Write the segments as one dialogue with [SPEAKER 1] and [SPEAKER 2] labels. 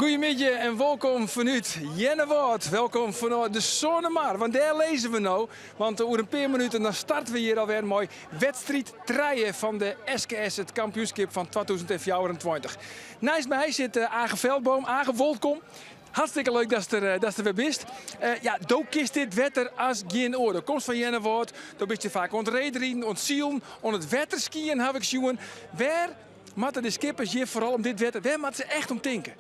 [SPEAKER 1] Goeiemiddei en wolkom fanút Earnewâld. Welkom fanôf de Sânemar, want dêr lizze we no. Want oer in pear minuten dan starte we hjir alwer mei wedstriid trije fan de SKS, it kampioenskip fan 2024. Neist my sit Age Veldboom. Age, wolkom. Hartstikke leuk datst der, datst der wer bist. Ja, do kinst dit wetter as gjin oar. Do komst fan Earnewâld, do bist hjir faak oan it reedriden, oan it silen, oan it wetterskyen haw ik sjoen. Wêr moatte de skippers hjir foaral om dit wetter, wêr moatte se echt om tinke?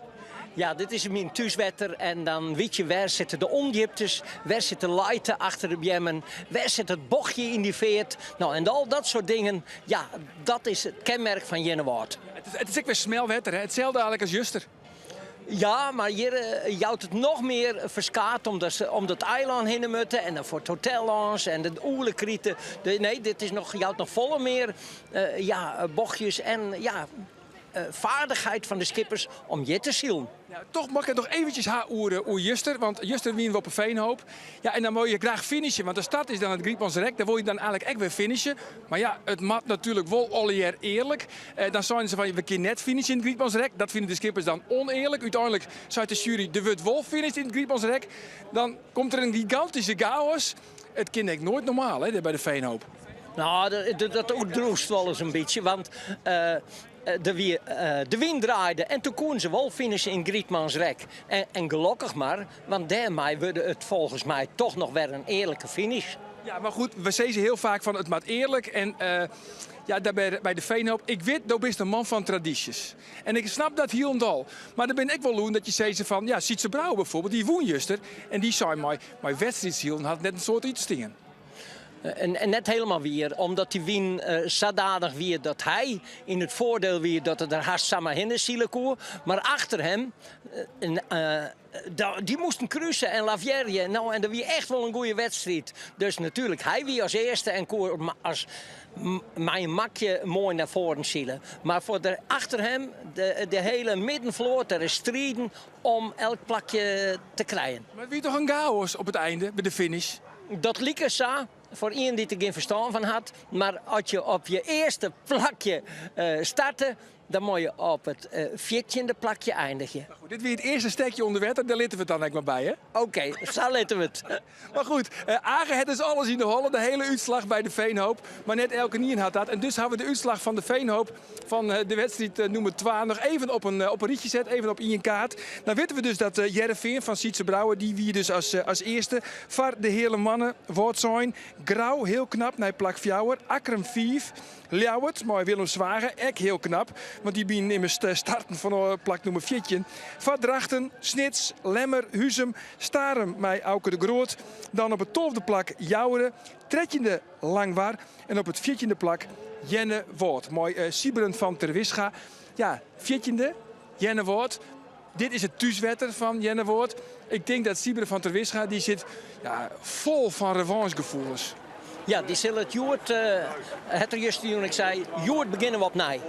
[SPEAKER 2] Ja, dit is myn thúswetter en dan wit je wêr sitte de ûndjiptes, wêr sit de lijte achter de beammen, wêr sit it bochtje yn dy feart. No, en al dat soart dingen, ja, dat is it kenmerk fan Earnewâld.
[SPEAKER 1] It is ek wer smel wetter, hè? Itselde eigentlik as juster.
[SPEAKER 2] Ja, mar hjir jout it noch mear ferskaat omdat se om dat eilân hinne moatte en dan foar it hotel lâns en de oelekrite. Nee, dit is noch, jout noch folle mear ja, bochtjes en ja, vaardigheid fan de skippers om hjir te silen.
[SPEAKER 1] Ja, toch moat ik it noch eventsjes ha oer, oer juster, want juster wiene we op 'e Veenhoop. Ja, en dan wol je graach finishen, want de start is dan it Grytmansrek, dêr wol je dan eigentlik ek wer finishen. Mar ja, it moat natuerlik wol allegear earlik. Dan seinen se fan, we kinne net finishen yn it Grytmansrek. Dat fine de skippers dan onearlik. Uteinlik seit de sjuery, der wurdt wol finished yn it Grytmansrek. Dan komt der in gigantyske chaos. It kin ek noait normaal, hè, dêr by de Veenhoop.
[SPEAKER 2] No, dat oerdriuwst wolris in bytsje, want der wie, de wyn draaide en toen koenen se wol finishen yn Grytmansrek. En gelokkich mar, want dêrmei wurde it folgens my toch noch wer in earlike finish.
[SPEAKER 1] Ja, mar goed, we sizze hiel faak fan it moat earlik en ja, dêr by de Veenhoop, ik wit, do bist in man fan tradysjes. En ik snap dat hielendal. Mar der binne ek wol lûden dat je sizze fan, ja, Sytze Brouwer bijvoorbeeld, dy wûn juster en dy sei mei wedstriidsilen hat net in soad út te stean.
[SPEAKER 2] En net helemaal wier, omdat dy wyn sadanich wie dat hy yn it foardiel wie dat er der hast samar hinne sile koe. Mar achter him, dy moasten kruse en lavearje. No, en dat wie echt wol in goede wedstriid. Dus natuerlik, hy wie as earste en koe as mei in makje moai nei foaren sile. Mar foar de achter him, de hele middenfloat, der is striden om elk plakje te krijen.
[SPEAKER 1] Mar it wie toch in chaos op it einde, by de finish?
[SPEAKER 2] Dat like sa, foar ien dy't der gjin ferstân fan hat. Mar as je op je earste plakje starte, dan moat je op it fjirtjinde plakje eindigje.
[SPEAKER 1] Mar goed, dit wie it earste stekje ûnder wetter, dêr litte we it dan ek mar by, hè?
[SPEAKER 2] Oké, sa litte we it.
[SPEAKER 1] Mar goed, Age hat dus alles yn de holle, de hiele útslach by de Veenhoop. Mar net elkenien hat dat. En dus hawwe we de útslach fan de Veenhoop fan de wedstriid nûmer twa noch even op in, op in rychje set, even op ien kaart. Dan witte we dus dat Hearrenfean fan Sytze Brouwer, dy wie dus as, as earste foar de heale mannen. Wâldsein, Grou hiel knap nei plak fjouwer, Akkrum fiif, Ljouwert mei Willem Zwaga ek hiel knap, want dy wienen immers starten fan plak nûmer 14. Foar Drachten, Snits, Lemmer, Huzum, Starum mei Auke de Groot. Dan op it tolfde plak Joure, trettjinde Langwar en op it fjirtjinde plak Earnewâld mei Sybren van Terwisga. Ja, fjirtjinde Earnewâld. Dit is it thúswetter fan Earnewâld. Ik tink dat Sybren van Terwisga dy sit ja, fol fan revanchegefoelens.
[SPEAKER 2] Ja, dy sil it hjoed, hat er justerjûn ek sei, hjoed begjinne we opnij.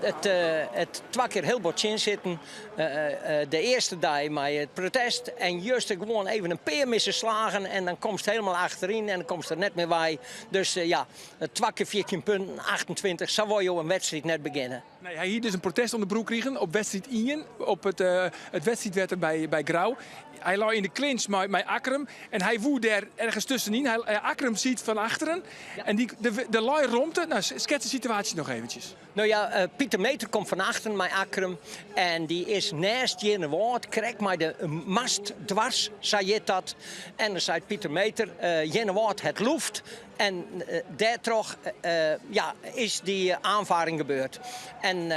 [SPEAKER 2] It, it twa kear hiel bot tsjin sitten. De earste dei mei it protest en juster gewoan even in pear misse slagen en dan komst helemaal achteryn en dan komst der net mear wei. Dus ja, twa kear 14 punten, 28, sa wol jo in wedstriid net begjinne.
[SPEAKER 1] Nee, hy hie dus in protest om de broek krigen op wedstriid ien, op it, it wedstriidwetter by, by Grou. Hy lei yn de clinch mei, mei Akkrum en hy woe dêr ergens tuskenyn. Hy, Akkrum siet fan achteren en dy, de, der lei romte. Nou, skets de situaasje noch eventsjes.
[SPEAKER 2] No ja, Pieter Meeter komt fan achteren mei Akkrum en dy is nêst Earnewâld, krekt mei de mast dwars, sa hjit dat. En dan seit Pieter Meeter, Earnewâld hat loft. En dêrtroch ja, is dy aanvaring gebeurd. En,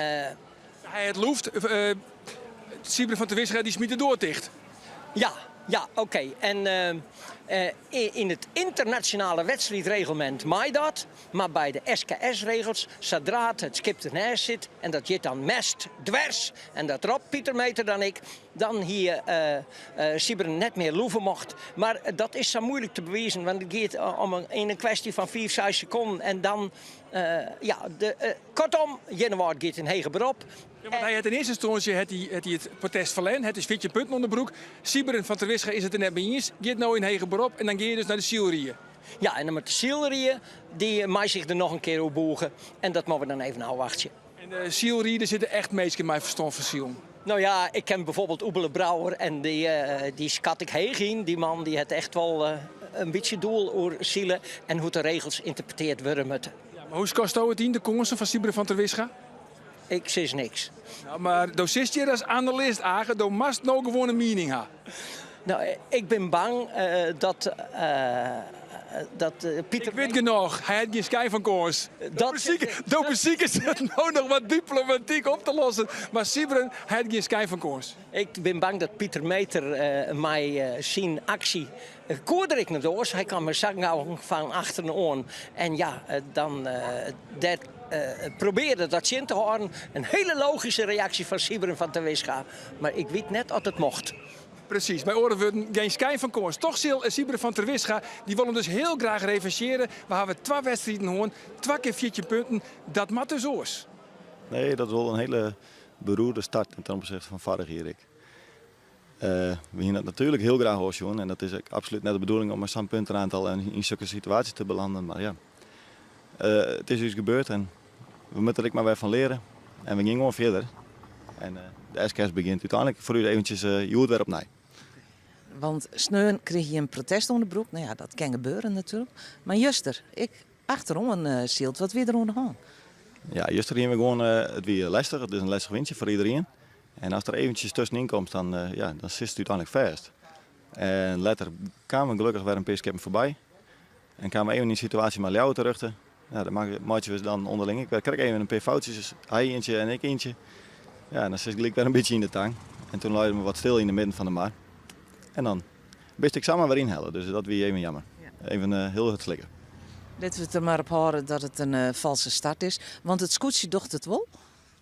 [SPEAKER 1] Hy hat loft. Sybren van Terwisga dy smyt de doar ticht.
[SPEAKER 2] Ja, ja, oké. En yn it ynternasjonale wedstriidreglement mei dat, mar by de SKS-regels, sadra't it skip dernêst sit, en dat hjit dan mast dwers, en dat ropt Pieter Meeter dan ek, Dan hie Sybren net mear loeve mocht. Mar dat is sa moeilik te bewizen, want it giet om in, yn in kwestje fan fiif, seis sekonden. En dan, ja, de, kortom, Earnewâld giet yn heger berop.
[SPEAKER 1] Ja, want hy hat yn earste ynstânsje hat hy, hat hy it protest ferlern, hat dus 14 punten oan de broek. Sybren van Terwisga is it der net mei iens, giet no yn heger berop en dan gean je dus nei de sylrie.
[SPEAKER 2] Ja, en dan moat de sylrie, dy mei sich der noch in kear oer bûge. En dat moatte we dan even ôfwachtsje.
[SPEAKER 1] En de sylrie, der sitte echt minsken mei ferstân fan silen.
[SPEAKER 2] No ja, ik ken bijvoorbeeld Oebele Brouwer en dy, dy skat ik heech yn. Dy man dy hat echt wol in bytsje doel oer sile en hoe't de regels ynterpretearre wurde moatte.
[SPEAKER 1] Ja, mar hoe skatsto it yn, de kânsen fan Sybren van Terwisga?
[SPEAKER 2] Ik sis niks.
[SPEAKER 1] No, mar do sitst hjir as analist, Age. Do moatst no gewoan in miening ha.
[SPEAKER 2] No, ik bin bang dat, dat Pieter...
[SPEAKER 1] Ik wit genôch, hy hat gjin skyn fan kâns. Do besikest it no noch wat diplomatyk op te lossen, mar Sybren, hy hat gjin skyn fan kâns.
[SPEAKER 2] Ik bin bang dat Pieter Meeter mei syn aksje koe er ek net oars. Hy kaam sa gau fan achteren oan en ja, dan dêr probearde dat tsjin te hâlden. In hiele logyske reaksje fan Sybren van Terwisga, mar ik wit net oft it mocht.
[SPEAKER 1] Presys, mei oare wurden, gjin skyn fan kâns. Toch sil Sybren van Terwisga, dy wol him dus hiel graach revanchearje. We hawwe twa wedstriden hân, twa kear 14 punten, dat moat dus oars.
[SPEAKER 3] Nee, dat is wol in hiele beroerde start ten opzichte fan foarich jier ek. We hiene dat natuerlik hiel graach oars sjoen en dat is ek absolút net de bedoeling om mei sa'n puntenaantal en yn sokke situaasje te belanden. Mar ja, it is ús gebeurd en we moatte der ek mar wer fan leare en we gean gewoan fierder. En de SKS begjint úteinlik foar ús eventsjes hjoed wer opnij.
[SPEAKER 4] Want sneon krige je in protest oan de broek. No ja, dat kin gebeure natuerlik. Mar juster, ek achteroan syld, wat wie der oan de hân?
[SPEAKER 3] Ja, juster hiene we gewoan, it wie lestich, it is in lestich wyntsje foar iderien. En ast der eventsjes tuskenyn komst, dan, ja, dan sitst úteinlik fêst. En letter kamen gelokkich wer in pear skippen foarby. En kamen we even yn in situaasje mei Ljouwert terjochte. Ja, dan meitsje we dan ûnderling ek wer krekt even in pear foutsjes. Dus hy ientsje en ik ientsje. Ja, en dan sitst gelyk wer in bytsje yn de tang. En toen leinen we wat stil yn de midden fan de mar. En dan bist ek samar wer ynhelle, dus dat wie even jammer. Even hiel hurd slikke.
[SPEAKER 4] Litte we it der mar op hâlde dat it in falske start is, want it skûtsje docht it wol?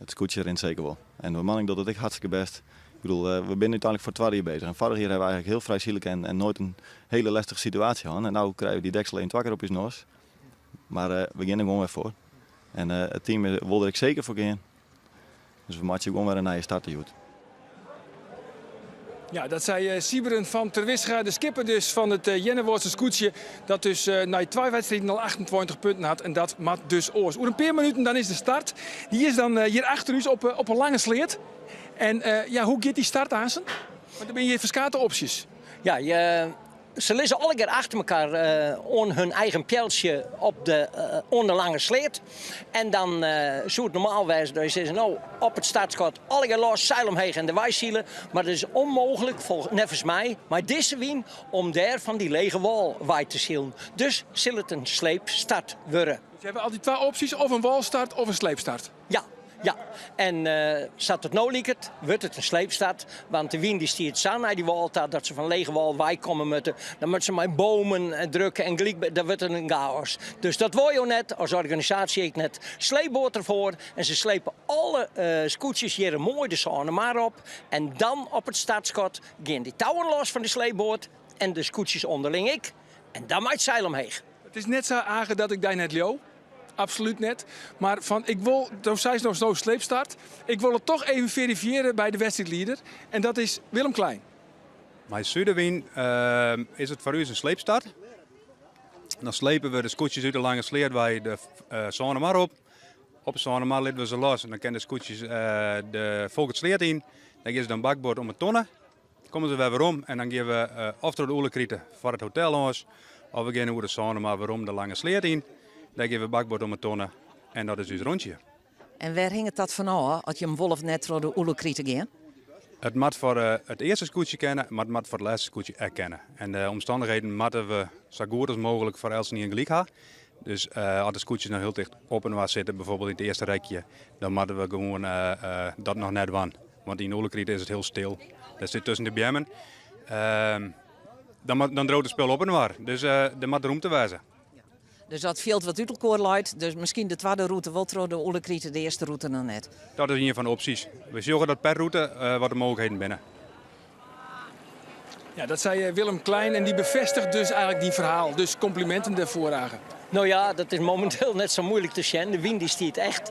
[SPEAKER 3] It skûtsje rint seker wol. En de bemanning docht it ek hartstikke bêst. Ik bedoel, we binne úteinlik foar twadde jier beuzich. En foarich jier hawwe we eigentlik hiel frij sile kinnen en noait in hiele lestige situaasje hân. En no krije we dy deksel even twa kear op ús noas. Mar we gean der gewoan wer foar. En it team wol der ek seker foar gean. Dus we meitsje gewoan wer in nije start hjoed.
[SPEAKER 1] Ja, dat sei Sybren van Terwisga, de skipper dus fan it Earnewâldster skûtsje. Dat dus nei twa wedstriden al 28 punten hat en dat moat dus oars. Oer in pear minuten dan is de start. Dy is dan hjir achter ús op, op in lange sleat. En ja, hoe giet dy start aansen? Want der binne hjir ferskate opsjes.
[SPEAKER 2] Ja, je, se lizze allegear achter elkoar oan hun eigen pealtsje op de, oan de lange sleat. En dan soe it normaal wêze dat je sizze, no, op it startskot allegear los, seil omheech en derwei sile. Mar dat is ûnmooglik, neffens my, mei dizze wyn, om dêr fan dy lege wâl wei te silen. Dus sil it in sleepstart wurde.
[SPEAKER 1] Dus je hawwe altyd twa opsjes, of in wâlstart of in sleepstart.
[SPEAKER 2] Ja, ja. En sa't it no liket, wurdt it in sleepstart. Want de wyn dy stiet sa nei dy wâl ta dat se fan lege wâl weikomme moatte. Dan moatte se mei bomen drukke en gelyk, dan wurdt it in chaos. Dus dat wolle jo net, as organisaasje ek net. Sleepboat derfoar en se slepe alle skûtsjes hjir moai de Sânemar op. En dan op it startskot gean dy touwen los fan de sleepboat en de skûtsjes ûnderling ek. En dan mei it seil omheech.
[SPEAKER 1] It is net sa, Age, dat ik dy net leau. Absolút net. Mar fan, ik wol, do seist no no sleepstart. Ik wol it toch even ferifiearje by de wedstriidlieder. En dat is Willem Klein.
[SPEAKER 5] Mei sudewyn is it foar ús in sleepstart. Dan slepe we de skûtsjes út de Lange Sleat wei de Sânemar op. Op de Sânemar litte we se los en dan kinne de skûtsjes de Folkertssleat yn. Dêr gean se dan bakboard om 'e tonne. Komme se wer werom en dan gean we of troch de Oelekrite foar it hotel lâns, of we gean oer de Sânemar werom de Lange Sleat yn. Dêr gean we bakboard om 'e tonne en dat is ús rûntsje.
[SPEAKER 4] En wêr hinget dat fan ôf, oft jim wol of net troch de Oelekrite gean?
[SPEAKER 5] It moat foar it earste skûtsje kinne, mar it moat foar it lêste skûtsje ek kinne. En de omstannichheden moatte we sa goed as mooglik foar eltsenien gelyk ha. Dus as de skûtsjes noch hiel ticht op inoar sitte, bijvoorbeeld yn it earste rekje, dan moatte we gewoan dat noch net dwaan. Want yn Oelekrite is it hiel stil. Dêr sit tusken de beammen. Dan, dan driuwt it spul op inoar. Dus der moat rûmte wêze.
[SPEAKER 4] Dus dat fjild wat út elkoar leit, dus miskien de twadde rûte wol troch de Oelekrite, de earste rûte noch net.
[SPEAKER 5] Dat is ien fan de opsjes. We sjogge dat per rûte wat de mooglikheden binne.
[SPEAKER 1] Ja, dat sei Willem Klein en dy befêstiget dus eigentlik dyn ferhaal. Dus kompliminten dêrfoar, Age.
[SPEAKER 2] No ja, dat is mominteel net sa muoilik te sjen. De wyn dy stiet echt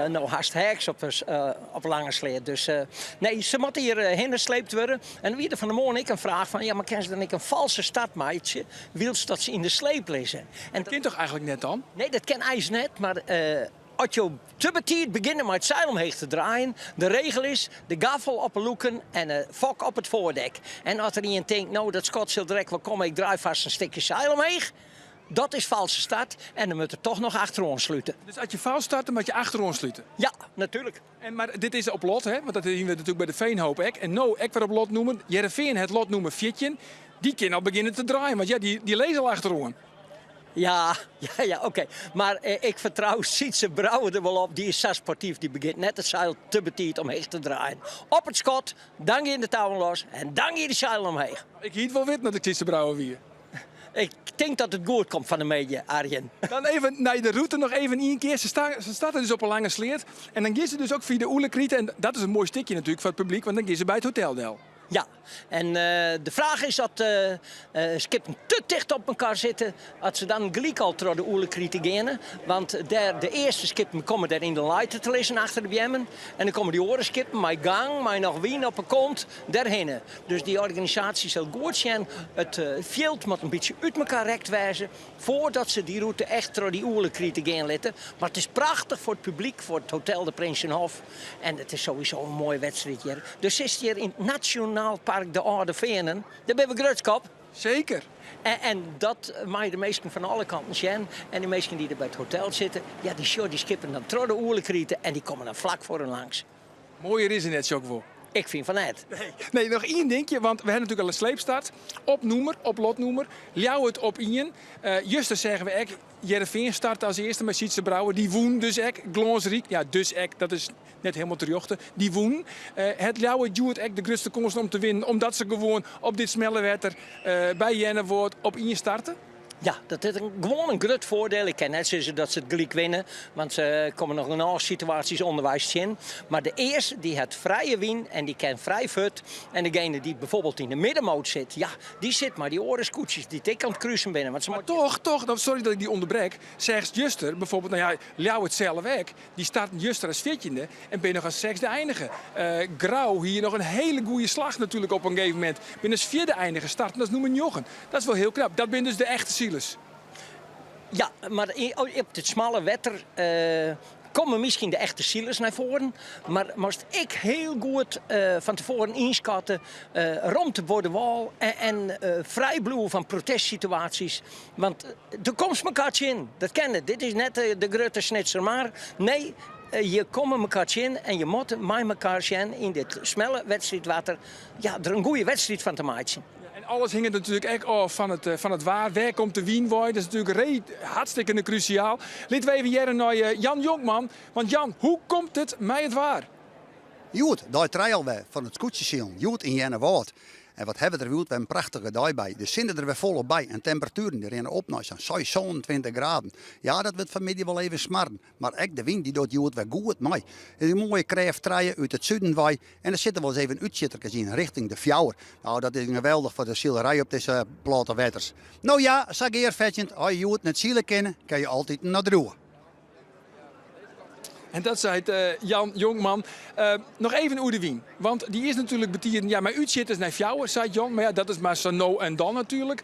[SPEAKER 2] no hast heaks op de, op Lange Sleat. Dus nee, se moatte hjir hinne sleept wurde. En wie der fan 'e moarn ek in fraach fan, ja, mar kinne se dan ek in falske start meitsje wylst dat se yn de sleep lizze?
[SPEAKER 1] En dat kin toch eigentlik net dan?
[SPEAKER 2] Nee, dat kin eins net, mar. As jo te betiid begjinne mei it seil omheech te draaien, de regel is, de gaffel op 'e lûken en de fok op it foardek. En as der ien tinkt, no dat skot sil direkt wol komme, ik draai fast in stikje seil omheech, dat is false start en dan moat er toch noch achteroan slute.
[SPEAKER 1] Dus as je fals starte, moat je achteroan slute?
[SPEAKER 2] Ja, natuerlik.
[SPEAKER 1] En, mar dit is op lot, hè? Want dat hiene we natuerlik by de Veenhoop ek. En no ek wer op lotnûmer. Hearrenfean hat lotnûmer 14. Dy kin al begjinne te draaien, want ja, dy, dy lizze al achteroan.
[SPEAKER 2] Ja, ja, ja, oké. Mar eh, ik fertrou Sytze Brouwer der wol op. Dy is sa sportyf, dy begjint net it seil te betiid omheech te draaien. Op it skot, dan gean de touwen los en dan gean de seilen omheech.
[SPEAKER 1] Ik hie it wol witten dat ik Sytze Brouwer wie.
[SPEAKER 2] Ik tink dat it goed komt fan 'e middei, Arjen.
[SPEAKER 1] Dan even nei de rûte noch even ien kear. Se starte dus op 'e Lange Sleat en dan gean se dus ook fia de Oelekrite. En dat is in moai stikje natuerlik foar it publyk, want dan gean se by it hotel del.
[SPEAKER 2] Ja, en de fraach is oft de skippen te ticht op elkoar sitte, as se dan gelyk al troch de Oelekrite geane. Want dêr, de earste skippen komme dêr yn de leite te lizzen achter de beammen. En dan komme dy oare skippen mei gang, mei noch wyn op 'e kont, derhinne. Dus dy organisaasje sil goed sjen, it fjild moat in bytsje út mekoar rekt wêze foardat se dy rûte echt troch dy Oelekrite gean litte. Mar it is prachtich foar it publyk, foar it Hotel de Prinsenhof. En it is sowieso in moaie wedstriid hjir. Dus sitst hjir yn it Nasjonaal Park De Alde Feanen. Dêr binne we grutsk op.
[SPEAKER 1] Seker.
[SPEAKER 2] En dat meie de minsken fan alle kanten sjen. En de minsken dy't der by it hotel sitte, ja, dy sjogge dy skippen dan troch de Oelekrite en dy komme dan flak foar hun langs.
[SPEAKER 1] Moaier is it net, sjoch ik wol.
[SPEAKER 2] Ik fyn fan net.
[SPEAKER 1] Nee. Nee, noch ien dinkje, want we ha natuerlik al in sleepstart. Op nûmer, op lotnûmer. Ljouwert op ien. Juster seagen we ek Hearrenfean starte as earste mei Sytze Brouwer. Dy wûn dus ek glânsryk. Ja, dus ek, dat is net hielendal terjochte. Dy wûn. Hat Ljouwert hjoed ek de grutste kânsen om te winnen, omdat se gewoan op dit smelle wetter by Earnewâld op ien starte?
[SPEAKER 2] Ja, dat is gewoan in grut foardiel. Ik kin net sizze dat se it gelyk winne, want se komme noch genôch situaasjes ûnderweis tsjin. Mar de earste dy hat frije wyn en dy kin frij fuort. En degene dy't bijvoorbeeld yn de middenmoot sit, ja, dy sit mei dy oare skûtsjes dy't ek oan it krusen binne. Want se
[SPEAKER 1] Mar toch, toch, dan, sorry dat ik dy ûnderbrek, seachst juster bijvoorbeeld, no ja, Ljouwert sels ek, dy starten juster as fjirtjinde en binne noch as sechsde einige. Grou hie noch in hiele goede slach natuerlik op in gegeven momint. Binne as fjirde einige, starten as nûmer njoggen. Dat is wol hiel knap. Dat binne dus de echte silers.
[SPEAKER 2] Ja, mar op dit smalle wetter komme miskien de echte silers nei foaren. Mar moatst ek hiel goed fan tefoaren ynskatte, romte boppe de wâl en frij bliuwe fan protestsituaasjes. Want do komst mekoar tsjin, dat kin net. Dit is net de grutte Snitsermar. Nee, je komme mekoar tsjin en je moatte mei mekoar sjen yn dit smelle wedstriidwetter, ja, der in goede wedstriid fan te meitsjen.
[SPEAKER 1] En alles hinget natuerlik ek ôf fan it waar. Wêr komt de wyn wei? Dat is natuerlik hartstikke krúsjaal. Litte we even hearre nei Jan Jonkman. Want Jan, hoe komt it mei it waar?
[SPEAKER 6] Hjoed, dei trije alwer fan it skûtsjesilen, hjoed yn Earnewâld. En wat hawwe we der hjoed wer in prachtige dei by. De sinne der wer folop by en temperatueren dy rinne op nei sa'n 26 graden. Ja, dat wurdt fanmiddei wol even smarren, mar ek de wyn dy docht hjoed wer goed mei. It is in moaie krêft trije út it suden wei en der sitte wolris even útsjitterkes yn richting de fjouwer. Nou, dat is geweldich foar de silerij op dizze platte wetters. No ja, sa gearfetsjend, as je hjoed net sile kinne, kinne je altiten noch driuwe.
[SPEAKER 1] En dat seit Jan Jonkman. Noch even oer de wyn. Want dy is natuerlik betiden, ja, mei útsjitters nei fjouwer, seit Jan. Mar ja, dat is mar sa no en dan natuerlik.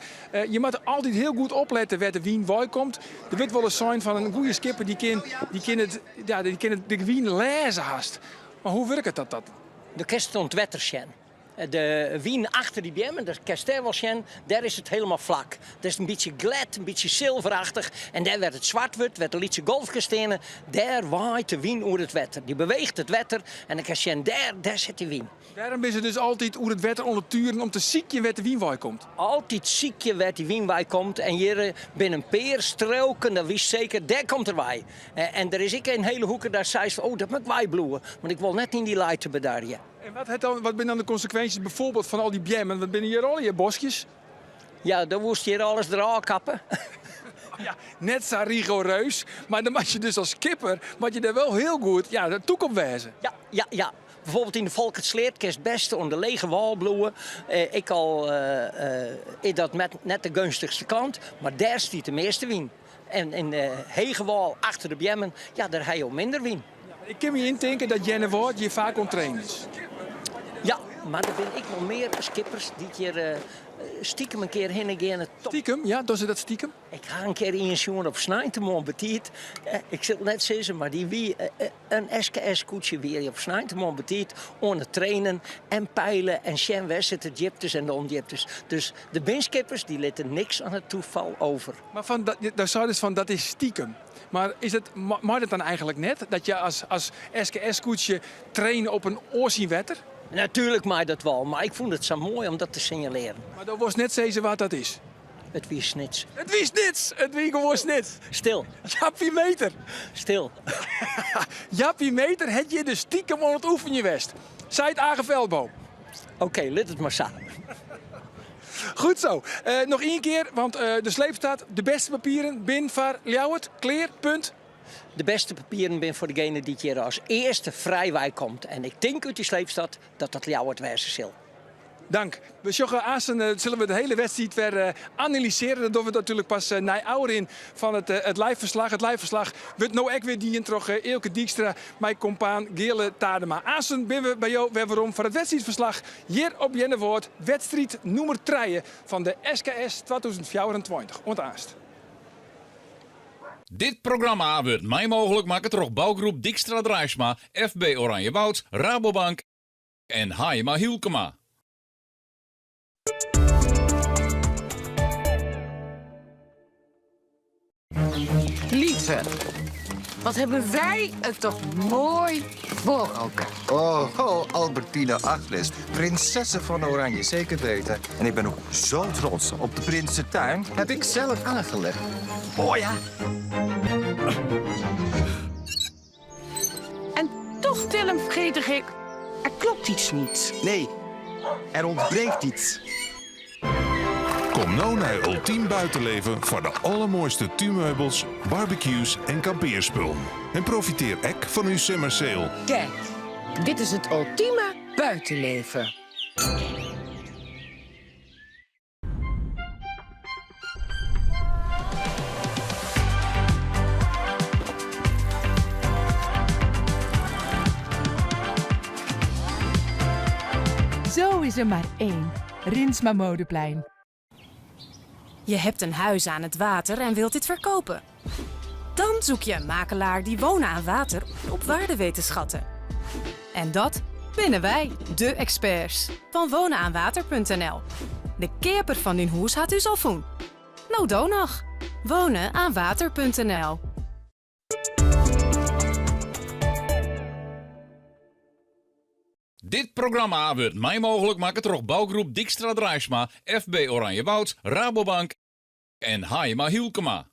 [SPEAKER 1] Je moatte altyd hiel goed oplette wêr't de wyn wei komt. Der wurdt wolris sein fan in goede skipper dy kin, dy kin it, ja, dy kin it, de wyn lêze hast. Mar hoe wurket dat dat?
[SPEAKER 2] Do kinst it oan it wetter sjen. De wyn achter dy beammen, dat kinst dêr wol sjen, dêr is it helemaal flak. It is in bytsje glêd, in bytsje silverachtich. En dêr wêr't it swart wurdt, wêr't de lytse golfkes steane, dêr waait de wyn oer it wetter. Dy beweecht it wetter en dan kinst sjen, dêr, dêr sit dy wyn.
[SPEAKER 1] Dêrom binne se dus altyd oer it wetter oan it turen om te sykjen wêr't de wyn wei komt.
[SPEAKER 2] Altyd sykje wêr't dy wyn wei komt. En hjir binne in pear stroken, dan witst seker, dêr komt er wei. En der is ek in hele hoeke, dêr seist, oh, dat moat ik weibliuwe, want ik wol net yn dy leite bedarje.
[SPEAKER 1] En wat, hat dan, wat binne dan de konsekwinsjes bijvoorbeeld fan al dy beammen? Want binne hjir allegear boskjes?
[SPEAKER 2] Ja, dan woest hjir alles derôf kappe.
[SPEAKER 1] Ja, net sa rigoereus, mar dan moat je dus as skipper moat je dêr wol hiel goed ja, tûk op wêze.
[SPEAKER 2] Ja, ja, ja. Bijvoorbeeld yn de Folkertssleat kinst bêst oan de lege wâl bliuwe. Ek al is dat net de geunstichste kant, mar dêr stiet de measte wyn. En yn de hege wâl achter de beammen, ja, dêr ha jo minder wyn.
[SPEAKER 1] Ik kin my yntinke dat Earnewâld hjir faak oan it trainen is.
[SPEAKER 2] Ja, mar der binne ek wol mear skippers dy't hjir. Stikem in kear hinne geane.
[SPEAKER 1] Stikem? Ja, dogge se dat stikem?
[SPEAKER 2] Ik ha in kear ien sjoen op sneintemoarn betiid. Ik sil it net sizze, mar dy wie in SKS-skûtsje wie op sneintemoarn betiid oan it trainen en peile en sjen wêr sitte de djiptes en de ûndjiptes. Dus de binskippers dy litte niks oan it tafal over.
[SPEAKER 1] Mar fan, do seidest fan dat is stikem. Mar is it, mei dat dan eigentlik net? Dat je as, as SKS-skûtsje traine op in oar syn wetter?
[SPEAKER 2] Natuerlik mei dat wol, mar ik fûn it sa moai om dat te sinjalearen.
[SPEAKER 1] Mar do wolst net sizze wa't dat is?
[SPEAKER 2] It wie Snits.
[SPEAKER 1] It wie Snits! It wie gewoan Snits.
[SPEAKER 2] Stil.
[SPEAKER 1] Jappie Meeter.
[SPEAKER 2] Stil.
[SPEAKER 1] Jappie Meeter hat hjir dus stikem oan it oefenjen west, seit Age Veldboom.
[SPEAKER 2] Oké, lit it mar sa.
[SPEAKER 1] Goed zo. Noch ien kear, want de sleepstart, de bêste papieren bin foar Ljouwert. Klear, punt.
[SPEAKER 2] De bêste papieren bin foar degene dy't hjir as earste frijwei komt. En ik tink út dy sleepstart dat dat Ljouwert wêze sil.
[SPEAKER 1] Dank. We sjogge aansten, sille we de hiele wedstriid wer analysearje. Dat dogge we natuerlik pas nei ôfrin fan it live-ferslach. It live-ferslach wurdt no ek wer dien troch Eelke Dykstra mei kompaan Geale Tadema. Aansten binne we by jo wer werom foar it wedstriidferslach hjir op Earnewâld. Wedstriid nûmer trije fan de SKS 2024. Oant aanst.
[SPEAKER 7] Dit programma wurdt mei mooglik makke troch bougroep Dykstra Draisma, FB Oranjewoud, Rabobank en Haijema Hylkema.
[SPEAKER 8] Lieve, wat hebben wij het toch mooi voor elkaar.
[SPEAKER 9] Oh, oh, Albertina Agnes, prinsessen van Oranje, zeker weten. En ik ben ook zo trots op de Prinsentuin. Heb ik zelf aangelegd. Mooi, hè?
[SPEAKER 8] En toch, Willem, vergeet ik, er klopt iets niet.
[SPEAKER 9] Nee, er ontbreekt iets.
[SPEAKER 10] Kom nou naar Ultiem Buitenleven voor de allermooiste tuinmeubels, barbecues en kampeerspullen. En profiteer ek van uw summer sale.
[SPEAKER 8] Kijk, dit is het ultieme buitenleven.
[SPEAKER 11] Zo is er maar één. Rinsma Modeplein.
[SPEAKER 12] Je hebt een huis aan het water en wilt dit verkopen. Dan zoek je een makelaar die wonen aan water op waarde weet te schatten. En dat binnen wij, de experts van wonenaanwater.nl. De keeper van uw huis had u al voen. Nou, doe nog. Wonenaanwater.nl.
[SPEAKER 7] Dit programma wurdt mei mooglik makke troch bougroep Dykstra Draisma, FB Oranjewoud, Rabobank en Haijema Hylkema.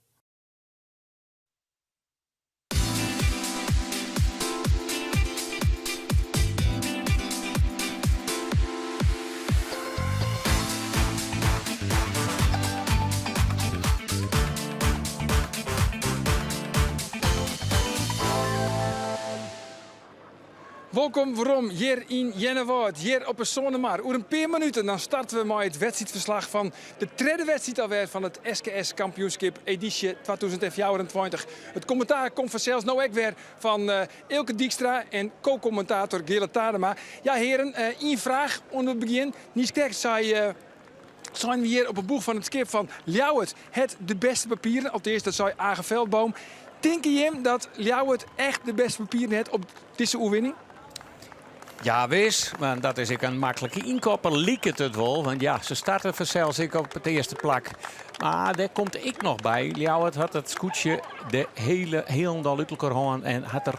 [SPEAKER 1] Wolkom werom hjir yn Earnewâld, hjir op 'e Sânemar. Oer in pear minuten dan starte we mei it wedstriidferslach fan de tredde wedstriid alwer fan it SKS kampioenskip edysje 2024. It kommentaar komt fansels no ek wer fan Eelke Dykstra en ko-kommentator Geale Tadema. Ja hearen, ien fraach oan it begjin. Niiskrekt sei seinen we hjir op 'e boech fan it skip fan Ljouwert hat de bêste papieren. Alteast, dat sei Age Veldboom. Tinke jim dat Ljouwert echt de bêste papieren hat op dizze oerwinning?
[SPEAKER 13] Ja, wis, mar dat is ek in maklike ynkopper, liket it wol. Want ja, se starte fansels ek op it earste plak. Mar dêr komt ek noch by, Ljouwert hat it skûtsje de hiele hielendal út elkoar hân en hat der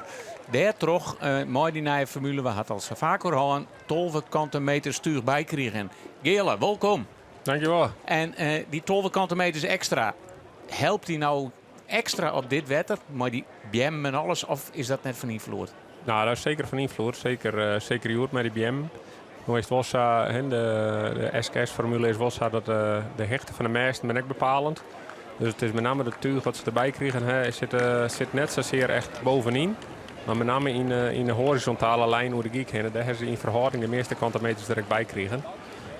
[SPEAKER 13] dêrtroch mei dy nije formule, we ha it al sa faak oer hân, 12 kante meter stúch by krigen. Geale, wolkom.
[SPEAKER 14] Dankjewol.
[SPEAKER 13] En dy 12 kante meters ekstra, helpt dy no ekstra op dit wetter mei dy beammen en alles of is dat net fan ynfloed?
[SPEAKER 14] Nou, dat is seker fan ynfloed. Seker, seker hjoed mei dy beammen. No is it wol sa, hè, de SKS-formule is wol sa dat de, de hichte fan de mêsten binne ek bepalend. Dus it is mei namme de túch wat se derby krigen ha, sit, sit net sasear echt bovenyn. Mar mei namme yn, yn de horizontale lijn oer de gyk hinne. Dêr ha se yn ferhâlding de measte kante meters der ek by krigen.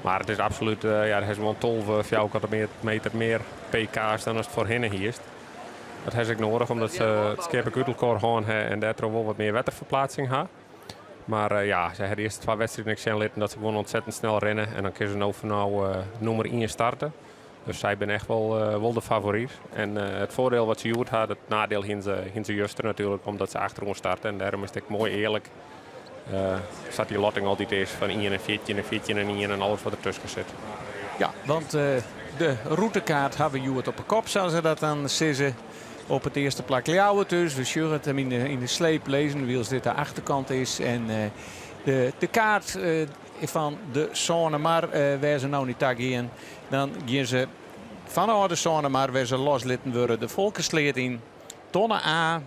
[SPEAKER 14] Mar it is absolút, ja, dêr ha se gewoan 12 fjouwerkante meter mear PK's dan ast foarhinne hiest. Dat ha se ek nedich omdat se it skip ek út elkoar hân ha en dêrtroch wol wat mear wetterferplaatsing ha. Mar ja, se ha de earste twa wedstriden ek sjen litten dat se gewoan ontzettend snel rinne. En dan kinne se no foar no nûmer ien starte. Dus sy binne echt wol, wol de favoryt. En it foardiel wat se hjoed ha, dat nadiel hiene se, hiene se juster natuerlik, omdat se achteroan starte. En dêrom is it ek moai earlik, sa't dy lotting altyd is, fan ien en 14 en 14 en ien en alles wat dertusken sit.
[SPEAKER 13] Ja, want de rûtekaart ha we hjoed op 'e kop, sa't se dat dan sizze. Op it earste plak Ljouwert dus. We sjogge it him yn de sleep lizzen, wylst dit de achterkant is. En de kaart fan de Sânemar wêr't se no nei ta gean. Dan gean se fanôf de Sânemar wêr't se loslitten wurde de Folkertsleat yn. Tonne A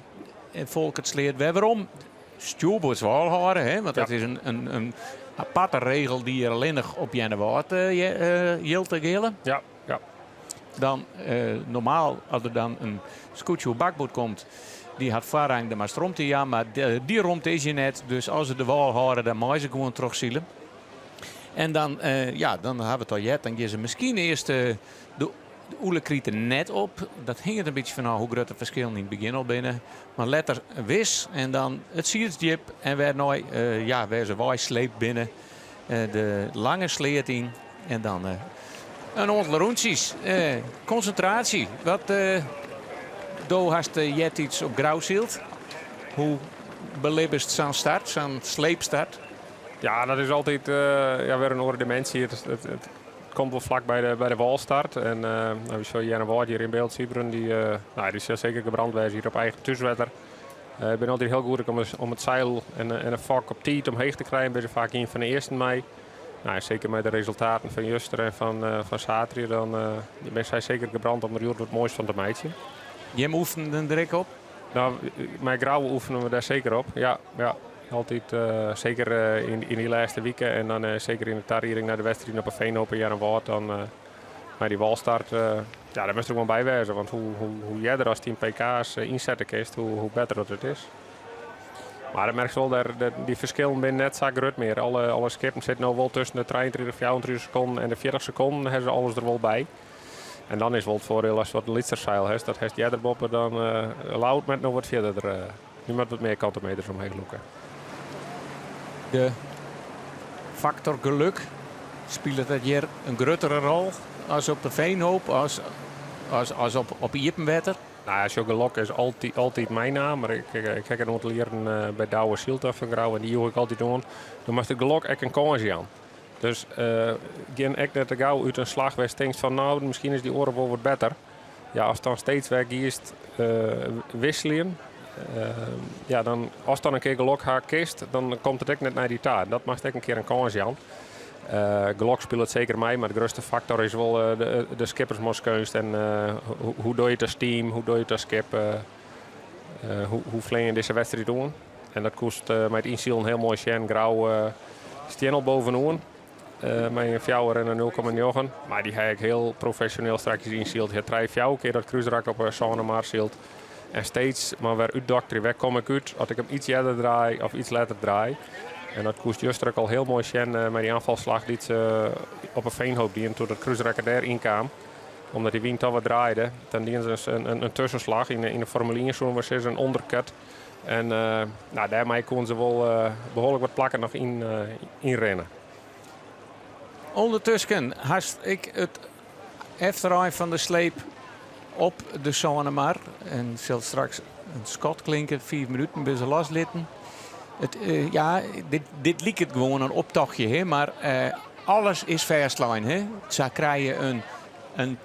[SPEAKER 13] en Folkertsleat wer werom. Stjoerboardswâl hâlde, hè, want dat is in aparte regel dy't hjir allinnich op Earnewâld jildt, Geale.
[SPEAKER 14] Ja, ja.
[SPEAKER 13] Dan normaal, as der dan in skûtsje oer bakboard komt, dy hat foarrang de moatst romte jaan, mar dy romte is hjir net. Dus as se de wâl hâlde, dan meie se gewoan trochsile. En dan, ja, dan ha we it al heard, dan gean se miskien earst de Oelekrite net op. Dat hinget in bytsje fanôf hoe grut de ferskillen yn it begjin al binne. Mar letter wis en dan it Sierdsdjip en wêrnei, ja, wêr se weisleept binne, de lange sleat yn. En dan in oantal rûntsjes. Konsintraasje. Wat do hast eartiids op Grou syld. Hoe belibbest sa'n start, sa'n sleepstart?
[SPEAKER 14] Ja, dat is altyd ja, wer in oare diminsje. It komt wol flak by de wâlstart. En no, wy sjogge Earnewâld hjir yn byld, Sybren, dy, no, dy sil seker gebrand wêze hjir op eigen thúswetter. Ik bin altyd hiel goed om it seil en de fok op tiid omheech te krijen. Bin se faak ien fan de earsten mei. No, seker mei de resultaten fan juster en fan saterdei, dan binne sy seker gebrand om der hjoed wat moais fan te meitsjen.
[SPEAKER 13] Jim oefenen der ek op?
[SPEAKER 14] No, mei Grou oefenen we dêr seker op. Ja, ja. Altyd, seker yn dy lêste wike en dan seker yn de tarieding nei de wedstriden op 'e Veenhoop en Earnewâld, dan mei dy wâlstart, ja, dêr moatst der gewoan by wêze. Want hoe earder ast dyn PK's ynsette kinst, hoe better dat it is. Mar dat merkst wol, dy ferskillen binne net sa grut mear. Alle skippen sitte no wol tusken de 33, 34 sekonden en de 40 sekonden, ha se alles der wol by. En dan is wol it foardiel ast wat in lytser seil hast, dat hast earder boppe dan Ljouwert moat no wat fierder, dy moat wat mear kante meters omheech lûke.
[SPEAKER 13] De faktor geluk spilet dat hjir in gruttere rol as op de Veenhoop, as op iepen wetter?
[SPEAKER 14] No ja, sjoch, gelok is altyd meinaam, mar ik ha in oantal jierren by Douwe syld fan Grou en dy joech ik altyd oan, do moatst it gelok ek in kâns jaan. Dus gean ek net te gau út in slach wêr'tst tinkst fan no, miskien is dy oare wol wat better. Ja, ast dan steeds wer giest wisseljen, ja, dan, ast dan in kear gelok ha kinst, dan komt it ek net nei dy ta. Dat moatst ek in kear in kâns jaan. Gelok spilet seker mei, mar de grutste faktor is wol de skippersmanskeunst en hoe doch je it as team, hoe doch je it as skip, hoe flean je dizze wedstriid oan. En dat koest mei it ynsilen hiel moai sjen. Grou stean al bovenoan mei in fjouwer en in 0,9. Mar dy ha ek hiel profesjoneel strakjes ynsyld. Hy hat trije, fjouwer kear dat krúsrak op 'e Sânemar syld. En steeds mar wer útdokterje, wêr kom ik út as ik him iets earder draai of iets letter draai. En dat koest juster ek al hiel moai sjen mei dy oanfalsslach dy't se op 'e Veenhoop dienen toen dat krúsrak der dêr ynkaam. Omdat dy wyn toch wat draaide. Dan dienen se in tuskenslach. Yn de Formule 1 soene we sizze in undercut. En no, dêrmei koene se wol behoarlik wat plakken noch ynrinne.
[SPEAKER 13] Undertusken hast ek it efterein fan de sleep op de Sânemar. En sil straks in skot klinke, fiif minuten binne se loslitten. It, ja, dit, dit liket gewoan in optochtje, hè, mar alles is fêstlein. Hè. Sa krije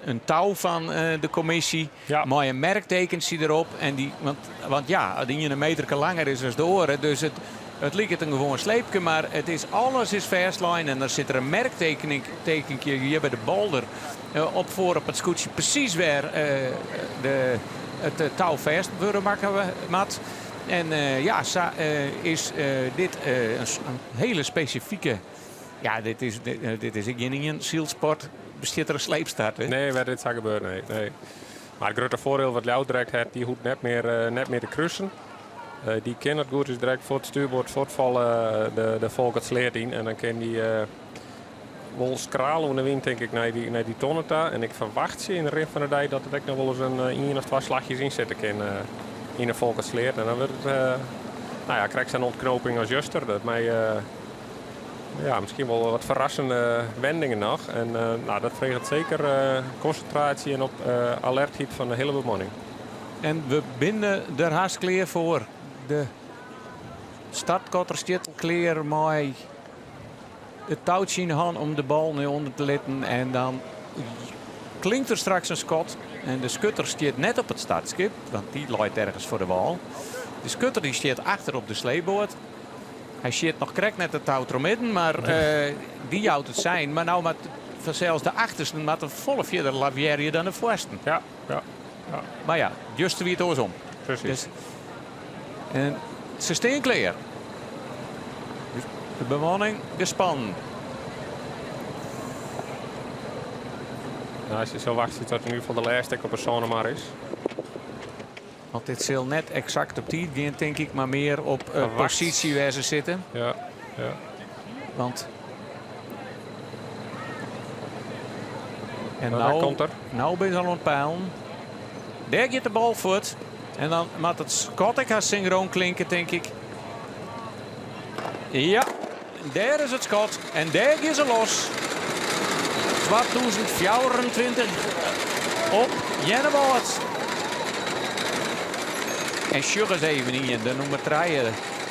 [SPEAKER 13] in tou fan de kommisje mei in merktekentsje derop. En dy, want ja, de iene meterke langer is as de oare. Dus it liket in gewoan sleepke, mar it is, alles is fêstlein. En dan sit der in merktekenkje hjir by de bolder op foar op it skûtsje. Presys wêr de, it tou fêst wurde makke moat. En ja, sa is dit in hiele spesifike. Ja, dit is ek gjin ien sylsport. Bestiet der in sleepstart? Hè?
[SPEAKER 14] Nee, wêr dit sa gebeurt, nee, nee. Mar it grutte foardiel wat Ljouwert direkt hat, dy hoecht net mear te krusen. Dy kin it goed is direkt foar it stuurboard fuortfalle de Folkertsleat yn. En dan kin dy wol skraal oan de wyn, tink ik, nei dy tonne ta. En ik ferwachtsje yn de rin fan de dei dat der ek noch wol ris in ien of twa slachjes yn sitte kin yn de Folkertsleat. En dan wurdt it. Nou ja, krekt sa'n ûntknoping as juster. Dat mei ja, miskien wol wat ferrassende wendingen noch. En nou, dat freget seker konsintraasje en op alertheid fan de hiele bemanning.
[SPEAKER 13] En we binne der hast klear foar. De startkotter stiet al klear mei it toutsje yn de hân om de bal nei ûnder te litten. En dan klinkt der straks in skot. En de skutter stiet net op it startskip, want dy leit ergens foar de wâl. De skutter dy stiet achter op de sleepboat. Hy sjit noch krekt net it tou trochmidden, mar dy jout it sein. Mar no moat fansels de achtersten moatte folle fierder lavearje dan de foarsten.
[SPEAKER 14] Ja, ja, ja.
[SPEAKER 13] Mar ja, juster wie it oarsom.
[SPEAKER 14] Presys.
[SPEAKER 13] Dus, en se stean klear. De bemanning gespannen.
[SPEAKER 14] Nou, as je sa wachtsje tot yn ieder gefal de lêste ek op 'e Sânemar is.
[SPEAKER 13] Want dit sil net eksakt op tiid gean, tink ik, mar mear op
[SPEAKER 14] Verwacht.
[SPEAKER 13] posysje wêr't se sitte.
[SPEAKER 14] Ja, ja.
[SPEAKER 13] Want En
[SPEAKER 14] Nou, daar
[SPEAKER 13] nou,
[SPEAKER 14] komt er.
[SPEAKER 13] nou binne se al oan it peilen. Dêr giet de bal fuort. En dan moat it skot ek hast syngroan klinke, tink ik. Ja, dêr is it skot. En dêr gean se los. 2024 op Earnewâld. En sjoch ris even ien, de nûmer trije.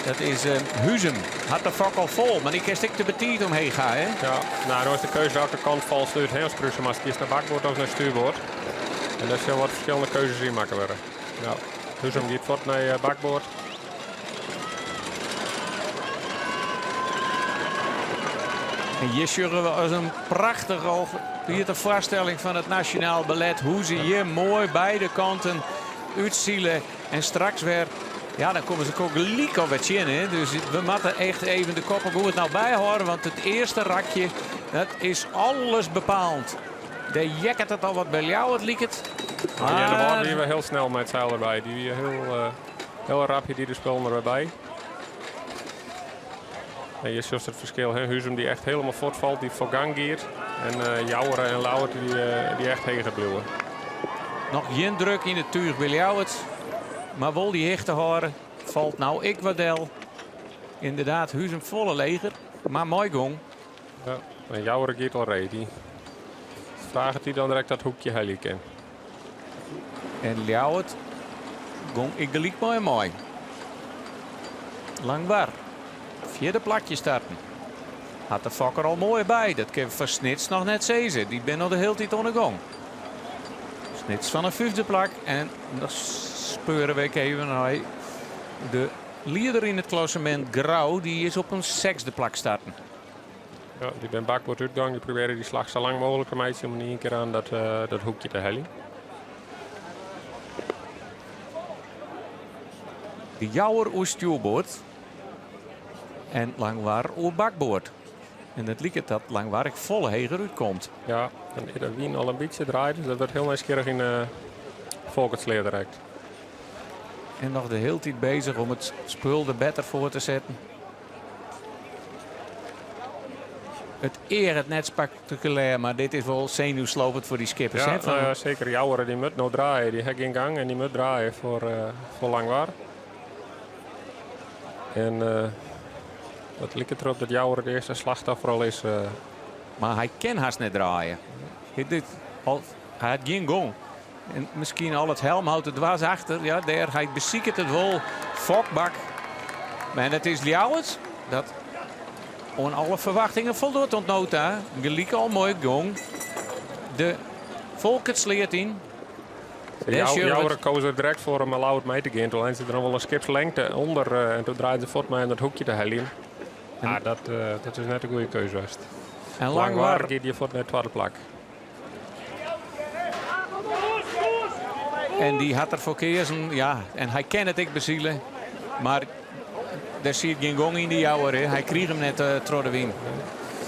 [SPEAKER 13] Dat is Huzum. Hat de fok al fol, mar dy kinst ek te betiid omheech ha, hè?
[SPEAKER 14] Ja, nou, no is de keus welke kant falst út. Hè? As kruse moatst kiest nei bakboard of nei stuurboard. En dêr sille wat ferskillende keuzes yn makke wurde. Ja, Huzum giet fuort nei bakboard.
[SPEAKER 13] En hjir sjogge we as in prachtich al wie de foarstelling fan it Nasjonaal Ballet. Hoe se hjir moai beide kanten útsile. En straks wer, ja, dan komme se elkoar gelyk al wer tsjin. Hè? Dus we moatte echt even de koppen goed nou byhâlde. Want it earste rakje, dat is alles bepalend. Dêr jekket it al wat by Ljouwert, liket.
[SPEAKER 14] Maar Earnewâld wie wer hiel snel mei it seil derby. Dy wie hiel, hiel rap dy de spullen der wer by. En hjir sjochst it ferskil. Hè? Huzum dy't echt hielendal fuortfalt, dy't foar gang giet. En Jouwer en Ljouwert dy't echt heger bliuwe.
[SPEAKER 13] Noch gjin druk yn it túch by Ljouwert. Mar wol dy hichte hâlde. Falt no ek wat del. Ynderdaad, Huzum folle leger, mar mei gong.
[SPEAKER 14] Ja, en Jouwer giet al ree. Dy fraget hy dan direkt dat hoekje helje kin.
[SPEAKER 13] En Ljouwert gong ek gelyk mei him mei. Langwar, fjirde plakje starten. Hat de fokker al moai by. Dat kin foar Snits noch net sizze. Dy binne al de hiele tiid oan de gong. Snits fan in fyfde plak. En dan speure we ek even nei de lieder yn it klassemint Grou. Dy is op in sechsde plak starten.
[SPEAKER 14] Ja, dy binne bakboard útgong. Dy probearje dy slach sa lang mooglik te meitsjen om yn ien kear aan dat, dat hoekje te heljen.
[SPEAKER 13] De Jouwer oer stjoerboard en Langwar oer bakboard. En it liket dat Langwar ek folle heger útkomt.
[SPEAKER 14] Ja, en de wyn al in bytsje draait, dus dat wurdt hiel nijsgjirrich yn de Folkertsleat direkt.
[SPEAKER 13] En noch de hiele tiid bezich om it spul der better foar te setten. It eaget net spektakulêr, mar dit is wol senuwslopend foar dy skippers.
[SPEAKER 14] Ja,
[SPEAKER 13] hè, fan
[SPEAKER 14] nou ja, seker. Jouwer, dy moat no draaie. Dy hat gjin gang en dy moat draaie foar, foar Langwar. En dat liket derop dat Jouwer it earste slachtoffer al is.
[SPEAKER 13] Mar hy kin hast net draaie. Hy, dit, al, hy hat gjin gong. En miskien al it helmhout der dwers achter. Ja, dêr, hy besiket it wol. Fokbak. Mar it is Ljouwert dat oan alle ferwachtingen foldocht oant no ta. Gelyk al moai gong. De Folkertsleat yn. Dêr sjogge we
[SPEAKER 14] Jouwer
[SPEAKER 13] it.
[SPEAKER 14] koos der direkt foar om mei Ljouwert mei te gean. Toen leine se der noch wol in skipslengte ûnder en toen draaiden se fuort mei om dat hoekje te heljen. Ja, dat is net de goede keus west.
[SPEAKER 13] En
[SPEAKER 14] Langwar
[SPEAKER 13] Langwar
[SPEAKER 14] giet hjir fuort nei it twadde plak.
[SPEAKER 13] En dy hat derfoar keazen, ja, en hy kin it ek besile, mar der siet gjin gong yn de Jouwer. Hè. Hy krige him net troch de wyn.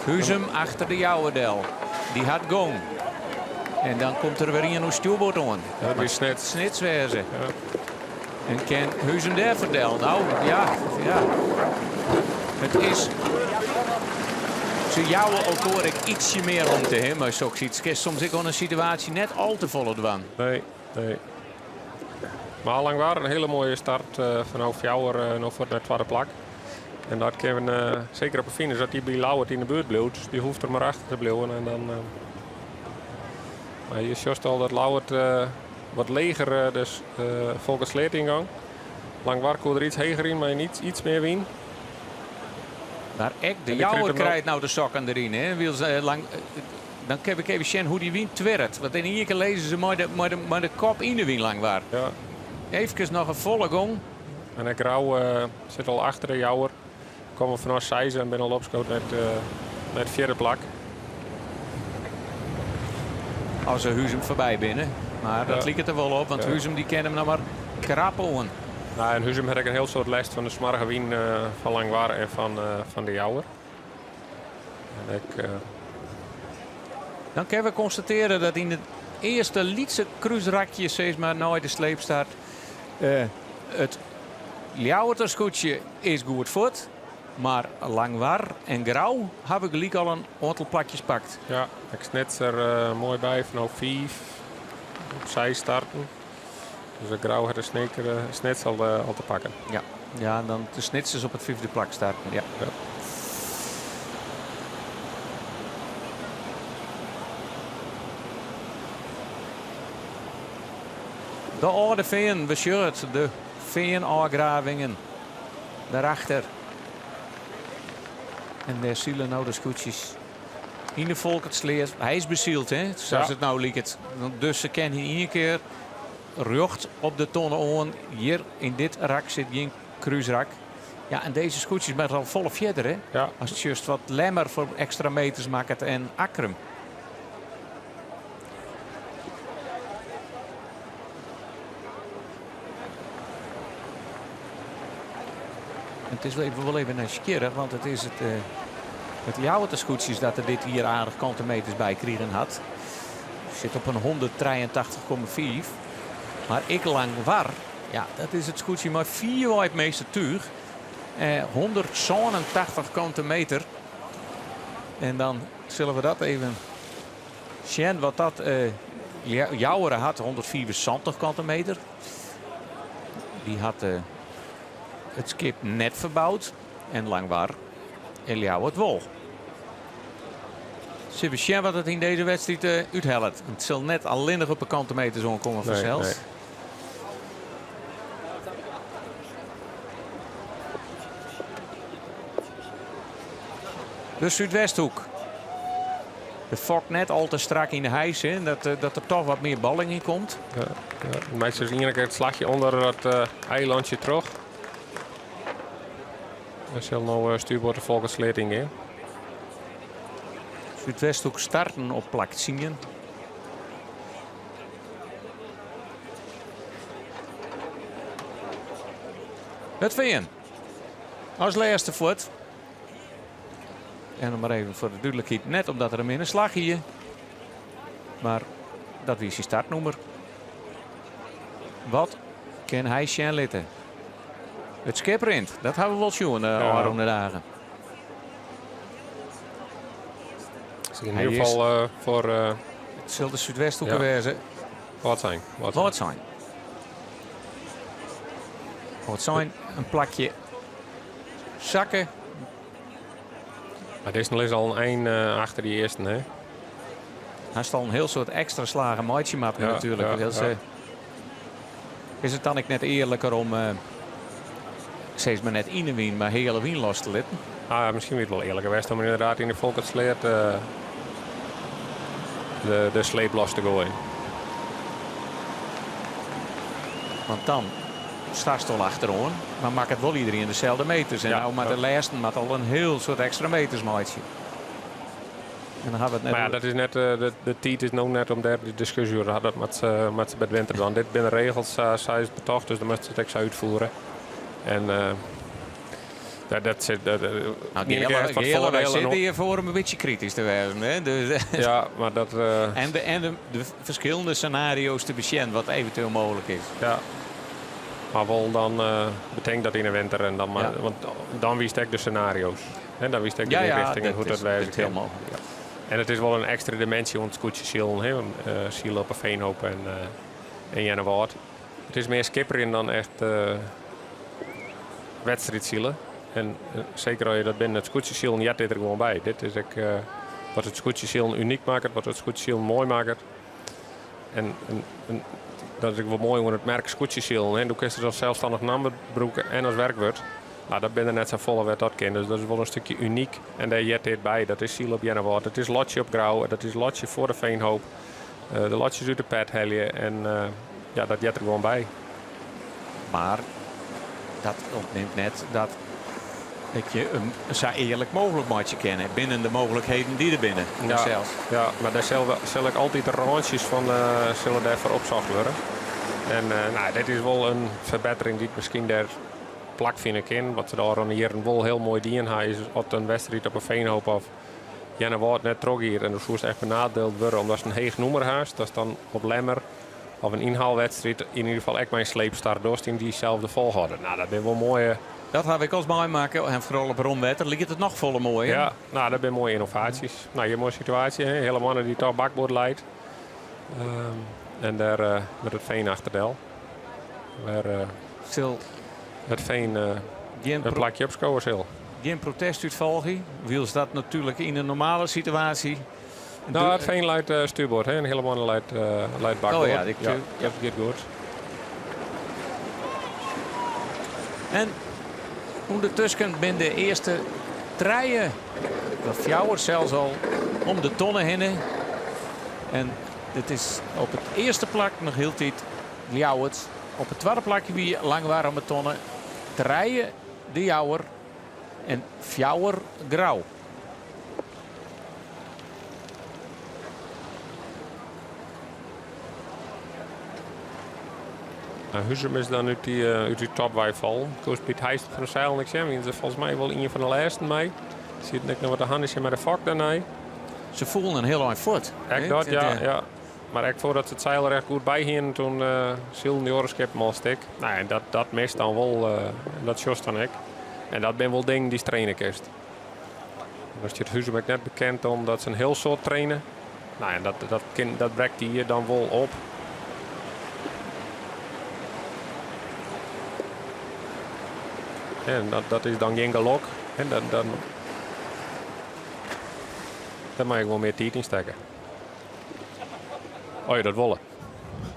[SPEAKER 13] Huzum achter de Jouwer del. Dy hat gong. En dan komt der wer ien oer stjoerboard oan.
[SPEAKER 14] Dat wie Snits.
[SPEAKER 13] Snits wêze. Ja. En kin Huzum dêr foar del? Nou, ja, ja. It is. Se jouwe elkoar ek ytsje mear romte, hè, mei soks. Kinst soms ek oan in situaasje net al te folle dwaan.
[SPEAKER 14] Nee, nee. Mar Langwar, in hiele moaie start fanôf fjouwer no fuort nei it twadde plak. En dat kin seker op 'e finish dat dy by Ljouwert yn de buert bliuwt. Dy hoecht der mar achter te bliuwen en dan. Mar hjir sjochst al dat Ljouwert wat leger de Folkertsleat yngyng. Langwar koe der iets heger yn, mei iets mear wyn.
[SPEAKER 13] Mar ek de Jouwer krijt no de sokken deryn. Hè? Wylst, lang, dan kin ik even sjen hoe't dy wyn twirret. Want yn ien kear lizze se mei de, mei de, mei de kop yn de wyn Langwar.
[SPEAKER 14] Ja.
[SPEAKER 13] Eefkes noch in folle gong.
[SPEAKER 14] En ek Grou sit al achter de Jouwer. Komme fanôf seis en binne al opskood nei it fjirde plak.
[SPEAKER 13] As se Huzum foarby binne. Mar dat liket der wol op, want Huzum dy kin him noch mar krap oan.
[SPEAKER 14] Nou, en Huzum hat ek in hiel soad lêst fan de smoarge wyn fan Langwar en fan de Jouwer. En ek,
[SPEAKER 13] Dan kinne we konstatearje dat yn it earste lytse krúsrakje, sis mar, nei de sleepstart, it Ljouwerter skûtsje is goed fuort. Mar Langwar en Grou hawwe gelyk al in oantal plakjes pakt.
[SPEAKER 14] Ja, ek Snits der moai by fanôf fiif op seis starten. Dus de Grou hat de Sneker, Snits al, al te pakken.
[SPEAKER 13] Ja, ja en dan de Snitsers op it fyfde plak starten. Ja.
[SPEAKER 14] Ja.
[SPEAKER 13] De âlde fean, we sjogge it, de feanôfgravingen daarachter. En dêr sile no de skûtsjes yn de Folkertsleat. Hy is besyld, hè? Sa't it no liket. Dus se kin yn ien kear rjocht op de tonne oan. Hjir yn dit rak sit gjin krúsrak. Ja, en dizze skûtsjes moatte al folle fierder, hè?
[SPEAKER 14] Ja.
[SPEAKER 13] Ast sjochst wat Lemmer foar ekstra meters makket en Akkrum. It is wol even nijsgjirrich, want it is it, it Ljouwerter skûtsjes dat der dit jier aardich kante meters by krigen hat. Sit op in 183,5. Mar ek Langwar, ja, dat is it skûtsje mei fierwei it measte túch. 187 kante meter. En dan sille we dat even sjen wat dat Jouwer hat 175 kante meter. Dy hat it skip net ferboud en Langwar en Ljouwert wol. Sille we sjen wat it yn dizze wedstriid úthellet. It sil net allinnich op de kante meters oankomme fansels.
[SPEAKER 14] Nee, nee.
[SPEAKER 13] De Súdwesthoek. De fok net al te strak yn de hijs, hè? Dat, dat der toch wat mear balling yn komt.
[SPEAKER 14] Ja, ja. Meitsje dus ien kear it slachje ûnder dat eilantsje troch. En sil no stuurboard de Folkertsleat yngean.
[SPEAKER 13] Súdwesthoek starten op plak tsien. It Fean. As lêste fuort. En dan mar even foar de dúdlikheid, net omdat er in minne slach hie, mar dat wie syn startnûmer. Wat kin hy sjen litte? It skip rint, dat hawwe we wol sjoen de ôfrûne dagen.
[SPEAKER 14] Yn ieder gefal foar.
[SPEAKER 13] It sil de Súdwesthoeke wêze.
[SPEAKER 14] Wâldsein.
[SPEAKER 13] Wâldsein. Wâldsein, in plakje sakke.
[SPEAKER 14] Mar dizze lizze al in ein achter dy earsten, hè?
[SPEAKER 13] Hast al in hiel soad ekstra slagen meitsje moatten natuerlik. Ja, Is it dan ek net earliker om sis mar net yn de wyn, mar heale wyn los te litten?
[SPEAKER 14] Ah, miskien wie it wol earliker west om ynderdaad yn de Folkertsleat de sleep los te goaien.
[SPEAKER 13] Want dan stast al achteroan, mar makket wol iderien deselde meters. En no moat de lêsten moat al in hiel soad ekstra meters meitsje. En dan hawwe we it net
[SPEAKER 14] Mar ja, dat is net, de tiid is no net om dêr dy diskusje oer te hawwen. Dat moat se, moat se by it winter dwaan. Dit binne regels, sa is it betocht, dus dan moatst it ek sa útfiere. En dat, dat sit, dat,
[SPEAKER 13] Nou,
[SPEAKER 14] ien kear hat wat
[SPEAKER 13] Geale, wy
[SPEAKER 14] foardelen
[SPEAKER 13] sitte hjir foar om in bytsje kritysk te wêzen. Hè? Dus,
[SPEAKER 14] Ja, mar dat...
[SPEAKER 13] En, de, en de, de ferskillende senario's te besjen wat eventueel mooglik is.
[SPEAKER 14] Ja. Mar wol dan betink dat yn de winter en dan,
[SPEAKER 13] Ja.
[SPEAKER 14] want dan witst ek de senario's. Hè, dan witst ek de
[SPEAKER 13] Ja, ja,
[SPEAKER 14] richtingen
[SPEAKER 13] dat
[SPEAKER 14] hoe't dat
[SPEAKER 13] is
[SPEAKER 14] wêze kin.
[SPEAKER 13] hiel mooglik. Ja.
[SPEAKER 14] En it is wol in ekstra diminsje oan it skûtsjesilen, hè, sile op 'e Veenhoop en Earnewâld. It is mear skipperjen dan echt wedstriidsile. En seker as je dat binnen it skûtsjesilen heart dit der gewoan by. Dit is ek wat it skûtsjesilen unyk makket, wat it skûtsjesilen moai makket. En, en, en dat is ek wol moai oan it merk skûtsjesilen. Hè. Do kinst it as selsstannich namme brûke en as werkwurd. No, dat binne der net safolle wêr't dat kin. Dus dat is wol in stikje unyk. En dêr heart dit by. Dat is sile op Earnewâld, dat is lotsje op Grou, dat is lotsje foar de Veenhoop. Eh, de lotsjes út de pet helje en eh, ja, dat heart der gewoan by.
[SPEAKER 13] Mar dat ûntnimt net dat dat je him sa earlik mooglik meitsje kinne binnen de mooglikheden dy't der binne.
[SPEAKER 14] Ja,
[SPEAKER 13] Sels.
[SPEAKER 14] ja, mar dêr sil, sil ek altyd rântsjes fan eh, sille dêrfoar opsocht wurde. En eh, nou, dit is wol in ferbettering dy't miskien dêr plakfine kin. Wat se de ôfrûne jierren wol hiel moai dien ha, is as in wedstriid op 'e Veenhoop of Earnewâld net trochgiet en do soest echt benadield wurde omdatst in heech nûmer hast, datst dan op Lemmer of in ynhaalwedstriid yn ieder gefal ek mei in sleepstart dochst yn dyselde folchoarder. Nou, dat binne wol moaie.
[SPEAKER 13] Dat haw ik alris meimakke en foaral op rom wetter liket it noch folle moaier.
[SPEAKER 14] Ja, nou, dat binne moaie ynnovaasjes. Nou, hjir moaie situaasje, hè? Hele manne dy't toch bakboard leit. Ehm, en dêr uh, met it Veen achterdel. Wêr uh,
[SPEAKER 13] sil
[SPEAKER 14] it Veen uh,
[SPEAKER 13] Gjin
[SPEAKER 14] in plakje opskowe sil.
[SPEAKER 13] Gjin protest út folgje, wylst dat natuerlik yn in normale situaasje.
[SPEAKER 14] Nou, it Veen leit uh, stuurboard, hè? En hele manne leit, uh, leit bakboard.
[SPEAKER 13] Oh ja, ik,
[SPEAKER 14] ja, dat giet goed.
[SPEAKER 13] En ûndertusken binne de earste trije, of fjouwer sels al, om de tonne hinne. En it is op it earste plak noch hieltyd Ljouwert. Op it twadde plak wie Langwar om 'e tonne. Trije De Jouwer en fjouwer Grou.
[SPEAKER 14] Nou, Huzum is dan út dy, uh, út dy top wei fallen. Koest by it heisten fan de seilen ek sjen, wiene se folgens my wol ien fan de lêsten mei. Sieten ek noch wat te hannesjen mei de fok dêrnei.
[SPEAKER 13] Se foelen in hiel ein fuort.
[SPEAKER 14] Ek dat, ja, ja. Mar ek foardat se it seil der echt goed by hienen, toen uh, silen dy oare skippen al stik. Nou, en dat, dat mist dan wol, uh, dat sjochst dan ek. En dat binne wol dingen dy'tst traine kinst. Dan stiet Huzum ek net bekend omdat se in hiel soad traine. Nou, en dat, dat, kin, dat brekt dy hjir dan wol op. En dat, dat is dan gjin gelok. En dan, dan, dêr mei ik wol mear tiid yn stekke. As je dat wolle.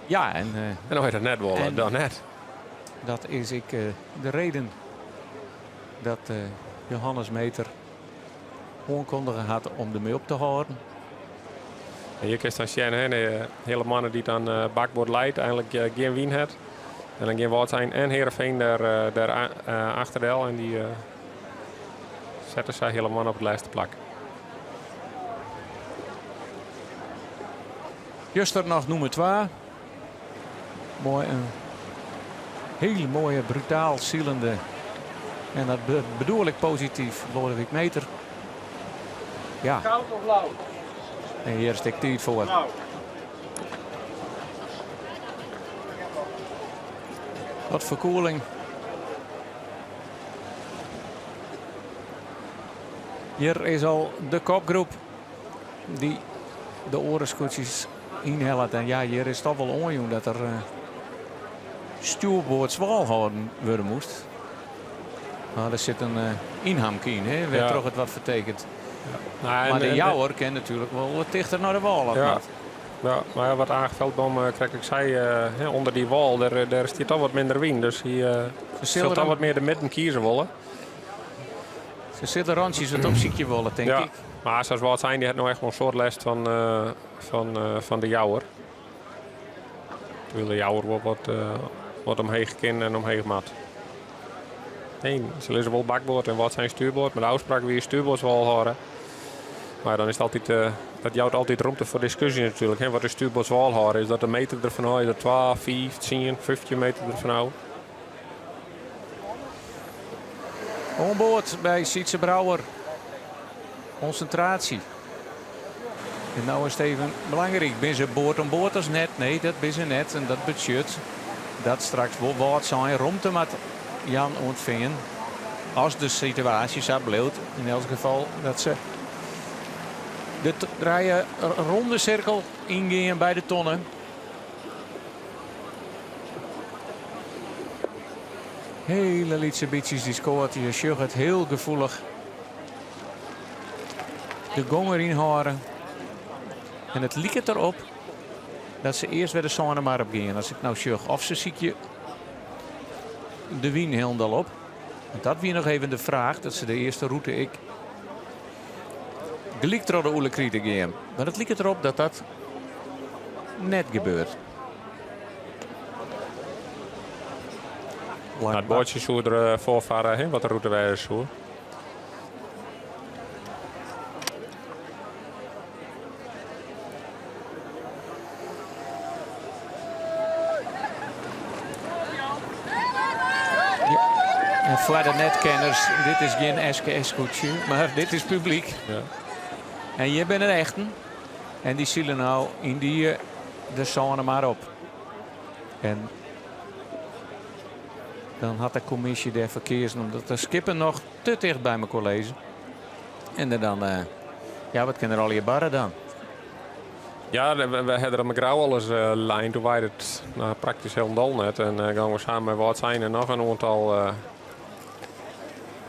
[SPEAKER 13] Ja, en, uh,
[SPEAKER 14] en as je dat net wolle, dan net.
[SPEAKER 13] Dat is ek uh, de reden dat uh, Johannes Meter oankundige hat om dermei op te hâlden.
[SPEAKER 14] En hjir kinst dan sjen, hè, de hiele mannen dy't dan uh, bakboard leit, einlik uh, gjin wyn hat. En dan gean Wâldsein en Heerenveen dêr, uh, dêr uh, achterdel en dy uh, sette sy hiele mannen op it lêste plak.
[SPEAKER 13] Juster noch nûmer 2. Moai in hiele moaie brutaal silende en dat bedoel ik posityf Lodewijk Meter. Ja.
[SPEAKER 1] Koud of lau?
[SPEAKER 13] En hjir is ek tiid foar. Wat ferkoeling. Hjir is al de kopgroep dy't de oare skûtsjes ynhellet. En ja, hjir is toch wol oanjûn dat der uh, stjoerboardswâl hâlden wurde moast. Mar der sit in uh, ynhamke yn, hè, wêrtroch it wat fertekent.
[SPEAKER 14] Ja. Nou,
[SPEAKER 13] mar de Jouwer kin natuerlik wol wat tichter nei de wâl.
[SPEAKER 14] Ja. Ja, mar ja, wat Age Veldboom uh, krekt ek sei, uh, ûnder dy wâl, dêr, dêr stiet toch wat minder wyn. Dus hy uh, sil toch wat mear de midden kieze wolle.
[SPEAKER 13] Se sille rantsjes wat opsykje wolle, tink
[SPEAKER 14] ja.
[SPEAKER 13] ik.
[SPEAKER 14] Mar sa as Wâldsein, dy hat no echt wol in soad lêst fan, uh, fan, uh, fan de Jouwer. Terwyl de Jouwer wol wat, uh, wat omheech kin en omheech moat. Nee, se lizze wol bakboard en Wâldsein stuurboard, mar de ôfspraak wie stuurboardswâl hâlde. Mar dan is it altyd, uh, dat jout altyd romte foar diskusje natuerlik. Hè. Wat is stuurboardswâl hâlde? Is dat in meter derfan ôf? Is dat 2, 5, 10, 15 meter derfan ôf?
[SPEAKER 13] Oan board by Sytze Brouwer. Konsintraasje. En no is it even belangryk. Binne se board oan board as net? Nee, dat binne se net. En dat betsjut dat straks wol Wâldsein romte moat jaan oan it Fean. As de situaasje sa bliuwt, yn elts gefal dat se de trije ronde sirkel yngean by de tonne. Hiele lytse bytsjes dy skoat. Je sjogge it hiel gefoelich. De gong deryn hâlde. En it liket derop dat se earst wer de Sânemar op gean. As ik no sjoch of se sykje de wyn hielendal op. Want dat wie noch even de fraach, dat se de earste rûte ek gelyk troch de Oelekrite gean. Mar it liket derop dat dat net gebeurt.
[SPEAKER 14] Nou, it boatsje soe der eh, foar farre, hè, wat de rûte wêze soe.
[SPEAKER 13] En foar de netkenners, dit is gjin SKS-skûtsje, mar dit is publyk.
[SPEAKER 14] Ja.
[SPEAKER 13] En hjir binne de echten. En dy sile no yn dy de Sânemar op. En dan hat de kommisje dêrfoar keazen omdat de skippen noch te ticht by mekoar lizze. En der dan, eh, ja, wat kin der allegear barre dan?
[SPEAKER 14] Ja, we hebben er mei Grou alris uh, lijn. Doe waait it no, praktysk hielendal net. En uh, gongen we samen mei Wâldsein en noch in oantal uh,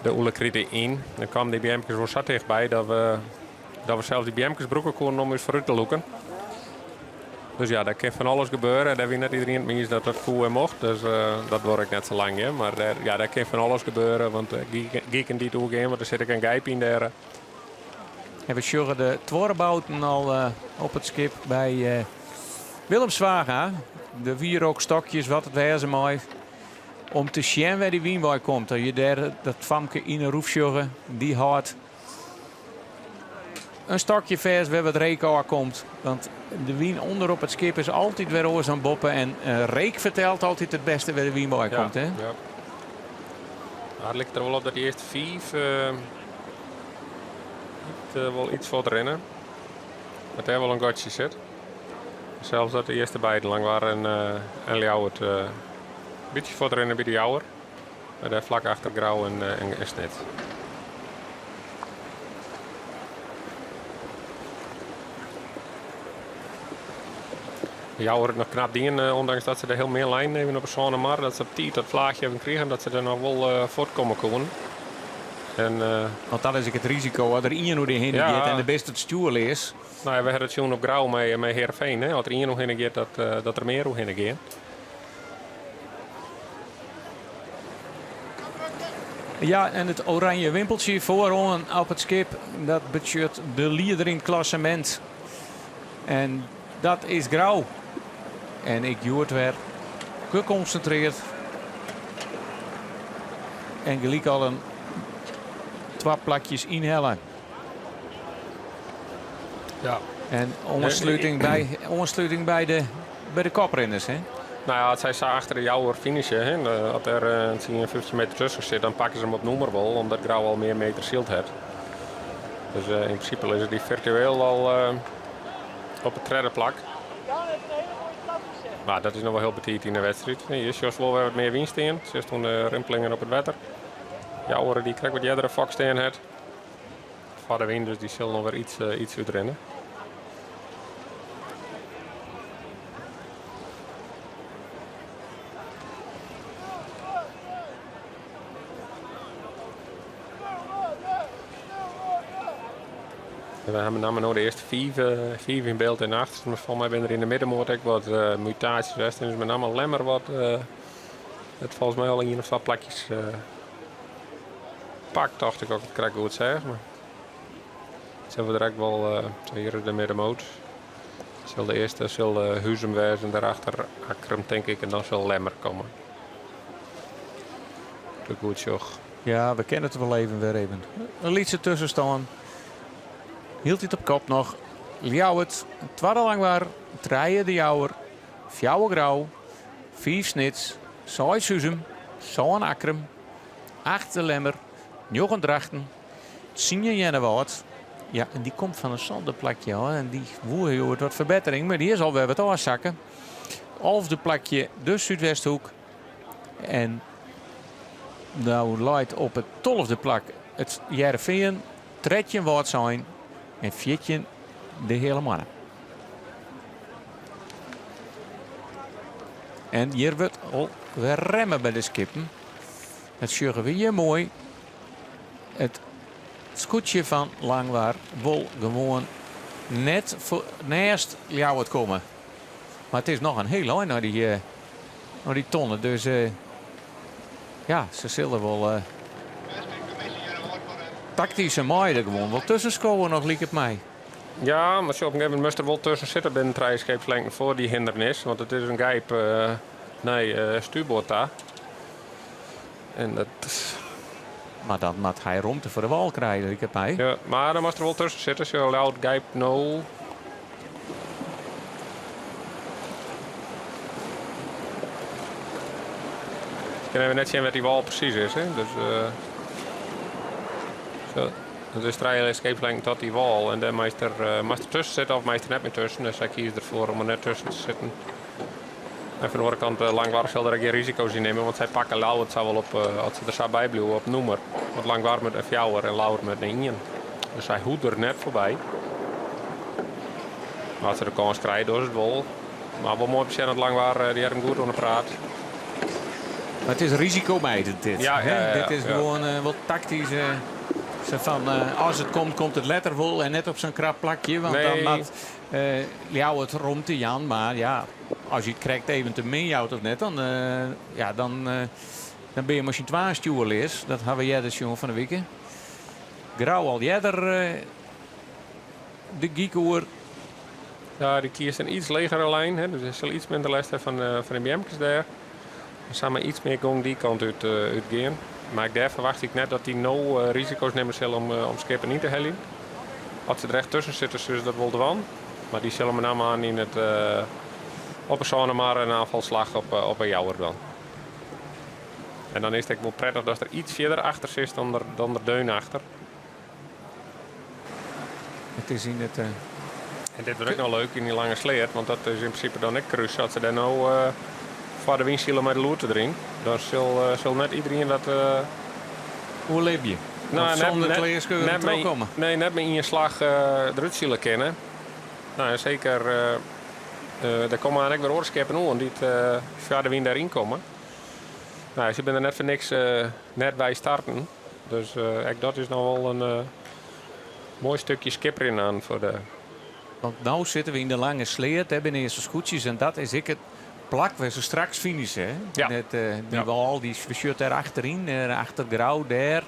[SPEAKER 14] de Oelekrite yn. Dan kamen dy beamkes wol sa tichtby dat we sels dy beamkes brûke koenen om ús foarút te lûken. Dus ja, dêr kin fan alles gebeure. Dêr wie net iderien it mei iens dat dat koe en mocht. Dus dat duorre ek net sa lang. Hear. Mar dêr, ja, dêr kin fan alles gebeure. Want giken dy't oergean, want der sit ek in gijp yn dêr.
[SPEAKER 13] En we sjogge de tuorrebouten al op it skip by Willem Zwaga. De wierookstokjes, wat it wêze mei. Om te sjen wêr dy wyn wei komt. As je dêr dat famke yn 'e roef sjogge, dy hâldt in stokje fêst wêr wat reek ôfkomt. Want de wyn ûnder op it skip is altyd wer oars dan boppe. En reek fertelt altyd it bêste wêr de wyn wei komt.
[SPEAKER 14] Ja,
[SPEAKER 13] hè?
[SPEAKER 14] ja. Mar it liket der wol op dat dy earste fiif wol iets fuortrinne. Dat dêr wol in gatsje sit. Sels dat de earste beide Langwar en, en Ljouwert in bytsje fuortrinne by de Jouwer. Mar dêr flak achter Grou en, en Snits. De Jouwer it noch knap dien, ûndanks dat se der hiel min leinen even op 'e Sânemar. Dat se op tiid dat flaachje even krigen, dat se der noch wol fuortkomme koenen. En,
[SPEAKER 13] Want dat is ek it risiko, as der ien oer dy hinne
[SPEAKER 14] Ja.
[SPEAKER 13] giet en do bist it stjoerleas.
[SPEAKER 14] No ja, we hawwe it sjoen op Grou mei Heerenveen. Hè. As der ien oerhinne giet, dat der mear oerhinne gean.
[SPEAKER 13] Ja, en it oranje wimpeltsje foaroan op it skip, dat betsjut de lieder yn it klassemint. En dat is Grou. En ek hjoed wer gekonsintrearre. En gelyk al in twa plakjes ynhelle.
[SPEAKER 14] Ja.
[SPEAKER 13] En oansluting by de koprinners, hè?
[SPEAKER 14] No ja, as sy sa achter de Jouwer finishe, hè, as der 10, 15 meter tusken sit, dan pakke se him op nûmer wol, omdat Grou al mear meter syld hat. Dus yn prinsipe lizze dy firtueel al op it tredde plak. Mar dat is noch wol hiel betiid yn de wedstriid. Hjir sjochst wol wer wat mear wyn stean. Sjochst oan de rimpelingen op it wetter. Jouwer dy't krekt wat eardere fok stean hat. Foar de wyn, dus dy sil noch wer iets útrinne. We hawwe benammen no de earste fiif yn byld en achter. Mar folgens my binne der yn de middenmoat ek wat mutaasjes west. En is benammen Lemmer wat it folgens my al ien of twa plakjes pakt, tocht ik, as ik it krekt goed seach. Mar sille we direkt wol hjir is de middenmoat. Sil de earste sil Huzum wêze en dêrachter Akkrum tink ik en dan sil Lemmer komme. As ik goed sjoch.
[SPEAKER 13] Ja, we kinne it wol even wer even. In lytse tuskenstân. Hieltyd op kop noch. Ljouwert, twadde Langwar, trije De Jouwer, fjouwer Grou, fiif Snits, seis Huzum, sân Akkrum, acht De Lemmer, njoggen Drachten, tsien Earnewâld. Ja, en dy komt fan in sânde plakje ôf en dy woe hjoed wat ferbettering, mar dy is alwer wat ôfsakke. Alfde plakje de Súdwesthoek. En no leit op it tolfde plak it Hearrenfean, 13 Wâldsein en 14 de Heale Moanne. En hjir wurdt al wer remme by de skippen. Dat sjogge we hjir moai. It skûtsje fan Langwar wol gewoan net neist Ljouwert komme. Mar it is noch in hiel ein nei dy, eh, nei dy tonne. Dus eh, ja, se sille wol eh, taktyske mei der gewoan wol tusken skowe noch liket my.
[SPEAKER 14] Ja, mar op in gegeven momint moast der wol tusken sitte binnen trije skeepslengten foar dy hindernis. Want it is in gijp nei stuurboard ta. En dat...
[SPEAKER 13] Mar dan moat hy romte foar de wâl krije, liket my.
[SPEAKER 14] Ja, mar dan moast der wol tusken sitte. Sjoch, Ljouwert gijpt no. Ik kin even net sjen wêr't dy wâl presys is. Hè? Dus, zo. Dat is trije skeepslengten tot dy wâl. En dêr meist der, meist der tusken sitte of meist der net mear tusken. Dus sy kieze derfoar om der net tusken te sitten. En fan de oare kant, Langwar sil der ek gjin risiko's yn nimme, want sy pakke Ljouwert sa wol op, as se der sa by bliuwe, op nûmer. Want Langwar moat nei fjouwer en Ljouwert moat nei ien. Dus sy hoecht der net foarby. Mar as se de kâns krije, dogge se it wol. Mar wol moai om te sjen dat Langwar dy hat him goed oan de praat.
[SPEAKER 13] Mar it is risikomijdend dit.
[SPEAKER 14] Ja, ja, ja,
[SPEAKER 13] Dit is gewoan wat taktysk. Sa fan, as it komt, komt it letter wol en net op sa'n krap plakje. Want dan moat Ljouwert romte jaan, mar ja, as je it krekt even te min jout of net, dan, ja, dan, dan binne je mei syn twaen stjoerleas. Dat ha we earder sjoen fan 'e wike. Grou al earder de gyk oer.
[SPEAKER 14] Ja, dy kiest in iets legere lijn, hè, dus hy sil iets minder lêst ha fan de beamkes dêr. Dan sil mar iets mear gong dy kant út, útgean. Mar ek dêr ferwacht ik net dat dy no risiko's nimme sille om skippen yn te heljen. As se der echt tusken sitte, sille se dat wol dwaan. Mar dy sille mei namme aan yn it op 'e Sânemar in aanvalslag op 'e Jouwer dwaan. En dan is it ek wol prettich datst der iets fierder achter sitst dan der, dan der deun achter.
[SPEAKER 13] It is yn it.
[SPEAKER 14] En dit wurdt ek noch leuk yn dy lange sleat, want dat is yn prinsipe dan ek krús. As se dêr no foar de wyn sile mei de loerte deryn, dan sil, sil net iderien dat
[SPEAKER 13] oerlibje.
[SPEAKER 14] No,
[SPEAKER 13] Of sûnder klearskuren trochkomme.
[SPEAKER 14] Nee, net mei ien slach derút sile kinne. No, en seker, der komme ek wer oare skippen oan dy't foar de wyn dêryn komme. No, se binne der net foar niks net by starten. Dus ek dat is noch wol in moai stikje skipperjen aan foar de.
[SPEAKER 13] Want no sitte we yn de lange sleat, dêr binne earst de skûtsjes en dat is ek it plak wêr se straks finishe. Hè?
[SPEAKER 14] Ja.
[SPEAKER 13] Net, dy wâl dy sjocht dêr achteryn, achter Grou dêr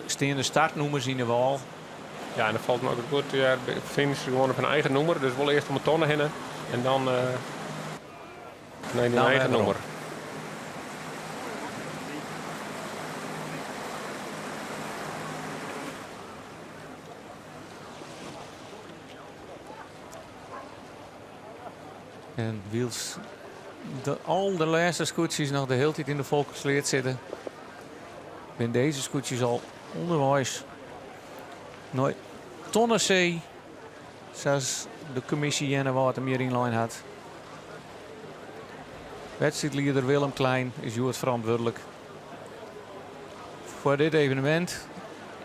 [SPEAKER 13] stean de startnûmers yn de wâl.
[SPEAKER 14] Ja, en dan falt me ook goed, ja, finishe gewoan op hun eigen nûmer, dus wol earst om de tonne hinne en dan nei dyn eigen nûmer.
[SPEAKER 13] En wylst de al de lêste skûtsjes noch de hiele tiid yn de Folkersleat sitte, binne dizze skûtsjes al ûnderweis nei Tonnessee, sa't de kommisje Earnewâld him hjir ynlein hat. Wedstriidlieder Willem Klein is hjoed ferantwurdlik foar dit evenemint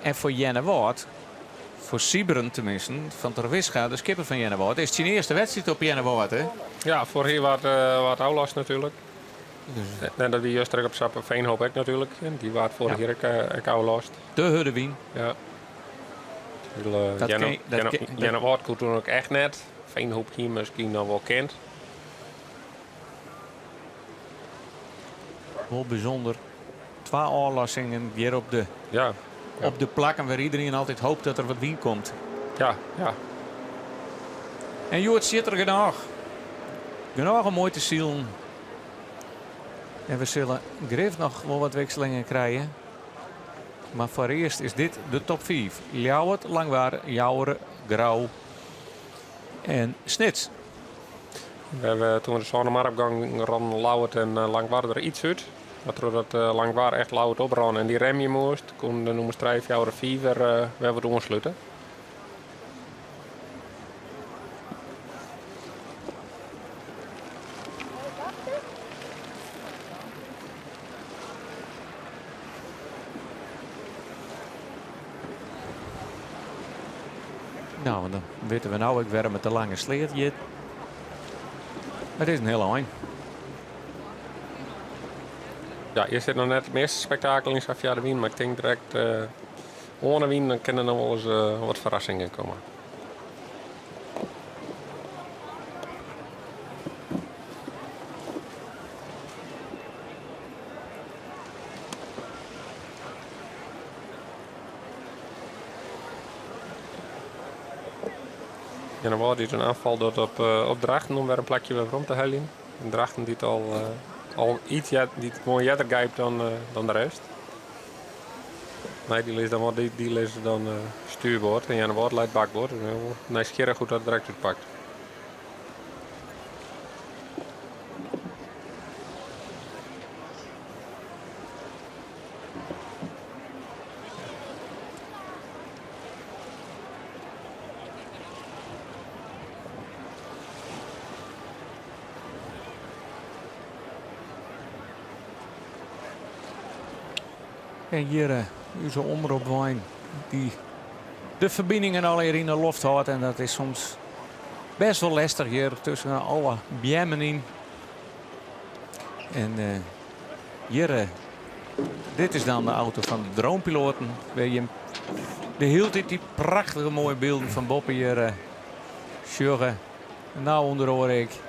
[SPEAKER 13] en foar Earnewâld. Foar Sybren teminsten, fan Terwisga, de skipper fan Earnewâld. Is it syn earste wedstriid op Earnewâld, hè?
[SPEAKER 14] Ja, foarich jier waard, waard ôflast natuerlik. En dat wie juster ek op Sappe Veenhoop ek natuerlik. Dy waard foarich jier ek, ek ôflast.
[SPEAKER 13] De hurde wyn.
[SPEAKER 14] Ja. Earnewâld koe toen ek echt net. Veenhoop hie miskien noch wol kind.
[SPEAKER 13] Wol bysûnder. Twa ôflossingen hjir op de,
[SPEAKER 14] ja, ja.
[SPEAKER 13] op de plakken wêr iderien altyd hopet dat der wat wyn komt.
[SPEAKER 14] Ja, ja.
[SPEAKER 13] En hjoed sit der genôch. Genôch om moai te silen. En we sille grif noch wol wat wikselingen krije. Mar foarearst is dit de top 5. Ljouwert, Langwar, Joure, Grou en Snits.
[SPEAKER 14] We hawwe toen we de Sânemar opgongen rûnen Ljouwert en Langwar der iets út. Mar trochdat Langwar echt Ljouwert oprûn en dy remje moast, koenen de nûmers 3, 4 en 5 wer, wer wat oanslute.
[SPEAKER 13] Nou, en dan witte we no ek wêrom't it de lange sleat hjit. It is in hiel ein.
[SPEAKER 14] Ja, hjir sit noch net it measte spektakel yn sa fia de wyn, mar ik tink direkt oan de wyn, dan kinne der noch wolris wat ferrassingen komme. Earnewâld dy't in oanfal docht op, op Drachten om wer in plakje wer werom te heljen. En Drachten dy't al, al iets dy't gewoan earder gijpt dan, dan de rest. Nee, dy lizze dan wol, dy, dy lizze dan stuurboard en Earnewâld leit bakboard. Dus hiel nijsgjirrich hoe't dat direkt útpakt.
[SPEAKER 13] En hjir ús omropwein dy't de ferbiningen allegear yn de loft hâldt. En dat is soms best wol lestich hjir tusken alle beammen yn. En hjir, dit is dan de auto fan de dronepiloaten. Wêr't je de hiele tiid dy prachtige moaie bylden fan boppe hjir sjogge. No ûnder oare ek.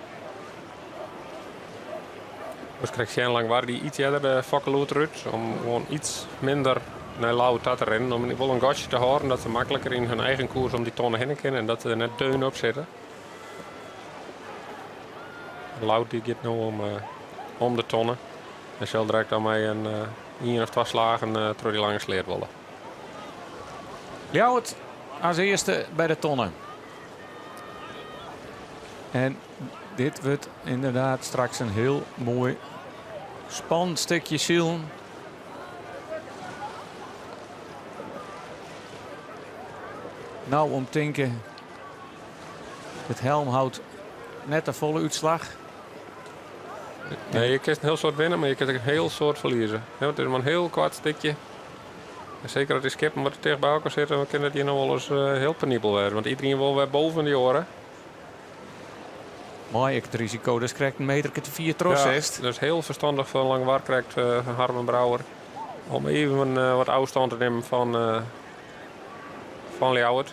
[SPEAKER 14] Moast krekt sjen Langwar die iets earder de fokkeloet derút om gewoan iets minder nei Lau ta te rinnen. Om wol in gatsje te hâlden dat se makliker yn hun eigen koers om dy tonne hinne kinne en dat se der net deun op sitte. Lau dy giet no om, om de tonne en sil direkt al mei in ien of twa slagen troch dy lange sleat wolle.
[SPEAKER 13] Ljouwert as earste by de tonne. En dit wurdt ynderdaad straks in hiel moai spannend stikje silen. No om tinke, it helmhout net de folle útslach.
[SPEAKER 14] Nee, je kinst in hiel soad winne, mar je kinst ek in hiel soad ferlieze. Want it is mar in hiel koart stikje. En seker as dy skippen wat ticht by elkoar sitte, dan kin it hjir noch wolris hiel penibel wêze. Want iderien wol wer boven dy oare.
[SPEAKER 13] Mei ek it risiko datst krekt in meterke te fier troch
[SPEAKER 14] Ja, dat is hiel ferstannich fan Langwar krekt fan Harmen Brouwer. Om even wat ôfstân te nimmen fan, fan Ljouwert.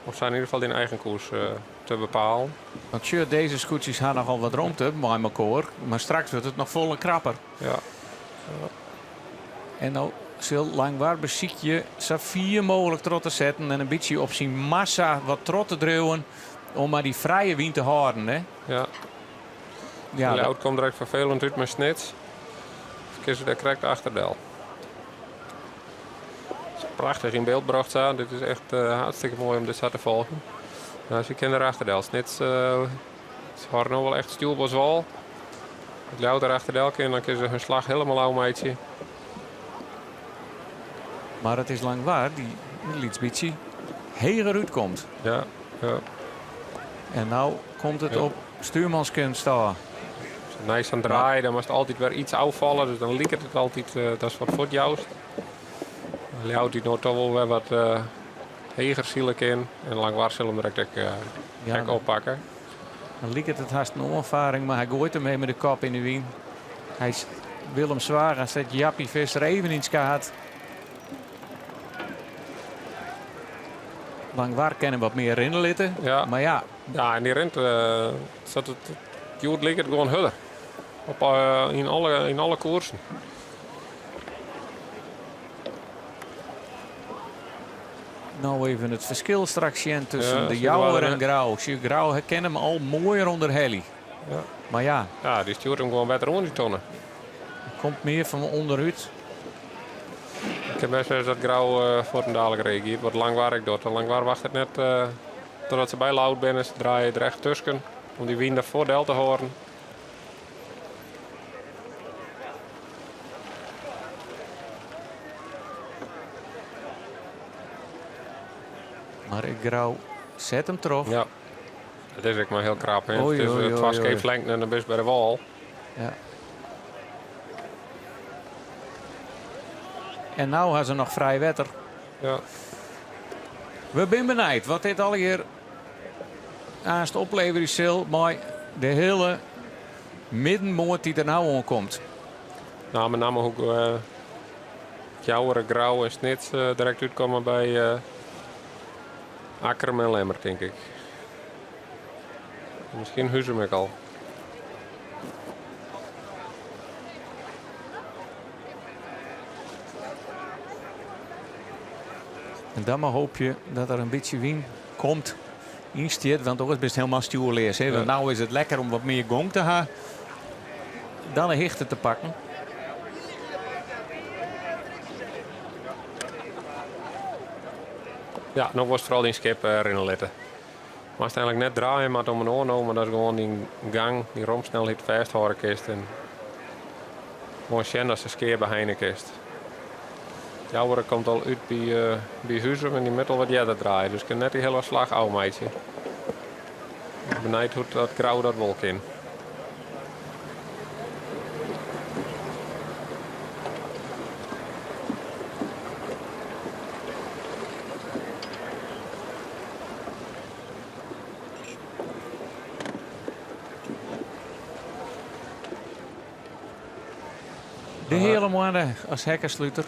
[SPEAKER 14] Om sa yn ieder gefal dyn eigen koers te bepalen.
[SPEAKER 13] Want sjoch, dizze skûtsjes ha nochal wat romte mei mekoar, mar straks wurdt it noch folle krapper.
[SPEAKER 14] Ja.
[SPEAKER 13] En no sil Langwar besykje sa fier mooglik troch te setten en in bytsje op syn massa wat troch te driuwen om mar dy frije wyn te hâlden. Hè?
[SPEAKER 14] Ja. Ja, Ljouwert komt direkt ferfelend út mei Snits. Dus kinne se dêr krekt achterdel. Prachtich yn byld brocht sa. Dit is echt hartstikke moai om dit sa te folgjen. No, se kinne der achterdel. Snits uh, se hâlde no wol echt stjoerboardswâl. As Ljouwert der achterdel kin, dan kinne se hun slach hielendal ôfmeitsje.
[SPEAKER 13] Mar it is Langwar dy't in lyts bytsje heger útkomt.
[SPEAKER 14] Ja, ja.
[SPEAKER 13] En no komt it op stuurmanskunst ôf.
[SPEAKER 14] Nei sa'n draai, dan moatst altyd wer iets ôffalle, dus dan liket it altyd uh, datst wat fuortjoust. Ljouwert dy't no toch wol wer wat uh, heger sile kin en Langwar sil him direkt ek, uh, ja, ek oppakke.
[SPEAKER 13] Dan liket it hast in oanfaring, mar hy goait him even mei de kop yn de wyn. Hy is Willem Zwaga set Jappie Visser even yn it skaad. Langwar kin him wat mear rinne litte.
[SPEAKER 14] Ja.
[SPEAKER 13] Mar ja.
[SPEAKER 14] Ja, en dy rint, uh, sa't it hjoed liket, gewoan hurder. Op, uh, yn, alle, yn alle koersen.
[SPEAKER 13] No even it ferskil straks sjen tusken ja, de Jouwer en Grou. Sjoch, Grou kin him al moaier ûnderhelje.
[SPEAKER 14] Ja.
[SPEAKER 13] Mar ja.
[SPEAKER 14] Ja, dy stjoert him gewoan better oan dy tonne.
[SPEAKER 13] Komt mear fan ûnderút.
[SPEAKER 14] It kin bêst wêze dat Grou uh, fuortendalik reagearret, wat Langwar ek docht. Langwar wachtet net uh, totdat se by Ljouwert binne. Se draaie der echt tusken om dy wyn derfoar del te hâlden.
[SPEAKER 13] Mar ek Grou set him troch.
[SPEAKER 14] Ja, it is ek mar hiel krap. Hè? It is eh, twa skeepslengten en dan bist by de wâl.
[SPEAKER 13] Ja. En no ha se noch frij wetter.
[SPEAKER 14] Ja.
[SPEAKER 13] We binne benijd wat dit allegear aanst opleverje sil mei de hiele middenmoat dy't der no oankomt.
[SPEAKER 14] Nou, met name hoe Joure, Grou en Snits direkt útkomme by Akkrum en Lemmer, tink ik. En miskien Huzum ek al.
[SPEAKER 13] En dan mar hoopje dat der in bytsje wyn komt ynstiet, want oars bist hielendal stjoerleas. Hè? Want no is it lekker om wat mear gong te ha, dan de hichte te pakken.
[SPEAKER 14] Ja, no wolst foaral dyn skip eh, rinne litte. Moatst eigenlik net draaie, mar om in oannommen datst gewoan dyn gang, dyn rompsnelheid fêsthâlde kinst en gewoan sjen datst de skea beheine kinst. Jouwer komt al út by, uh, by Huzum en dy moat al wat earder draaie, dus kin net dy hiele slach ôfmeitsje. Benijd hoe't dat Grou dat wol kin.
[SPEAKER 13] De Heale Moanne as hekkesluter.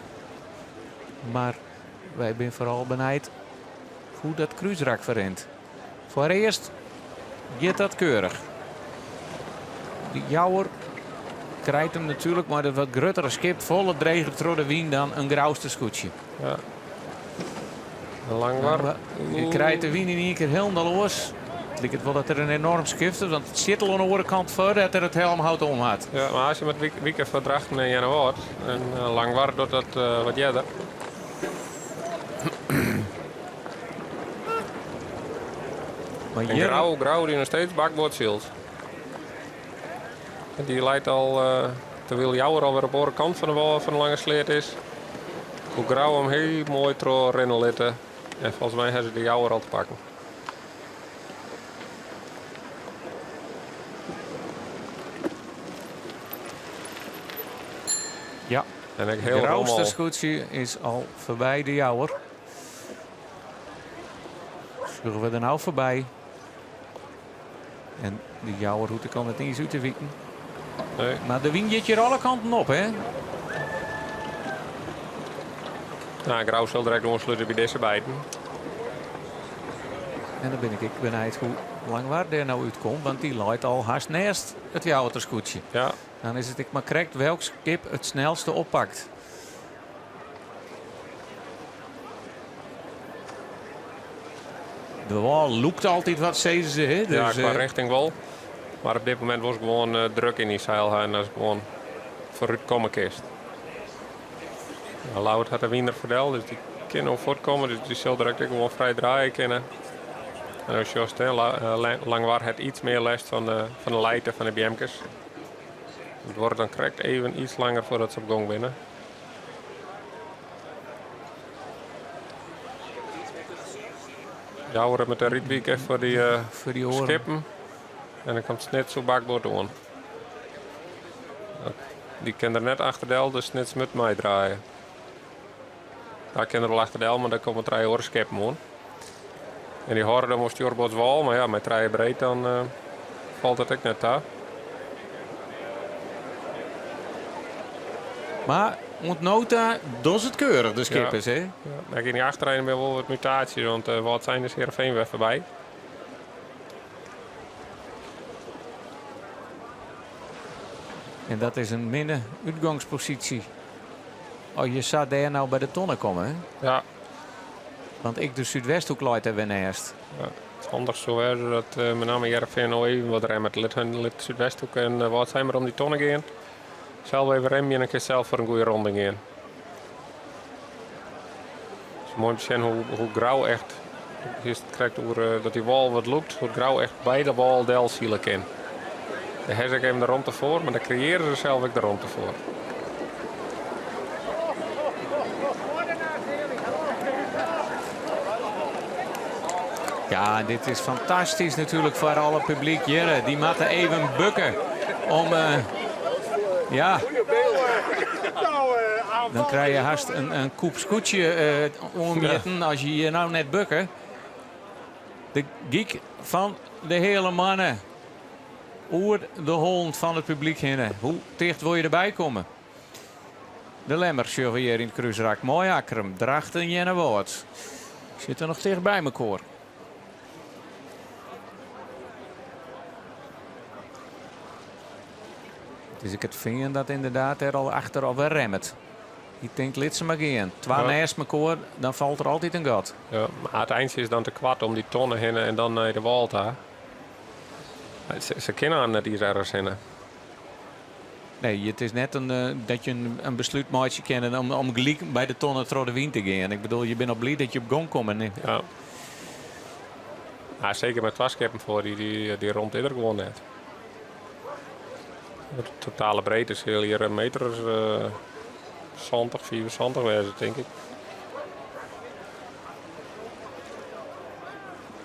[SPEAKER 13] Mar wy binne foaral benijd hoe't dat krúsrak ferrint. Foarearst giet dat keurich. De Jouwer krijt him natuerlik mei dat wat gruttere skip folle dreger troch de wyn dan in Grouster skûtsje.
[SPEAKER 14] Ja. Langwar.
[SPEAKER 13] Je krijt de wyn yn ien kear hielendal oars. It liket wol dat der in enorm skift is, want it sit al oan de oare kant foardat er it helmhout om hat.
[SPEAKER 14] Ja, mar as je met wike foar Drachten en Earnewâld en eh, Langwar docht dat eh, wat earder.
[SPEAKER 13] Maar
[SPEAKER 14] En
[SPEAKER 13] hjir-
[SPEAKER 14] Grou, Grou dy't noch steeds bakboard sylt. En dy leit al, eh, terwyl Jouwer alwer op de oare kant fan de wâl fan de Lange Sleat is. Hoe Grou him hiel moai troch rinne litte. En folgens my ha se de Jouwer al te pakken.
[SPEAKER 13] Ja,
[SPEAKER 14] En ek hiel
[SPEAKER 13] Grouster
[SPEAKER 14] rommel.
[SPEAKER 13] skûtsje is al foarby de Jouwer. Sjogge we der no foarby. En de Jouwer hoecht ek al net iens út te wiken.
[SPEAKER 14] Nee.
[SPEAKER 13] Mar de wyn giet hjir alle kanten op, hè?
[SPEAKER 14] Nou, Grou sil direkt oanslute by dizze beiden.
[SPEAKER 13] En dan bin ik ek benijd hoe Langwar dêr no útkomt, want dy leit al hast neist it Ljouwerter skûtsje.
[SPEAKER 14] Ja.
[SPEAKER 13] Dan is it ek mar krekt welk skip it snelste oppakt. De wâl lûkt altyd wat, sizze se. Hè?
[SPEAKER 14] Ja,
[SPEAKER 13] Dus,
[SPEAKER 14] kwa
[SPEAKER 13] eh,
[SPEAKER 14] richting wol. Mar op dit momint wolst gewoan eh, druk yn dyn seil ha en datst gewoan foarút komme kinst. Nou, Ljouwert hat de wyn der foardel, dus dy kin no fuortkomme. Dus dy sil direkt ek gewoan frij draaie kinne. En dan sjochst, hè, Langwar hat iets mear lêst fan de lijte fan de beamkes. It duorret dan krekt even iets langer foardat se op gong binne. Jouwer met de Rydwyk even foar dy
[SPEAKER 13] Foar dy oaren.
[SPEAKER 14] skippen. En dan komt Snits oer bakboard oan. Dy kin der net achterdel, dus Snits moat meidraaie. Daar kin er wol achterdel, mar dêr komme trije oare skippen oan. En dy hâlde dan wol stjoerboardswâl, mar ja, mei trije breed dan falt dat ek net ta.
[SPEAKER 13] Mar oant no ta dogge se it keurich, de skippers, hè?
[SPEAKER 14] Ja, mar yn dy achterrein binne wol wat mutaasjes, want Wâldsein is Heerenveen wer foarby.
[SPEAKER 13] En dat is in minne útgongsposysje. As je sa dêr no by de tonne komme, hè?
[SPEAKER 14] Ja.
[SPEAKER 13] Want ek de Súdwesthoek leit der wer neist.
[SPEAKER 14] Ja, it handich soe wêze dat met name Hearrenfean no even wat remmet. Lit hun, lit Súdwesthoek en Wâldsein mar om dy tonne gean. Sels even remje en dan kinst sels foar in goede ronding gean. It is moai om te sjen hoe, hoe Grou echt, is it krekt oer dat dy wâl wat lûkt, hoe Grou echt by de wâl del sile kin. Dêr ha se ek even de romte foar, mar dêr kreëarje se sels ek de romte foar.
[SPEAKER 13] Ja, dit is fantastysk natuerlik foar alle publyk hjir. Dy moatte even bukke om... eh, ja. Dan krije je hast in kûp skûtsje eh, oanmjitten as je hjir no net bukke. De gyk fan de Heale Moanne oer de hollen fan it publyk hinne. Hoe ticht wol je derby komme? De Lemmer sjogge we hjir yn it krúsrak. Mei Akkrum, Drachten, Earnewâld. Sitte noch ticht by mekoar. It is ek it Fean dat ynderdaad dêr al achter alwer remmet. Hy tinkt lit se mar gean. Twa nêst mekoar, dan falt der altyd in gat.
[SPEAKER 14] Ja, mar it eintsje is dan te koart om dy tonne hinne en dan nei de wâl ta. Se kinne har net iens ergens hinne.
[SPEAKER 13] Nee, it is net in, eh, dat je in beslút meitsje kinne om, om gelyk by de tonne troch de wyn te gean. Ik bedoel, je binne al bliid dat je op gong komme. Nee.
[SPEAKER 14] Ja. Ja, seker mei twa skippen foar, dy, dy, dy romte is der gewoan net. De totale breedte sil hjir in meter as uh, 70, 75 wêze, tink ik.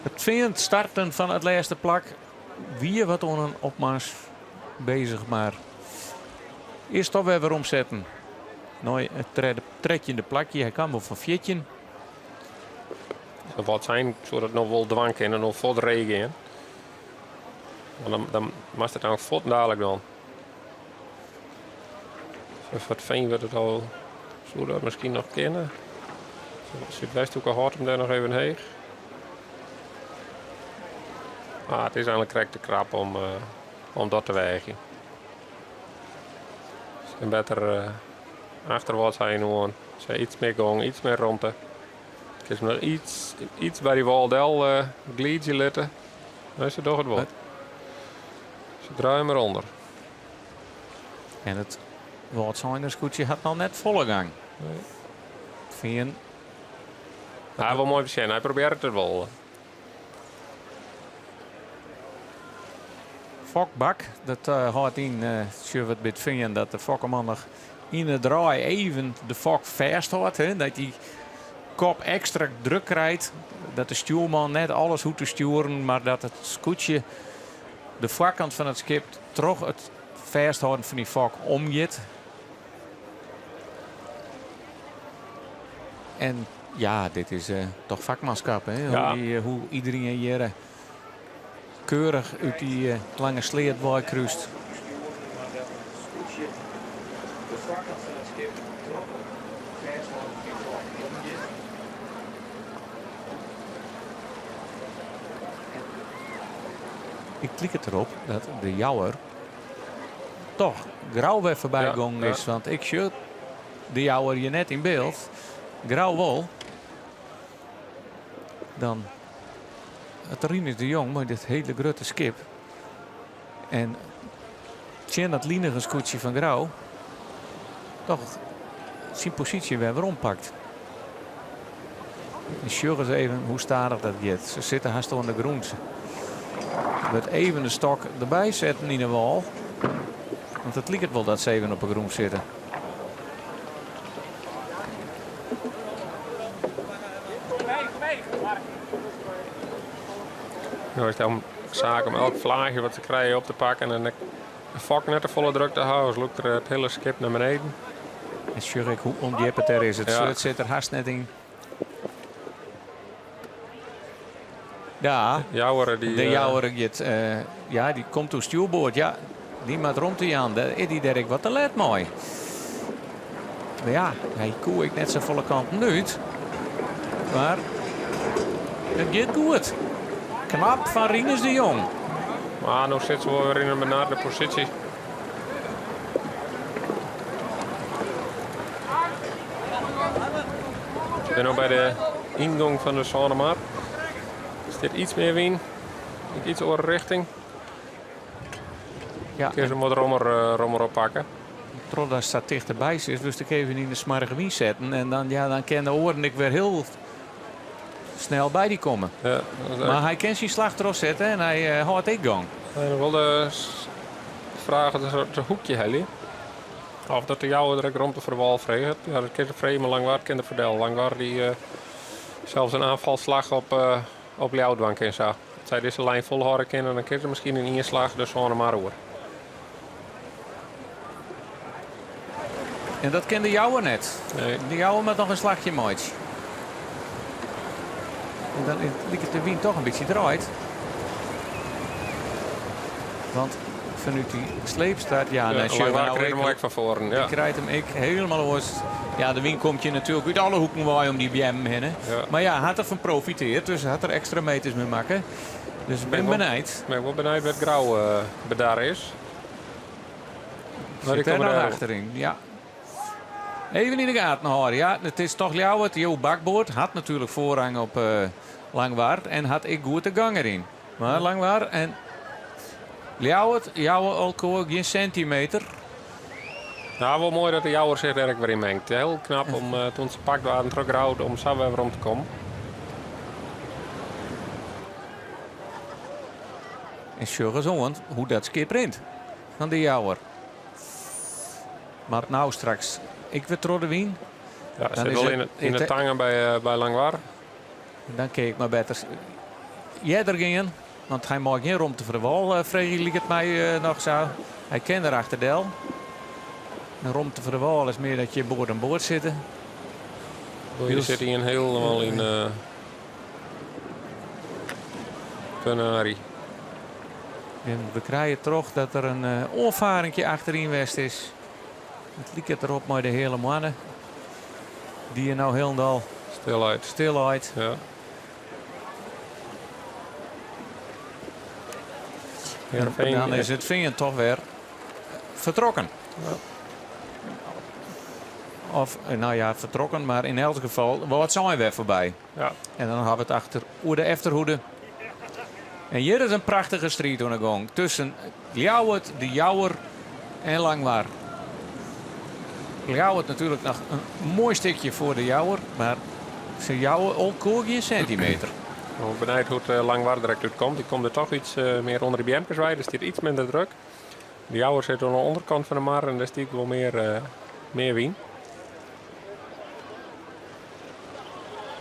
[SPEAKER 13] It Fean starten fan it lêste plak wie wat oan in opmars bezich, mar is toch wer weromsetten nei it tredde, trettjinde plakje. Hy kaam wol fan 14.
[SPEAKER 14] Wâldsein soe dat noch wol dwaan kinne, noch fuort ree gean. Want dan, dan moatst it dan fuortendalik dwaan. Foar it Fean wurdt it al, soe dat miskien noch kinne. Súdwesthoeke hâldt him dêr noch even heech. Mar it is eigenlik krekt te krap om, uh, om dat te weagjen. En better uh, achter Wâldsein oan. Se iets mear gong, iets mear romte. Kinst noch iets, iets by dy wâl del uh, gliidzje litte. Nee, se dogge it wol. Se draaie him derûnder.
[SPEAKER 13] En it Wâldseiner skûtsje hat noch net folle gang. Nee. Fean.
[SPEAKER 14] Hy wol moai besjen. Hy probearret it wol.
[SPEAKER 13] Fokbak, dat uh, hâldt yn, uh, sjogge we by it Fean, dat de fokkeman noch yn de draai even de fok fêsthâldt. Hè, dat dy kop ekstra druk krijt. Dat de stjoerman net alles hoecht te stjoeren, mar dat it skûtsje de foarkant fan it skip troch it fêsthâlden fan dy fok omgiet. En ja, dit is uh, toch vakmanschap, hè? Ja. Hoe, die, hoe iedereen hjir keurich út dy lange sleat wei krúst. It liket derop dat de Jouwer toch Grou wer foarby gongen is. Want ik sjoch de Jouwer hjir net yn byld. Grou wol. Dan it Rinus de Jong mei dit hiele grutte skip. En tsjin dat linige skûtsje fan Grou toch syn posysje wer werompakt. En sjoch ris even hoe stadich dat giet. Se sitte hast oan de grûn. Wurdt even de stok derby setten yn de wâl. Want it liket wol dat se even op de grûn sitte.
[SPEAKER 14] No is it om saak om elk flaachje wat se krije op te pakken en de fok net te folle druk te hawwen, oars lûkt er it hiele skip nei beneden.
[SPEAKER 13] En sjoch ik hoe ûndjip it dêr is. It swurd sit der hast net yn. Ja,
[SPEAKER 14] Jouwer dy,
[SPEAKER 13] de Jouwer giet, ja, dy komt oer stjoerboard. Ja, dy moat romte jaan. Dêr is dy dêr ek wat te let mei. Mar ja, hy koe ek net safolle kanten út. Mar it giet goed. Knap fan Rinus de Jong.
[SPEAKER 14] Mar no sit se wol wer yn in benarde posysje. Ik bin no by de yngong fan de Sânemar. Der stiet iets mear wyn, yn iets oare richting.
[SPEAKER 13] Ja.
[SPEAKER 14] Kin se wat rommer, eh, rommer oppakke.
[SPEAKER 13] Trochdat sa tichterby is, wurdst ek even yn de smoarge wyn setten. En dan, ja, dan kin de oaren ek wer hiel snel by dy komme.
[SPEAKER 14] Ja, dat is
[SPEAKER 13] Mar hy kin syn slach trochsette en hy eh, hâldt ek gong.
[SPEAKER 14] En wol de fraach it hoekje helje. Of dat de Jouwer der ek romte foar de wâl freget. Ja, dat kin se freegje, mar Langwar kin der foar del. Langwar dy eh, sels in aanvalslag op, uh, op Ljouwert dwaan kin sa. As sy dizze lijn folhâlde kinne, dan kin se miskien yn ien slach de Sânemar oer.
[SPEAKER 13] En dat kin de Jouwer net.
[SPEAKER 14] Nee.
[SPEAKER 13] De Jouwer moat noch in slachje meitsje. En dan liket de wyn toch in bytsje draait. Want Vanuit die sleepstart. Ja,
[SPEAKER 14] Ja,
[SPEAKER 13] dan
[SPEAKER 14] Langwar
[SPEAKER 13] nou
[SPEAKER 14] krijgt hem ook van voren. Ja.
[SPEAKER 13] Die krijgt hem ik helemaal oors. Ja, de wien komt je natuurlijk uit alle hoeken waai om die BM heen. hè. Maar ja, had er van profiteerd, dus had er extra meters mee maken. Dus ik ben benijd.
[SPEAKER 14] Ben ik wel benijd wat Grauw bedaar is. Maar
[SPEAKER 13] Zit
[SPEAKER 14] die
[SPEAKER 13] er
[SPEAKER 14] komen
[SPEAKER 13] nog
[SPEAKER 14] daar-
[SPEAKER 13] achterin, ja. Even in de gaten houden. Ja, het is toch Ljouwert. Jo Bakboord had natuurlijk voorrang op Langwaar en had ik goed de gang erin. Maar Langwaar en Ljouwert, jouwe elkaar geen centimeter.
[SPEAKER 14] Nou, wel mooi dat de Jouwer zich er ook weer in mengt. Heel knap om toen ze pakt waren terug Grauw om zo weer om te komen.
[SPEAKER 13] En sjogge zo, want hoe dat skip rint van de Jouwer. Maar nou straks, ik weer trodde wien.
[SPEAKER 14] Ja,
[SPEAKER 13] Dan
[SPEAKER 14] zit
[SPEAKER 13] is
[SPEAKER 14] wel in de tangen bij Langwar.
[SPEAKER 13] Dan keek ik maar beter. Jij er ging, want hij maakt geen ruimte voor de wal, vreeg ik het mij nog zo. Hij kent er achter Del. Een ruimte voor de wal is meer dat je boord aan boord zitten.
[SPEAKER 14] Hier
[SPEAKER 13] Dus-
[SPEAKER 14] zit hij in helemaal in Penari.
[SPEAKER 13] En we krijgen toch dat er een oorvaringje achterin west is. Het liep erop maar de hele mannen. Die je nou helemaal
[SPEAKER 14] Stilheid.
[SPEAKER 13] Stilheid.
[SPEAKER 14] Ja.
[SPEAKER 13] En
[SPEAKER 14] Heerenveen,
[SPEAKER 13] dan
[SPEAKER 14] ja.
[SPEAKER 13] is het vinger toch weer vertrokken.
[SPEAKER 14] Ja.
[SPEAKER 13] Of, nou ja, vertrokken, maar in elk geval, wat zijn we weer voorbij.
[SPEAKER 14] Ja.
[SPEAKER 13] En dan hebben we het achter oer de Efterhoede. En hier is een prachtige strijd aan de gang tussen Ljouwert, de Jouwer en Langwar. Ljouwert natuurlijk nog een mooi stukje voor de Jouwer, maar ze jouwen al geen centimeter.
[SPEAKER 14] Ik ben benieuwd hoe het Langwar direct uitkomt. Die komt er toch iets meer onder de BM'tjes bij, dus die is iets minder druk. De Jouwer zit aan de onderkant van de mar en daar stiek wel meer wien.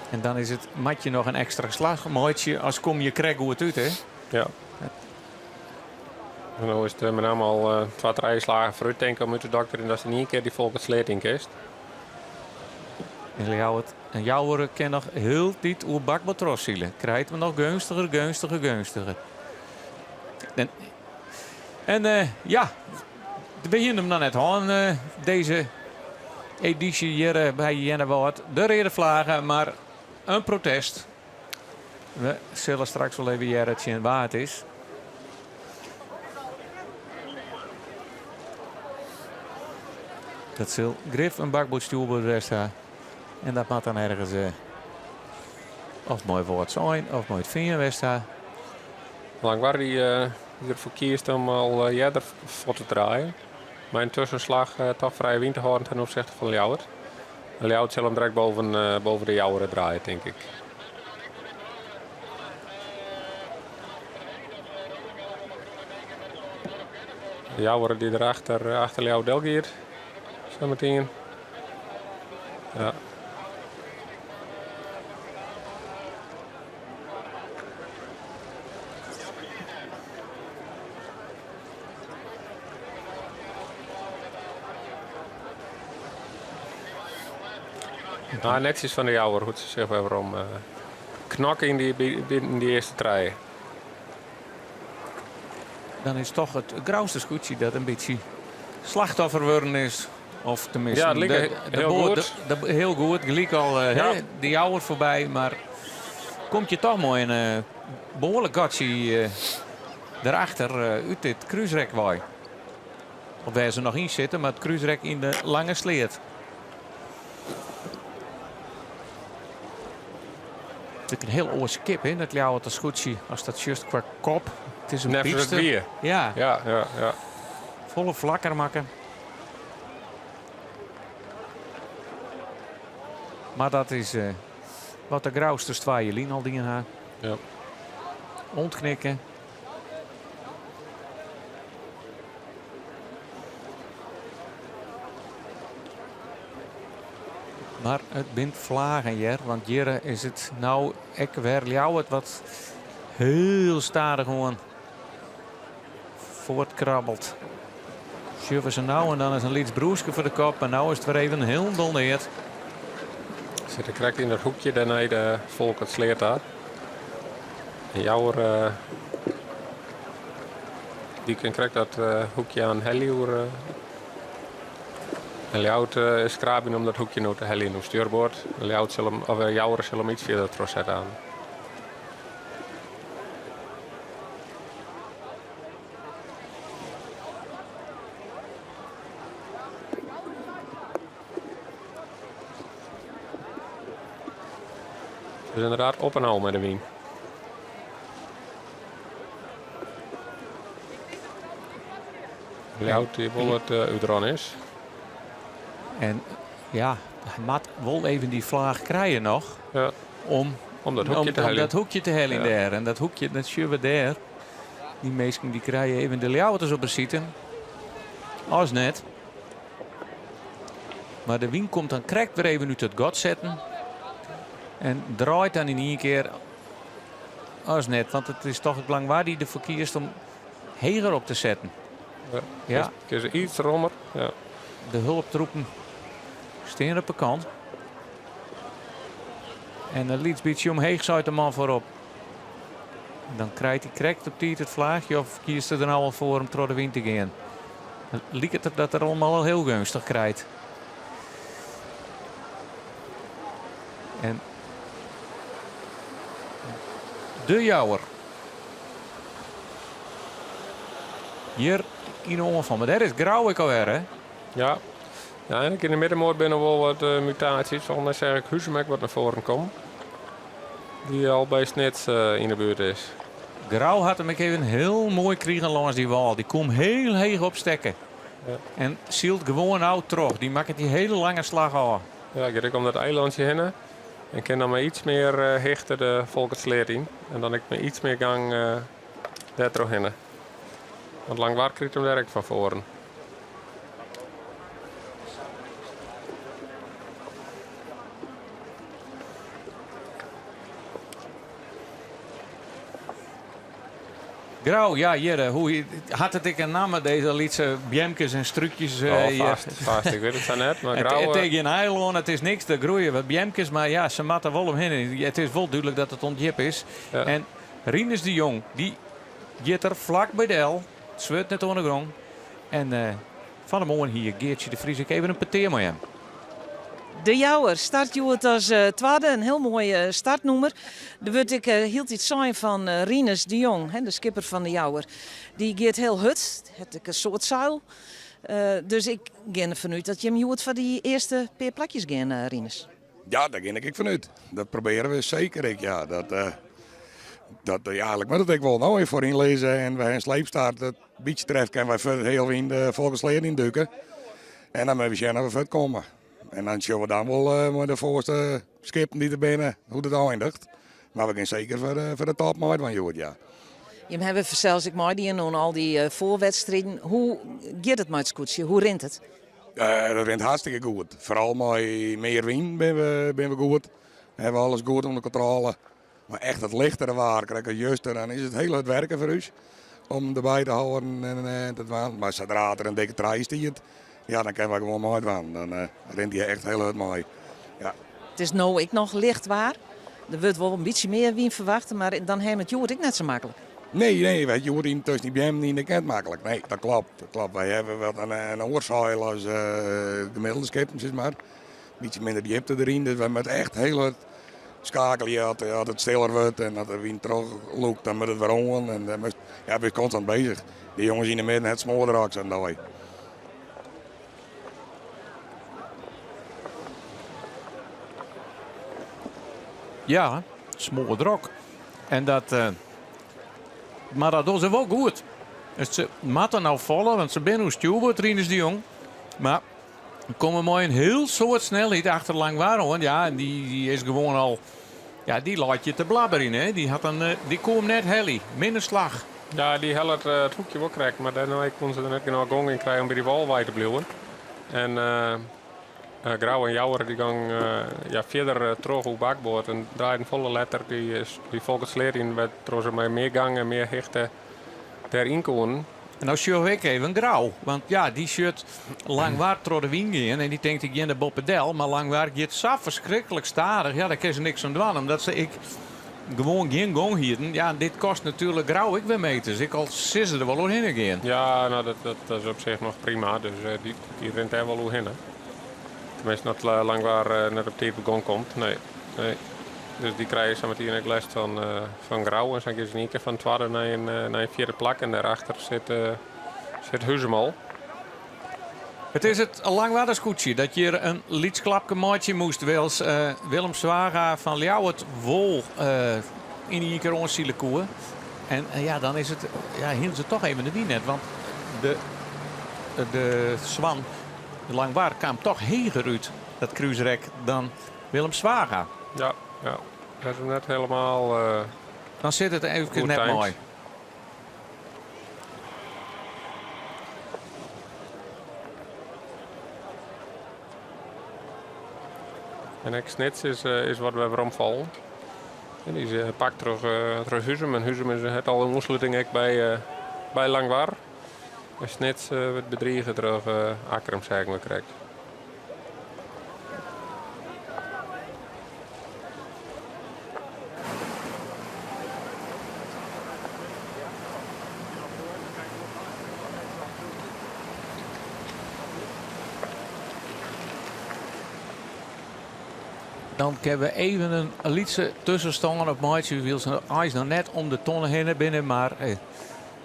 [SPEAKER 13] En dan is het matje nog een extra slag. Mooitje, als kom je krek goed uit, hè?
[SPEAKER 14] Ja. En dan is het met name al 2 drie slagen vooruit denken om uit de dokter en dat ze niet een keer die volk het sleet in kist.
[SPEAKER 13] En Ljouwert, en Jouweren kan nog heel tijd oer bakbatros zielen. Krijgt me nog gunstiger, gunstiger, gunstiger. En ja, we beginnen hem dan net aan, deze editie hier bij Earnewâld. De rode vlaggen, maar een protest. We zullen straks wel even jaren zien waar het is. Dat zal Grif een bakboordstuurboord rest hebben. En dat moet dan ergens of mooi woord zijn, of mooi het vinger west hebben.
[SPEAKER 14] Langwar die ervoor kiest om al eerder voor te draaien. Maar in tussenslag toch vrij wind te houden ten opzichte van Ljouwert. En Ljouwert zal hem direct boven de Jouweren draaien, denk ik. De Jouweren die erachter achter Ljouwert delgiert. Zometeen. Ja. Nou, netjes van de Jouwer, hoe ze zich weer om knokken in die eerste trein.
[SPEAKER 13] Dan is toch het grauwste scootje dat een beetje slachtoffer worden is. Of tenminste,
[SPEAKER 14] Ja, het lijkt
[SPEAKER 13] de
[SPEAKER 14] heel
[SPEAKER 13] boord,
[SPEAKER 14] goed.
[SPEAKER 13] heel goed. Gelijk al
[SPEAKER 14] Ja.
[SPEAKER 13] hè, de Jouwer voorbij, maar komt je toch mooi een behoorlijk gatje daarachter uit dit kruisrek waai. Of waar ze nog in zitten, maar het kruisrek in de lange sleet. Het is een heel oor kip, hè, dat Ljouwert als scootje, als dat juist qua kop. Het is een
[SPEAKER 14] Net als het
[SPEAKER 13] piepster.
[SPEAKER 14] bier.
[SPEAKER 13] Ja.
[SPEAKER 14] Ja, ja, ja.
[SPEAKER 13] Volle vlakker maken. Maar dat is wat de grauwste stwaaie al dingen haar.
[SPEAKER 14] Ja.
[SPEAKER 13] Ontknikken. Maar het bint vlagen hier, want hier is het nou ek weer Ljouwert wat heel stadig gewoon voortkrabbelt. Schuiven ze nou en dan is een Liets broeske voor de kop en nou is het weer even heel doneerd.
[SPEAKER 14] Zit er correct in dat hoekje daarna de volk het sleert daar. En Jouwer. Dy kin krekt dat hoekje aan helje oer. En Ljouwert is skrabjen om dat hoekje no te heljen oer stjoerboard. Ljouwert sil him, of Jouwer sil him iets fierder trochsette aan. Dus ynderdaad op en ôf mei de wyn. Ljouwert dy't wol it útrûn is.
[SPEAKER 13] En ja, hy moat wol even dy flaach krije noch.
[SPEAKER 14] Ja.
[SPEAKER 13] Om,
[SPEAKER 14] om dat hoekje te
[SPEAKER 13] om
[SPEAKER 14] heljen.
[SPEAKER 13] dat hoekje te heljen
[SPEAKER 14] Ja.
[SPEAKER 13] dêr. En dat hoekje, dat sjogge we dêr. Dy minsken dy krije even de Ljouwerters op 'e site. As net. Mar de wyn komt dan krekt wer even út it gat setten. En draait dan yn ien kear as net. Want it is toch ek Langwar dy't derfoar kiest om heger op te setten.
[SPEAKER 14] Ja.
[SPEAKER 13] Ja.
[SPEAKER 14] Is iets rommer. Ja.
[SPEAKER 13] De hulptroepen stean op de kant. En in lyts bytsje omheech seit de man foarop. Dan krijt hy krekt op tiid it flaachje of kiest er der no al foar om troch de wyn te gean. Liket it dat er allemaal al hiel geunstich krijt. En de Jouwer. Hjir yn de oanfal. Mar dêr is Grou ek alwer, hè?
[SPEAKER 14] Ja. Ja, en yn de middenmoat binne wol wat uh, mutaasjes. Folgens my seach ik Huzum ek wat nei foaren kommen. Dy't al by Snits uh, yn de buert is.
[SPEAKER 13] Grou hat him ek even hiel moai krigen lâns dy wâl. Dy kom hiel heech opstekke.
[SPEAKER 14] Ja.
[SPEAKER 13] En sylt gewoan ôf troch. Dy makket dy hiele lange slach ôf.
[SPEAKER 14] Ja, giet ek om dat eilantsje hinne. En kin dan mei iets mear uh, hichte de Folkertsleat yn. En dan ek mei iets mear gang uh, dêr trochhinne. Want Langwar krijt him dêr ek fan foaren.
[SPEAKER 13] Grou, ja, hjir, eh, hoe hat it ek in namme, dizze lytse beamkes en strúkjes?
[SPEAKER 14] Oh, fêst, fêst, ik wit it sa net, mar Grou...
[SPEAKER 13] It is gjin eilân, it is niks, der groeie wat beamkes, mar ja, se moatte wol omhinne. It is wol dúdlik dat it ûndjip is.
[SPEAKER 14] Ja.
[SPEAKER 13] En Rinus de Jong, dy giet der flak by del, it swurd net oan de grûn. En eh, fan 'e moarn hie Geartsje de Vries ek even in petear mei him.
[SPEAKER 4] De Jouwer start hjoed as eh, twadde, in hiel moai eh, startnûmer. Der wurdt ek eh, hieltyd sein fan Rinus de Jong, de skipper fan de Jouwer. Dy giet hiel hurd, hat ek in soad seil. Dus ik gean derfan út dat jim hjoed foar dy earste pear plakjes gean, Rinus.
[SPEAKER 15] Ja, dêr gean ik ek fanút. Dat probearje we seker ek, ja. Dat, dat, ja, eigentlik moat it ek wol. No even foaryn lizze en we ha in sleepstart. Dat bytsje treft kinne wy fuort heal yn de Folkertsleat yndûke. En dan moatte we sjen oft we fuort komme. En dan sjogge we dan wol eh, mei de foarste skippen dy't der binne hoe't it einiget. Mar we gean seker foar, eh, foar de top meidwaan hjoed, ja.
[SPEAKER 4] Jim hawwe fansels ek meidien oan al dy eh, foarwedstriden. Hoe giet it mei it skûtsje? Hoe rint it?
[SPEAKER 15] Dat rint hartstikke goed. Foaral mei mear wyn binne we, binne we goed. Hawwe we alles goed ûnder kontrôle. Mar echt it lichtere waar, krekt as juster, dan is it hiel hurd werken foar ús om derby te hâlden en, en te dwaan. Mar sadree't der in dikke trije stiet, ja, dan kinne wy gewoan meidwaan. Dan uh, rint hy echt hiel hurd mei. Ja.
[SPEAKER 4] It is no ek noch licht waar. Der wurdt wol in bytsje mear wyn ferwachte, mar dan ha jim it hjoed ek net sa maklik.
[SPEAKER 15] Nee, nee, wy hjoed yn tusken dy beammen yn, dat kin maklik. Nee, dat klopt. Dat klopt. Wy hawwe wat in, in oar seil as uh, gemiddelde skippen, sis mar. Bytsje minder djipte deryn, dus wy moatte echt hiel hurd skeakelje as it stiller wurdt en as de wyn trochlûkt, dan moat it wer oan. En dan moatst, ja, bist konstant bezich. De jonges yn de midden ha it smoardrok sa'n dei.
[SPEAKER 13] Ja, smoardrok. En dat, uh, mar dat dogge se wol goed. Se moatte no folle, want se binne oer stjoerboard, Rinus de Jong. Mar komme mei in hiel soad snelheid achter Langwar oan. Ja, en dy, dy is gewoan al. Ja, dy leit je te blabberjen. Hè. Dy, hat in, eh, dy koe him net helje. Minne slach.
[SPEAKER 14] Ja, dy hellet eh, it hoekje wol krekt, mar dêrnei koene se der net genôch gong yn krije om by dy wâl wei te bliuwen. En uh, Grou en Jouwer dy gong ja, fierder troch oer bakboard en draaiden folle letter dy, dy Folkertsleat yn, wêrtroch se mei mear gang en mear hichte dêryn koenen.
[SPEAKER 13] En no sjoch ik even Grou. Want ja, dy sjocht Langwar troch de wyn gean en dy tinkt ik gean der boppe del. Mar Langwar giet sa ferskriklik stadich. Ja, dêr kinne se niks oan dwaan. Omdat se ek... gewoan gjin gong hienen. Ja, dit kost natuerlik Grou ek wer meters. Ek al sizze se der wol oerhinne gean.
[SPEAKER 14] Ja, no, dat is op sich noch prima. Dus dy rint dêr wol oerhinne. Teminsten as Langwar net op tiid op gong komt. Nee, nee. Dus dy krije sametien ek lêst fan Grou. En sa gean se yn ien kear fan twadde nei in fjirde plak. En dêrachter sit Huzum al.
[SPEAKER 13] It is it Langwarderskûtsje dat hjir in lyts klapke meitsje moast. Wylst Willem Zwaga fan Ljouwert wol yn ien kear oansile koe. En ja, dan is it, ja, hienen se toch even de wyn net. Want de Swan, de Langwar, kaam toch heger út dat krúsrek dan Willem Zwaga.
[SPEAKER 14] Ja, ja, dat is net helemaal.
[SPEAKER 13] Dan sit it eefkes net mei.
[SPEAKER 14] En ek Snits is wat wer weromfallen. En dy is pakt troch Huzum. En Huzum is, hat al in oansluting ek by Langwar. En Snits wurdt bedrige troch Akkrum, seagen we krekt.
[SPEAKER 13] Dan kinne we even in lytse tuskenstân opmeitsje. Wylst se eins noch net om de tonne hinne binne, mar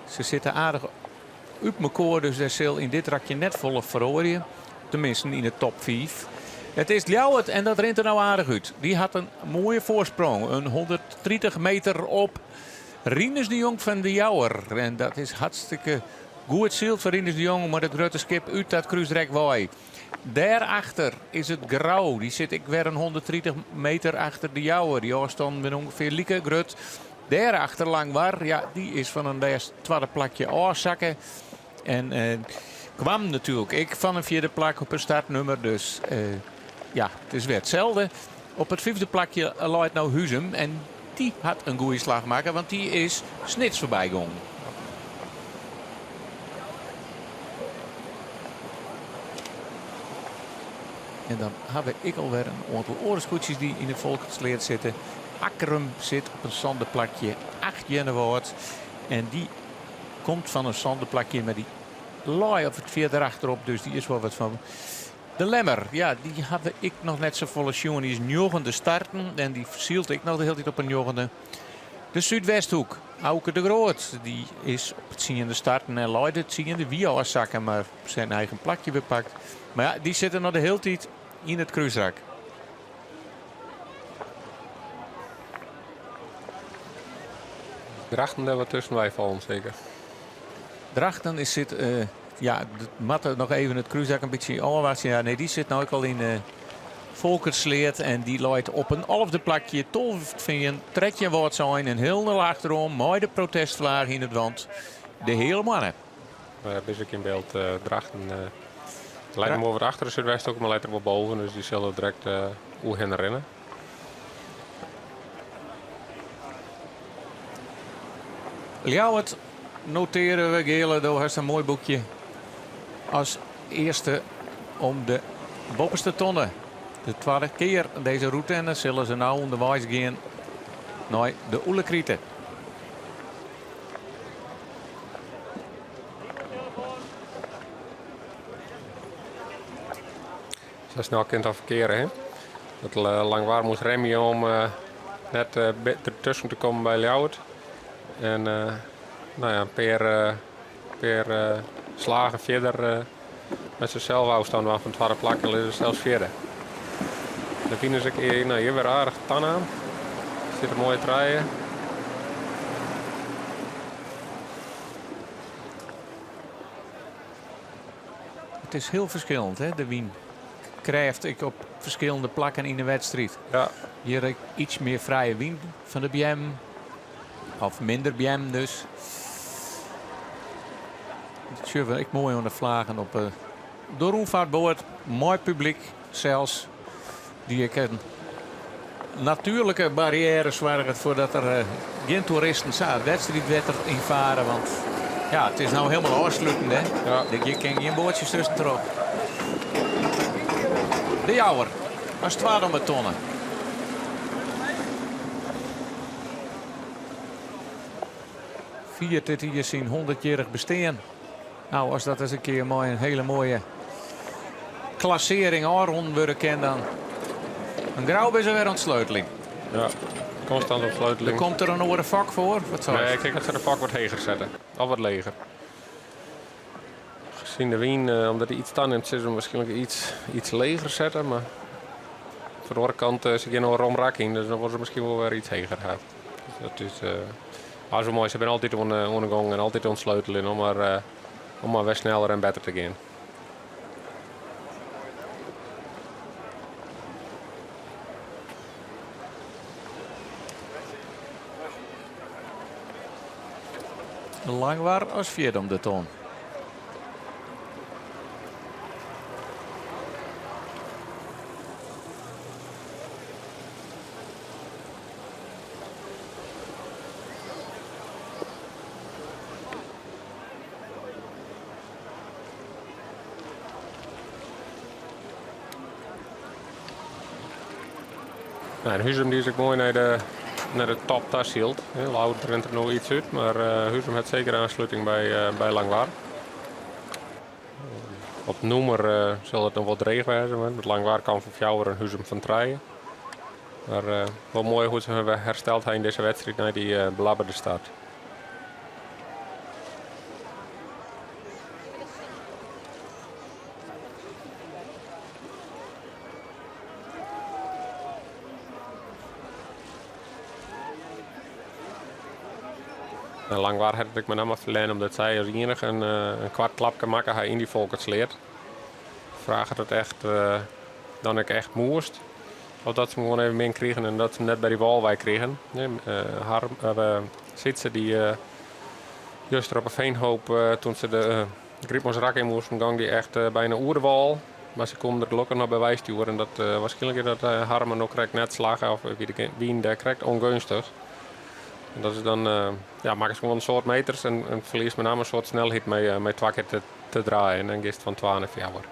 [SPEAKER 13] se sitte aardich Ut mekoar, dus der sil yn dit rakje net folle feroarje. Teminsten yn de top 5. It is Ljouwert en dat rint der no aardich út. Dy hat in moaie foarsprong, in 130 meter op Rinus de Jong fan De Jouwer. En dat is hartstikke goed syld foar Rinus de Jong mei dat grutte skip út dat krúsrek wei. Dêrachter is it Grou. Dy sit ek wer in 130 meter achter De Jouwer. Dy ôfstannen binne ûngefear like grut. Dêrachter Langwar, ja, dy is fan in lêst twadde plakje ôfsakke. En kwam natuerlik ek fan in fjirde plak op in startnummer. Dus ja, it is wer itselde. Op it fyfde plakje leit no Huzum. En dy hat in goede slach makke, want dy is Snits foarby gongen. En dan ha we ek alwer in oantal oare skûtsjes dy't yn de Folkertssleat sitte. Akkrum sit op in sânde plakje, 8 Earnewâld. En dy komt fan in sânde plakje, mar dy lei op it fierder achterop, dus dy is wol wat fan. De Lemmer, ja, dy ha we ek noch net safolle sjoen. Dy is njoggende starten en dy sylt ek noch de hiele tiid op in njoggende. De Súdwesthoek, Auke de Groot, dy is op it tsiende starten en lei de tsiende wie ôfsakke, mar syn eigen plakje wer pakt. Mar ja, dy sitte noch de hiele tiid yn it krúsrak.
[SPEAKER 14] Drachten dêr wat tusken wei fallen seker.
[SPEAKER 13] Drachten is sit, ja, moat noch even it krúsrak in bytsje ôfwachtsje. Ja, nee, dy sit no ek al yn Folkertssleat en dy leit op in alfde plakje. 12 Fean, 13 Wâldsein en hielendal achteroan mei de protestflaach yn it want de Heale Moanne.
[SPEAKER 14] Bist ek yn byld Drachten leit him wol wat achter de Súdwesthoek, mar leit der wol boven, dus dy sille direkt oerhinne rinne.
[SPEAKER 13] Ljouwert notearje we, Geale, do hast in moai boekje as earste om de boppeste tonne. De twadde kear dizze rûte en dan sille se no ûnderweis gean nei de Oelekrite.
[SPEAKER 14] Sa snel kin it al ferkeare, hè? Dat Langwar moast remje om net dertusken te kommen by Ljouwert. En no ja, in pear, pear slagen fierder moat se sels ôfstân dwaan fan it twadde plak en lizze se sels fjirde. De wyn is ek no, hjir wer aardich tanaam. Sitte moaie trije.
[SPEAKER 13] It is hiel ferskillend, hè, de wynkrêft ek op ferskillende plakken yn de wedstriid.
[SPEAKER 14] Ja.
[SPEAKER 13] Hjir ek iets mear frije wyn fan de beammen. Of minder beammen dus. Dat sjogge we ek moai oan de flagen op de rûnfartboat. Mei publyk sels. Dy't ek in natuerlike barriêre soarget foar dat der gjin toeristen sa it wedstriidwetter ynfare. Want ja, it is no hielendal ôfsluten. Hè?
[SPEAKER 14] Ja.
[SPEAKER 13] Der kin gjin boatsjes tuskentroch. De Jouwer as twadde om 'e tonne. Fiert dit jier syn 100-jierrich bestean. Nou, as dat ris in kear mei in hiele moaie klassearring ôfrûn wurde kin, dan. In Grou is er wer oan it sleuteljen.
[SPEAKER 14] Ja, konstant oan it sleuteljen.
[SPEAKER 13] Der komt der in oare fok foar? Wat seist?
[SPEAKER 14] Nee, ik tink dat se de fok wat heger sette. Of wat leger. Gezien de wyn, eh, omdat hy iets tanimt, sille se him waarskynlik iets, iets leger sette. Mar fan de oare kant, eh, se gean no rom rak yn, dus dan wolle se miskien wol wer iets heger ha. Dus dat is, eh, maar zo moai, se binne altyd oan, oan de gong en altyd oan it sleuteljen om mar, om mar wer sneller en better te gean.
[SPEAKER 13] Langwar as fjirde om de ton.
[SPEAKER 14] Nou, en Huzum dy is ek moai nei de, nei de top ta syld. Ljouwert rint der no iets út, mar eh, Huzum hat seker oansluting by, eh, by Langwar. Op nûmer eh, sil it noch wol dreech wêze, want Langwar kaam fan fjouwer en Huzum fan trije. Mar wol moai hoe't se har hersteld ha yn dizze wedstriid nei dy belabberde start. En Langwar hat it ek mei namme ferlern omdat sy as ienige in, eh, in koart klapke makke ha yn dy Folkertsleat. Fraach oft it echt eh, dan ek echt moast. Of dat se him gewoan even min krigen en dat se him net by dy wâl wei krigen. Nee, eh, har, uh, Sytse dy uh, juster op 'e Veenhoop uh, toen se de uh, Grypmansrak yn moasten, gong dy echt uh, byna oer de wâl. Mar se koene der gelokkich noch by wei stjoere. En dat, uh, waarskynlik is dat uh, Harmen no krekt net slagge of wie de wyn dêr krekt ûngeunstich. En dat is dan, uh, ja, makkest gewoan in soad meters en, en ferliest mei namme in soad snelheid mei, uh, mei twa kear te, te draaien. En dan giest fan twa nei fjouwer.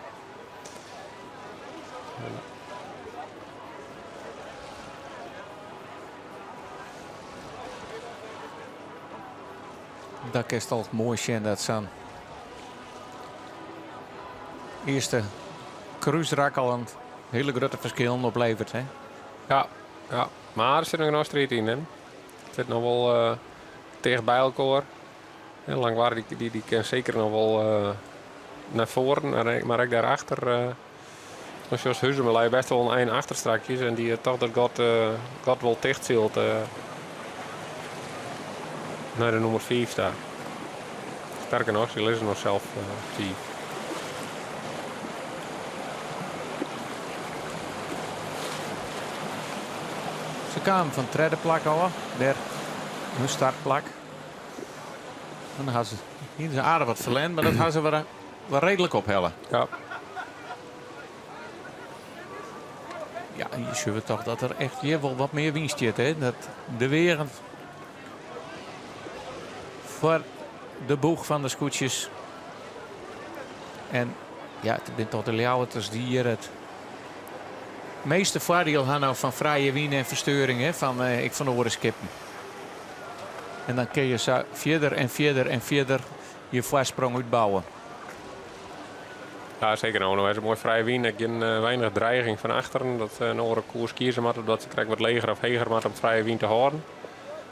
[SPEAKER 13] Daar kinst al moai sjen dat sa'n earste krúsrak al in hiele grutte ferskillen opleveret. Hè?
[SPEAKER 14] Ja, ja, mar der sit noch genôch striid yn. Hè? It sit noch wol uh, ticht by elkoar. En Langwar dy, dy, dy kin seker noch wol uh, nei foaren, mar ek dêrachter. Uh, dan sjochst Huzum lei bêst wol in ein achter strakjes en dy toch dat gat, uh, gat wol ticht sylt uh, nei de nûmer 5 ta. Sterker noch, sy lizze noch sels uh, 5.
[SPEAKER 13] Se kamen fan it tredde plak ôf, dêr hun startplak. Dan ha se hiene se aardich wat ferlern, mar dat ha se wer, wer reedlik ophelle.
[SPEAKER 14] Ja.
[SPEAKER 13] Ja, hjir sjogge we toch dat der echt hjir wol wat mear wyn stiet. Hè? Dat de weagen foar de boech fan de skûtsjes. En ja, it binne toch de Ljouwerters dy't hjir it measte foardiel ha no fan frije wyn en fersteuring hè, fan, eh, ek fan de oare skippen. En dan kinne je sa fierder en fierder en fierder je foarsprong útbouwe.
[SPEAKER 14] Ja, seker. No, no is it moai frije wyn. Ek gjin uh, weinich dreiging fan achteren. Dat se in oare koers kieze moatte. Dat se krekt wat leger of heger moatte om frije wyn te hâlden.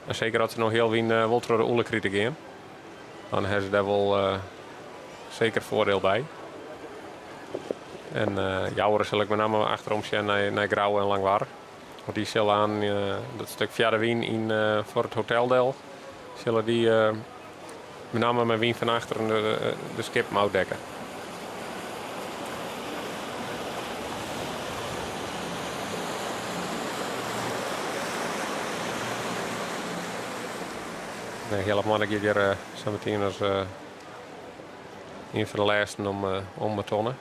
[SPEAKER 14] En seker as se no heal wyn uh, wol troch de Oelekrite gean. Dan ha se dêr wol uh, seker foardiel by. En uh, Jouwer sil ek mei namme achterom sjen nei, nei Grou en Langwar. Want dy sille oan dat stik fia de wyn yn foar it hotel del, sille dy mei namme mei wyn fan achteren de skippen ôfdekke. Heale Manne giet hjir sa metien as ien fan de lêsten om 'e tonne.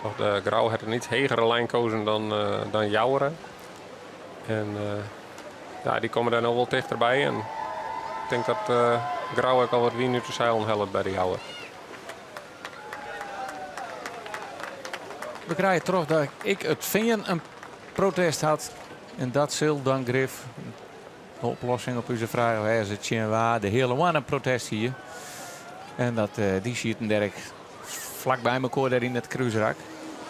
[SPEAKER 14] Toch de Grou hat in iets hegere lijn kozen dan, dan Joure. En ja, dy komme dêr no wol tichterby. En ik tink dat Grou ek al wat wyn út de seilen hellet by de Jouwer.
[SPEAKER 13] We krije troch dat ek It Fean in protest hat. En dat sil dan grif de oplossing op ús fraach wêze tsjin wa de Heale Hoanne protest hie. En dat dy sieten dêr ek flak by mekoar dêr yn it krúsrak.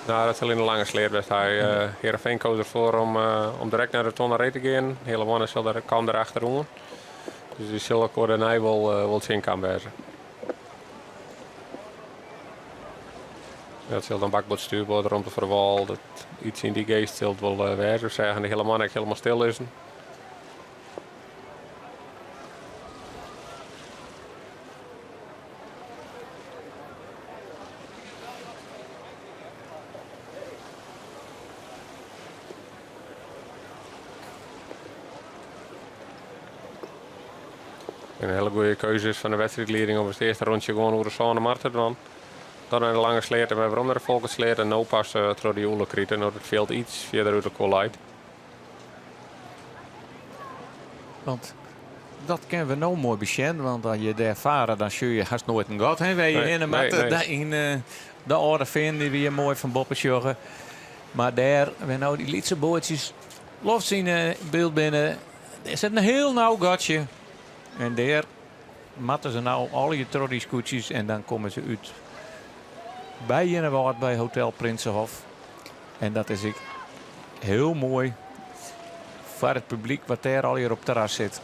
[SPEAKER 14] No, dat sil yn de Lange Sleat west ha. Heerenveen koos derfoar om, om direkt nei de Tonne te gean. Heale Hoanne sil der, kaam der achteroan. Dus dy sil elkoar dêrnei wol, wol tsjinkaam wêze. Dat sil dan bakboard stuurboard romte foar de wâl. Dat, iets yn dy geast sil it wol wêze. We seagen de Heale Hoanne ek hielendal stil lizzen. In hiele goede keuze is fan de wedstriidlieding om it earste rûntsje gewoan oer de Sânemar te dwaan. Dan nei de Lange Sleat en wer werom nei de Folkertsleat en no pas troch de Oelekrite, no't it fjild iets fierder út elkoar leit.
[SPEAKER 13] Want dat kinne we no moai besjen, want as je dêr fare, dan sjogge je hast noait in gat hè, wêr je hinne moatte. Yn de Alde Feanen dy't we hjir moai fan boppe sjogge. Mar dêr, wêr no dy lytse boatsjes lofts yn byld binne, dêr sit in hiel nau gatsje. En dêr moatte se no allegear troch dy skûtsjes en dan komme se út by Earnewâld by Hotel Prinsenhof. En dat is ek hiel moai foar it publyk wat dêr allegear op terras sit.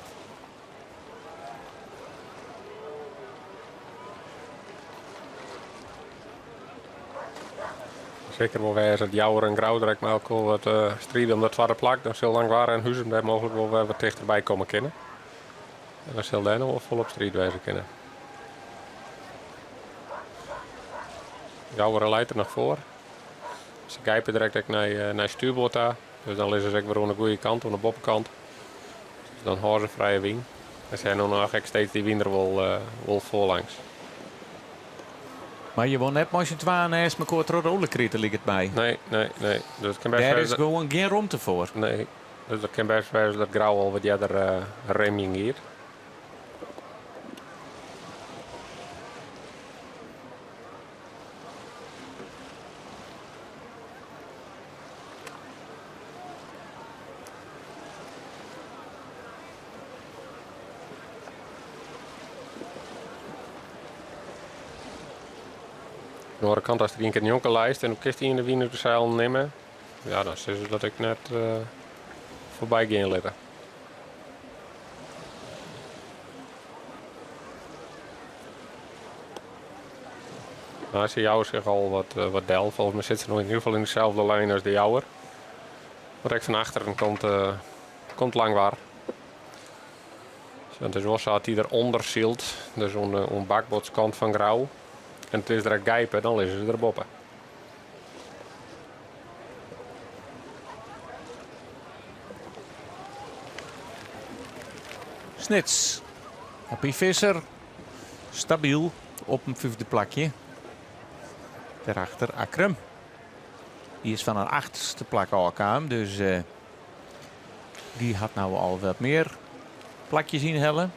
[SPEAKER 14] Seker wol wêze dat Jouwer en Grou direkt mei elkoar wat stride om dat twadde plak. Dan sil Langwar en Huzum dêr mooglik wol wer wat tichterby komme kinne. En dan sil dêr noch wol folop striid wêze kinne. Jouwer leit der noch foar. Se gijpe direkt ek nei, nei stuurboard ta. Dus dan lizze se ek wer oan de goede kant, oan de boppekant. Dus dan hâlde se frije wyn. En se hawwe no noch ek steeds dy wyn der wol, wol foarlangs.
[SPEAKER 13] Mar je wol net mei syn twaen neist mekoar troch de Oelekrite, liket my.
[SPEAKER 14] Nee, nee, nee. Dus it kin bêst
[SPEAKER 13] Dêr is
[SPEAKER 14] wêze.
[SPEAKER 13] gewoan gjin romte foar.
[SPEAKER 14] Nee. Dus dat kin bêst wêze dat Grou al wat earder remjen giet. Oan de oare kant, ast der ien kear njonken leist en do kinst ien de wyn út de seilen nimme, ja, dan sille se dat ek net foarby gean litte. Nou, se jouwe sich al wat, wat del. Folgens my sit se noch yn ieder gefal yn deselde lijn as de Jouwer. Mar ek fan achteren komt, komt Langwar. Dus it is wol sa dat dy der ûnder sylt, dus oan de oan bakboardskant fan Grou. En it is der ek gijpe, dan lizze se der boppe.
[SPEAKER 13] Snits. Appie Visser. Stabyl op in fyfde plakje. Dêrachter Akkrum. Dy is fan in achtste plak ôfkaam, dus uh, dy hat no al wat mear plakjes ynhelle.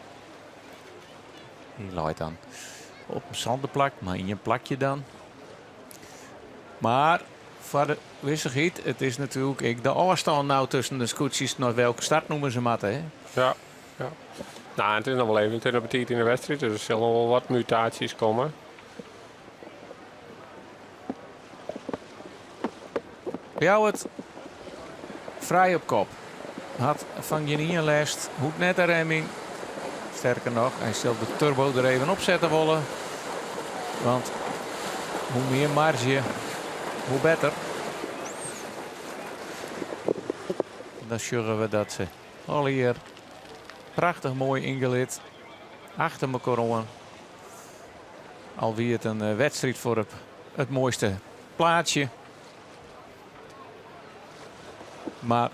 [SPEAKER 13] Dy leit dan op in sânde plak, mar ien plakje dan. Mar foar de wissichheid, it is natuerlik ek de ôfstân no tusken de skûtsjes nei welke startnûmer se moatte. Hè?
[SPEAKER 14] Ja, ja. No, it is noch wol even, it is noch betiid yn de wedstriid, dus der sille noch wol wat mutaasjes komme.
[SPEAKER 13] Ljouwert frij op kop. Hat fan gjin ien lêst, hoecht net de remming. Sterker noch, hy sil de turbo der even opsette wolle. Want hoe mear marzje, hoe better. Dan sjogge we dat se allegear prachtich moai yngelid achter mekoar oan. Al wie it in wedstriid foar it moaiste plaatsje. Mar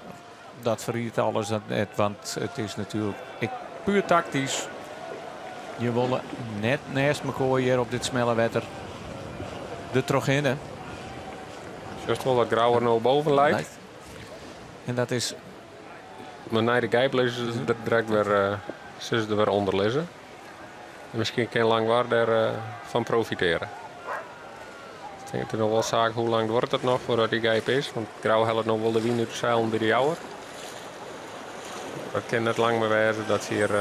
[SPEAKER 13] dat ferriedt alles net, want it is natuerlik ek puer taktysk. Je wolle net neist mekoar hjir op dit smelle wetter der trochhinne.
[SPEAKER 14] Just wol dat Grou der no boven leit.
[SPEAKER 13] En dat is.
[SPEAKER 14] Mar nei de gijp lizze se der direkt wer, sille se der wer ûnder lizze. En miskien kin Langwar dêr fan profitearje. Ik tink it is noch wol saak hoe lang duorret it noch foardat dy gijp is, want Grou hellet no wol de wyn út de seilen by de Jouwer. Dat kin net lang mear wêze dat se hjir,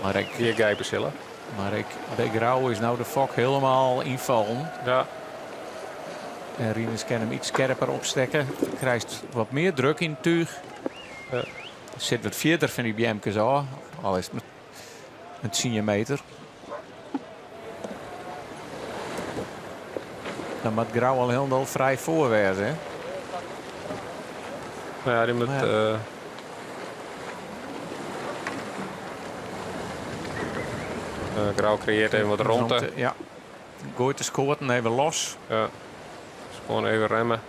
[SPEAKER 13] Mar ek,
[SPEAKER 14] hjir gijpe sille.
[SPEAKER 13] Mar ek by Grou is no de fok hielendal ynfallen.
[SPEAKER 14] Ja.
[SPEAKER 13] En Rinus kin him iets skerper opstekke. Krijst wat mear druk yn it túch.
[SPEAKER 14] Ja.
[SPEAKER 13] Sit wat fierder fan dy beamkes ôf. Al is it mar in 10 meter. Dan moat Grou al hielendal frij foar wêze. Hè?
[SPEAKER 14] Nou ja, dy moat.
[SPEAKER 13] Ja.
[SPEAKER 14] Grou kreëarret even wat romte.
[SPEAKER 13] Ja. Goait de skoaten even los.
[SPEAKER 14] Ja. Dus gewoan even remme.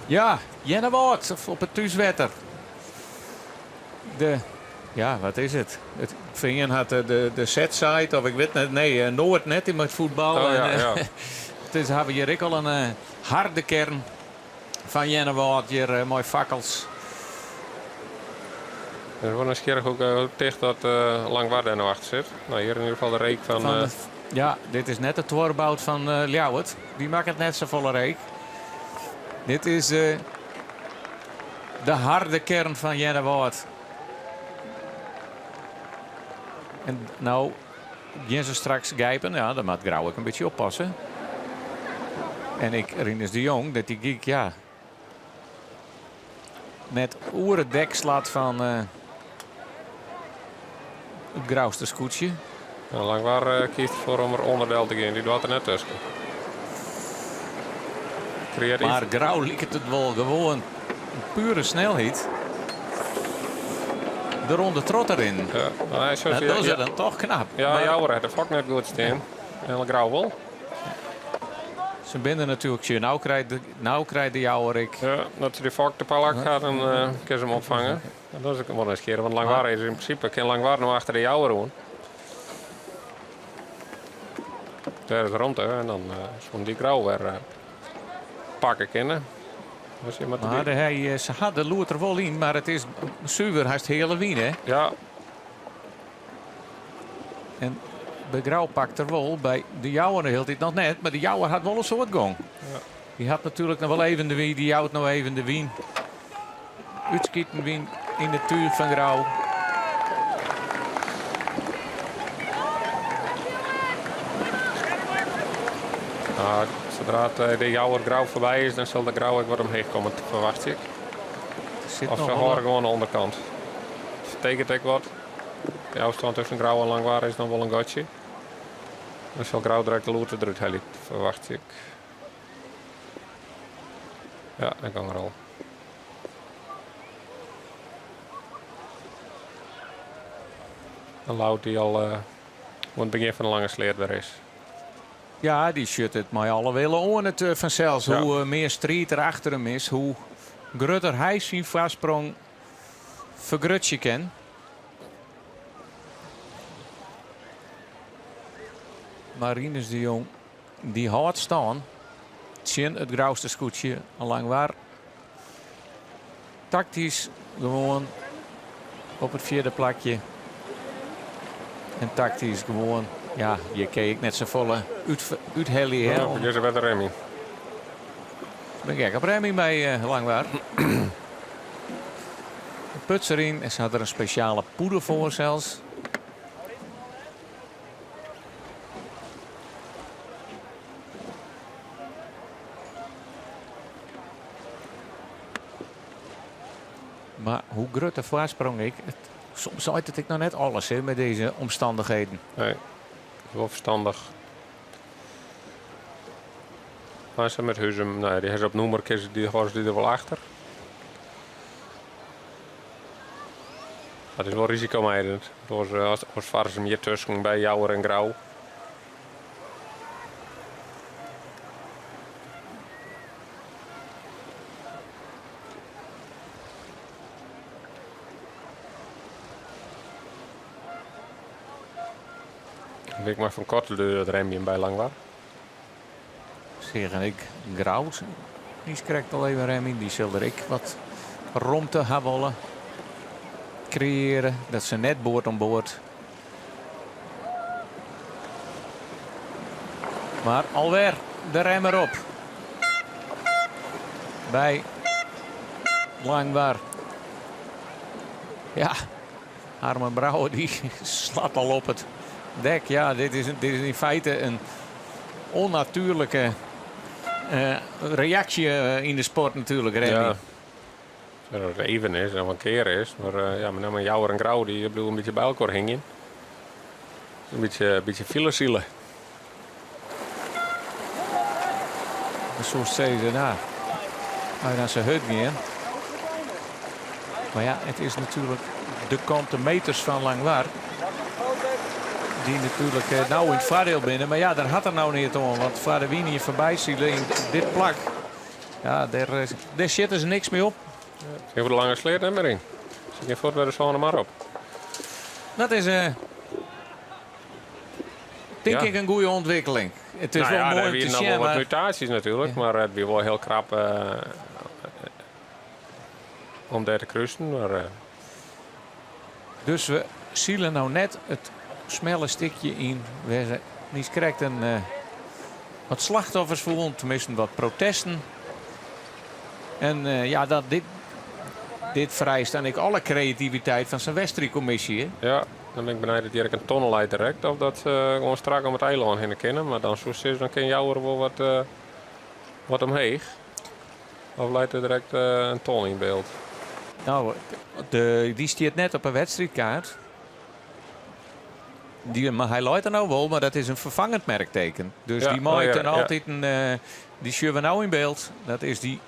[SPEAKER 13] Ja, Earnewâld op it thúswetter. De, ja, wat is it? It Fean hat de, de Z-side, of ik wit net, nee, Noard net yn it fuotbal.
[SPEAKER 14] Oh, ja,
[SPEAKER 13] En,
[SPEAKER 14] ja.
[SPEAKER 13] dus hawwe hjir ek al in harde kern fan Earnewâld hjir mei fakkels.
[SPEAKER 14] It is wol nijsgjirrich hoe ticht dat Langwar dêr no achter sit. No, hjir yn ieder gefal de reek fan.
[SPEAKER 13] Fan de, ja, dit is net de tuorrebout fan Ljouwert. Dy makket net safolle reek. Dit is de harde kern fan Earnewâld. En no gean se straks gijpen. Ja, dan moat Grou ek in bytsje oppasse. En ek Rinus de Jong, dat dy gyk, ja, net oer it dek slacht fan it Grouster skûtsje.
[SPEAKER 14] Nou, Langwar kiest derfoar om der ûnderdel te gean. Dy doart der net tusken. Kreatyf.
[SPEAKER 13] Mar Grou liket it wol gewoan pure snelheid. De ronde trot deryn.
[SPEAKER 14] Ja, nou, hy
[SPEAKER 13] Dat dogge se dan toch knap.
[SPEAKER 14] Ja,
[SPEAKER 13] Mar
[SPEAKER 14] Jouwer hat de fok net goed stean. En Grou wol.
[SPEAKER 13] Se binne natuerlik tsjin. No krijt de, no krijt de Jouwer ek.
[SPEAKER 14] Ja, dat se de fok te plak hat, dan kin se him opfange. Dat is ek wol nijsgjirrich, want Langwar is yn prinsipe kin Langwar no achter de Jouwer oan. Dêr is romte en dan soene dy Grou wer pakke kinne. Dus je moatte
[SPEAKER 13] Mar
[SPEAKER 14] dy-
[SPEAKER 13] hy, se ha de loert der wol yn, mar it is suver hast heale wyn, hè?
[SPEAKER 14] Ja.
[SPEAKER 13] En by Grou pakt er wol, by de Jouwer de hiele tiid noch net, mar de Jouwer hat wol in soad gong.
[SPEAKER 14] Ja.
[SPEAKER 13] Dy hat natuerlik noch wol even de wyn, dy jout no even de wyn. Útskiten wyn yn de túch fan Grou.
[SPEAKER 14] Nou, sadra't de Jouwer Grou foarby is, dan sil de Grou ek wat omheech komme, ferwachtsje ik.
[SPEAKER 13] Sit
[SPEAKER 14] Of
[SPEAKER 13] noch
[SPEAKER 14] se
[SPEAKER 13] wol
[SPEAKER 14] hâlde
[SPEAKER 13] wat.
[SPEAKER 14] gewoan de ûnderkant. Betekent ek wat. De ôfstân tusken Grou en Langwar is noch wol in gatsje. Dan sil Grou direkt de loert derút helje, ferwachtsje ik. Ja, dan gong er al. In loud dy't al oan it begjin fan de lange sleat wer is.
[SPEAKER 13] Ja, dy sjocht it mei alle wille oan it fansels.
[SPEAKER 14] Ja.
[SPEAKER 13] Hoe mear striid der achter him is, hoe grutter hy syn foarsprong fergrutsje kin. Mar Rinus de Jong dy hâldt stân tsjin it Grouster skûtsje Langwar. Taktysk gewoan op it fjirde plakje. En taktysk gewoan, ja, hjir kin ik net safolle úthelje.
[SPEAKER 14] Ja, fergis wer de Remy.
[SPEAKER 13] Ben gek op Remy by Langwar. Put deryn en se hat der in spesjale poeder foar sels. Mar hoe grut de foarsprong ek, soms seit it ek noch net alles hè, mei dizze omstannichheden.
[SPEAKER 14] Nee, dat is wol ferstannich. Mar se met Huzum, nee, dy ha op nûmer, dy hâlde dy der wol achter. Dat is wol risikomijdend. Oars, oars farre se him hjir tusken by Jouwer en Grou. Wik mar fan koarte duer dat remjen by Langwar.
[SPEAKER 13] Seagen ek Grou. Niiskrekt al even Remy. Dy sil der ek wat romte ha wolle kreëarje. Dat se net board oan board. Mar alwer de rem derop. By Langwar. Ja, Harmen Brouwer dy slacht al op it dek. Ja, dit is, dit is yn feite in ûnnatuerlike eh, reaksje eh, yn de sport natuerlik, Remy.
[SPEAKER 14] Ja. Dat it even is en in kear is. Mar eh, ja, met name Jouwer en Grou dy bliuwe in bytsje by elkoar hingjen. In bytsje, bytsje filesile.
[SPEAKER 13] Dan soest sizze, no, as dan se hurd gean. Mar ja, it is natuerlik de kant de meters fan Langwar. Dy't natuerlik eh, no yn it foardiel binne. Mar ja, dêr hat er no neat oan. Want foar de wyn hjir foarby sile yn dit plak. Ja, dêr, eh, dêr sjitte se niks mear op.
[SPEAKER 14] Se de Lange Sleat net mear yn. Se gean fuort wer de Sânemar op.
[SPEAKER 13] Dat is eh, tink
[SPEAKER 14] Ja.
[SPEAKER 13] ik in goede ûntwikkeling. It is
[SPEAKER 14] Nou
[SPEAKER 13] wol
[SPEAKER 14] ja,
[SPEAKER 13] moai
[SPEAKER 14] der
[SPEAKER 13] om te
[SPEAKER 14] wiene noch
[SPEAKER 13] sjen,
[SPEAKER 14] wol wat
[SPEAKER 13] mar
[SPEAKER 14] mutaasjes natuerlik, mar it wie wol hiel krap eh, om dêr te krusen. Mar, eh,
[SPEAKER 13] Dus we sile no net it smelle stikje yn wêr't se niiskrekt in eh, wat slachtoffers foelen, teminsten wat protesten. En eh, ja, dat, dit, dit fereist dan ek alle kreativiteit fan sa'n wedstriidkommisje. hè?
[SPEAKER 14] ja, dan bin ik benijd dat hjir ek in tonne leit direkt of dat se gewoan strak om it eilân hinne kinne. Mar dan soe sizze, dan kin Jouwer wol wat, eh, wat omheech. Of leit der direkt eh, in ton yn byld?
[SPEAKER 13] No, de, dy stiet net op 'e wedstriidkaart. Dy, mar hy leit der no wol, mar dat is in ferfangend merkteken. Dus
[SPEAKER 14] Ja,
[SPEAKER 13] dy mei
[SPEAKER 14] oh ja,
[SPEAKER 13] dan
[SPEAKER 14] ja.
[SPEAKER 13] altyd in, eh, dy sjogge we no yn byld. Dat is dy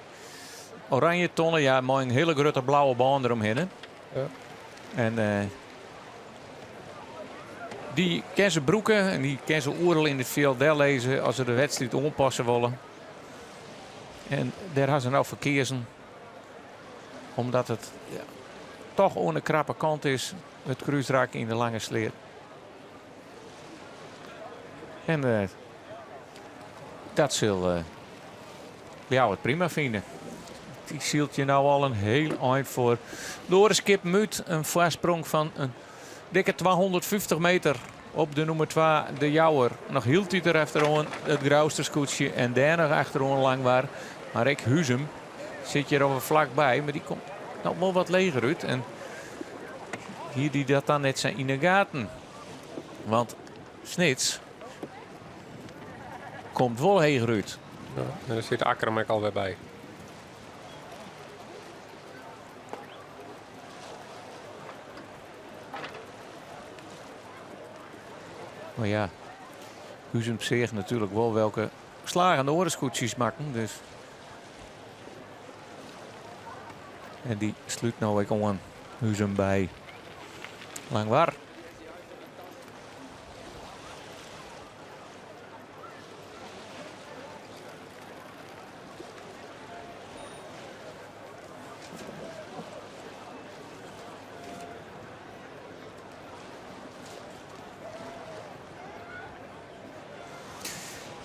[SPEAKER 13] oranje tonne, ja, mei in hiele grutte blauwe bân deromhinne.
[SPEAKER 14] Ja.
[SPEAKER 13] En eh, dy kinne se brûke en dy kinne se oeral yn it fjild dellizze as se de wedstriid oanpasse wolle. En dêr ha se no foar keazen. Omdat it ja, toch oan de krappe kant is, it krúsrak yn de Lange Sleat. En eh, dat sil uh, Ljouwert prima fine. Dy sylt hjir no al in hiel ein foar. De oare skippen út in foarsprong fan in dikke 250 meter op de nûmer 2, de Jouwer. Noch hieltyd der efteroan it Grouster skûtsje en dêr noch achteroan Langwar. Mar ek Huzum sit hjir al flakby, mar dy komt noch wol wat leger út. En hie dy dat dan net sa yn de gaten. Want Snits komt wol heger út.
[SPEAKER 14] Ja, en dêr sit Akkrum ek alwer by.
[SPEAKER 13] Mar ja, Huzum seach natuerlik wol welke slagen de oare skûtsjes makken. Dus. En dy slút no ek oan Huzum by Langwar.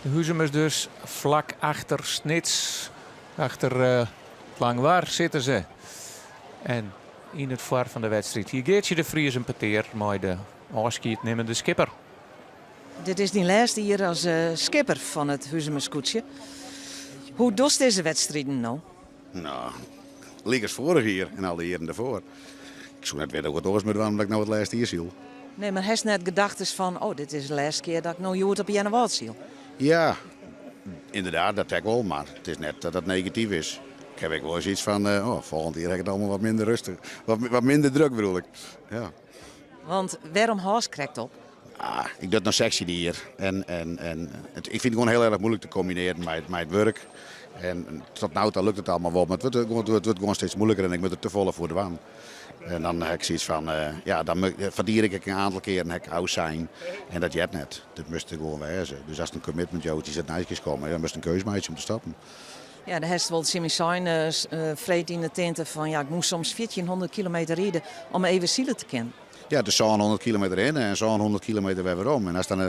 [SPEAKER 13] De Huzumers dus flak achter Snits. Achter eh, Langwar sitte se. En yn it foar fan de wedstriid hie Geartsje de Vries in petear mei de ôfskiednimmende skipper.
[SPEAKER 4] Dit is dyn lêste jier as eh, skipper fan it Huzumer skûtsje. Hoe dochst dizze wedstriden no?
[SPEAKER 16] No, lykas foarich jier en al dy jierren dêrfoar. Ik soe net witte hoe't ik it oars moat dwaan omdat ik no it lêste jier syl.
[SPEAKER 4] Nee, mar hast net gedachtes fan, oh, dit is de lêste kear dat ik no hjoed op Earnewâld syl?
[SPEAKER 16] Ja, ynderdaad, dat ek wol, mar it is net dat dat negatyf is. Ik ha ek wolris yts fan, oh, folgjend jier ha ik it allegear wat minder rêstich, wat, wat minder drok bedoel ik. Ja.
[SPEAKER 4] Want wêrom hâldst krekt op?
[SPEAKER 16] Ah, ik doch it no 16 jier en, en, en it, ik fyn it gewoan hiel erch muoilik te kombinearjen mei, mei it wurk. En tot no ta lukt it allegear wol, mar it wurdt, it wurdt gewoan steeds muoiliker en ik moat der te folle foar dwaan. En dan ha ik sayts fan, eh, ja, dan foar ik ek in oantal kearen ha ik ôfsein en dat heart net. Dat moast der gewoan wêze. Dus ast in commitment joust, dy't it nijskes komme, dan moatst in keus meitsje om te stoppen.
[SPEAKER 4] Ja, dêr hast wol tsjin my sein, eh, freed yn de tinte, fan ja, ik moast soms 1400 kilometer ride om even sile te kinnen.
[SPEAKER 16] Ja, it is 700 kilometer hinne en 700 kilometer wer werom. En ast dan eh,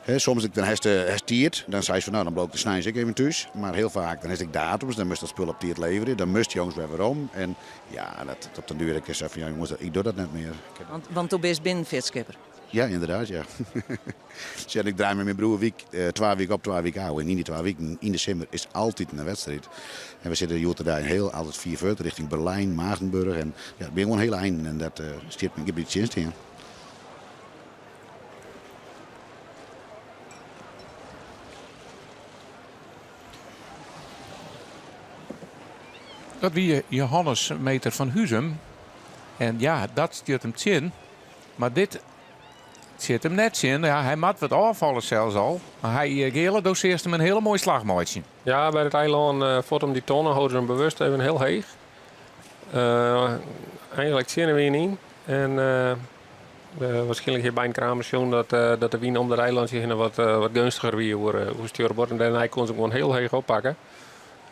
[SPEAKER 16] Hè, soms dan hast hast tiid, dan seist fan no, dan bliuw ik de sneins ek even thús. Mar hiel faak dan hast ek datums, dan moatst dat spul op tiid leverje, dan moatst jûns wer werom. En ja, dat, op den duer ik sei fan ja jonges, ik doch dat net mear.
[SPEAKER 4] Want, want do bist binnenfeartskipper?
[SPEAKER 16] Ja, ynderdaad, ja. Sjoch, ik draai mei myn broer wyk, twa wike op, twa wike ôf. En yn dy twa wiken, yn de simmer, is altyd in wedstriid. En we sitte hjoed-de-dei hiel altyd fier fuort, rjochting Berlijn, Maagdenburg. En ja, it binne gewoan hiele einen en dat stiet my in bytsje tsjin stean.
[SPEAKER 13] Dat wie Johannes Meter fan Huzum. En ja, dat stiet him tsjin. Mar dit sit him net tsjin. Ja, hy moat wat ôffalle sels al. Mar hy, eh, Geale, do seachst him in hiele moaie slach meitsjen.
[SPEAKER 14] Ja, by it eilân eh, fuort om dy tonne holden se him bewust even hiel heech. Uh, eigenlik tsjin de wyn yn. En uh, waarskynlik hie Bein Kramer sjoen dat, dat de wyn om dat eilantsje hinne wat, wat geunstiger wie oer, oer stjoerboard. En dêrnei koene se him gewoan hiel heech oppakke.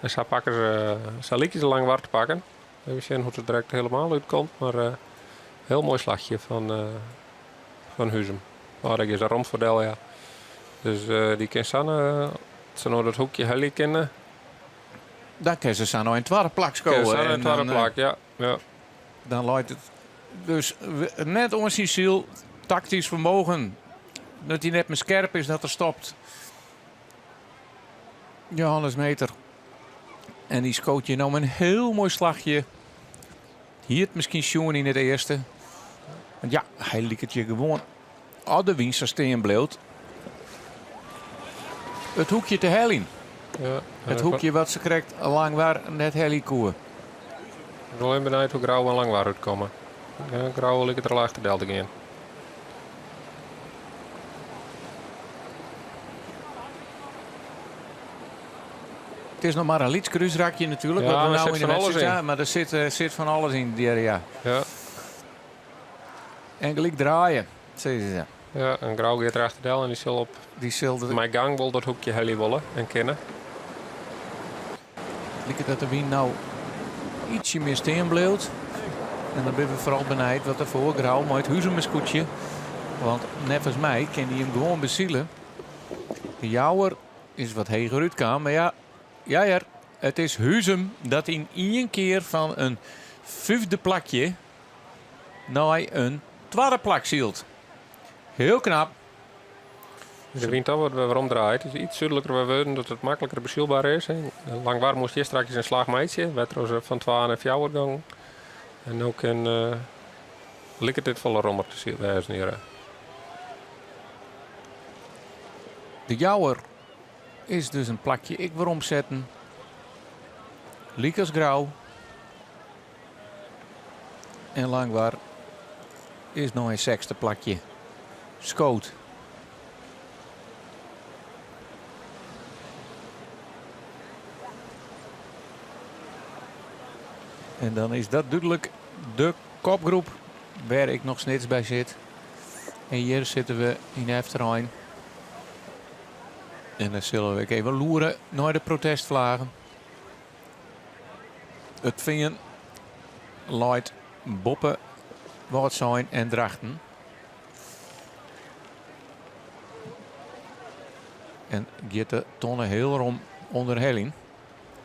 [SPEAKER 14] En sa pakke se, sa lykje se Langwar te pakken. Even sjen hoe't it direkt helemaal útkomt. Mar uh, hiel moai slachje fan, uh, fan Huzum. Oh, dêr gean se rom foar del, ja. Dus uh, dy kin sa, se no dat hoekje helje kinne.
[SPEAKER 13] Dan kin se sa nei in twadde plak skowe.
[SPEAKER 14] Kin sa nei in twadde plak, ja. ja.
[SPEAKER 13] Dan leit it dus net oan syn syl taktysk fermogen. Dat hy net mear skerp is, dat er stopt. Johannes Meter. En dy skoot je no in hiel moai slachje. Hie it miskien sjoen yn it earste. Want ja, hy liket je gewoan, as de wyn sa stean bliuwt, it hoekje te heljen.
[SPEAKER 14] Ja,
[SPEAKER 13] it hoekje wat se krekt Langwar net helje koe.
[SPEAKER 14] Ik bin wol even benijd hoe Grou en Langwar útkomme. Ja, Grou liket der al achter del te gean.
[SPEAKER 13] It is noch mar in lyts krúsrakje natuerlik.
[SPEAKER 14] Ja,
[SPEAKER 13] wat we
[SPEAKER 14] mar
[SPEAKER 13] no
[SPEAKER 14] der
[SPEAKER 13] yn
[SPEAKER 14] sit
[SPEAKER 13] de
[SPEAKER 14] fan alles
[SPEAKER 13] wedstriid
[SPEAKER 14] yn.
[SPEAKER 13] ha, mar der sit, eh, sit fan alles yn, ja.
[SPEAKER 14] Ja.
[SPEAKER 13] En gelyk draaie, sizze se.
[SPEAKER 14] Ja, en Grou giet der achter del en dy sil op
[SPEAKER 13] dy sil der...
[SPEAKER 14] mei gang wol dat hoekje helje wolle en kinne.
[SPEAKER 13] Liket dat de wyn no ytsje mear stean bliuwt. En dan binne we foaral benijd wat der foar Grou mei it Huzumerskûtsje. Want neffens my kin dy him gewoan besile. De Jouwer is wat heger útkaam, mar ja, ja hear, it is Huzum dat yn ien kear fan in fyfde plakje nei in twadde plak sylt. Hiel knap.
[SPEAKER 14] De wyn toch wat werom draait. It is yts súdliker wer wurden dat it makliker besylber is. Langwar moast hjir strakjes in slach meitsje, wêrtroch se fan twa nei fjouwer gongen. En no kin uh, liket dit folle rommer te wêzen hjir.
[SPEAKER 13] De Jouwer is dus in plakje ek weromsetten. Lykas Grou. En Langwar is nei in sechsde plakje skood. En dan is dat dúdlik de kopgroep wêr ek noch Snits by sit. En hjir sitte we yn efterein. En dan sille we ek even loere nei de protestflaggen. It Fean leit boppe Wâldsein en Drachten. En giet de tonne hiel rom ûnder heljen.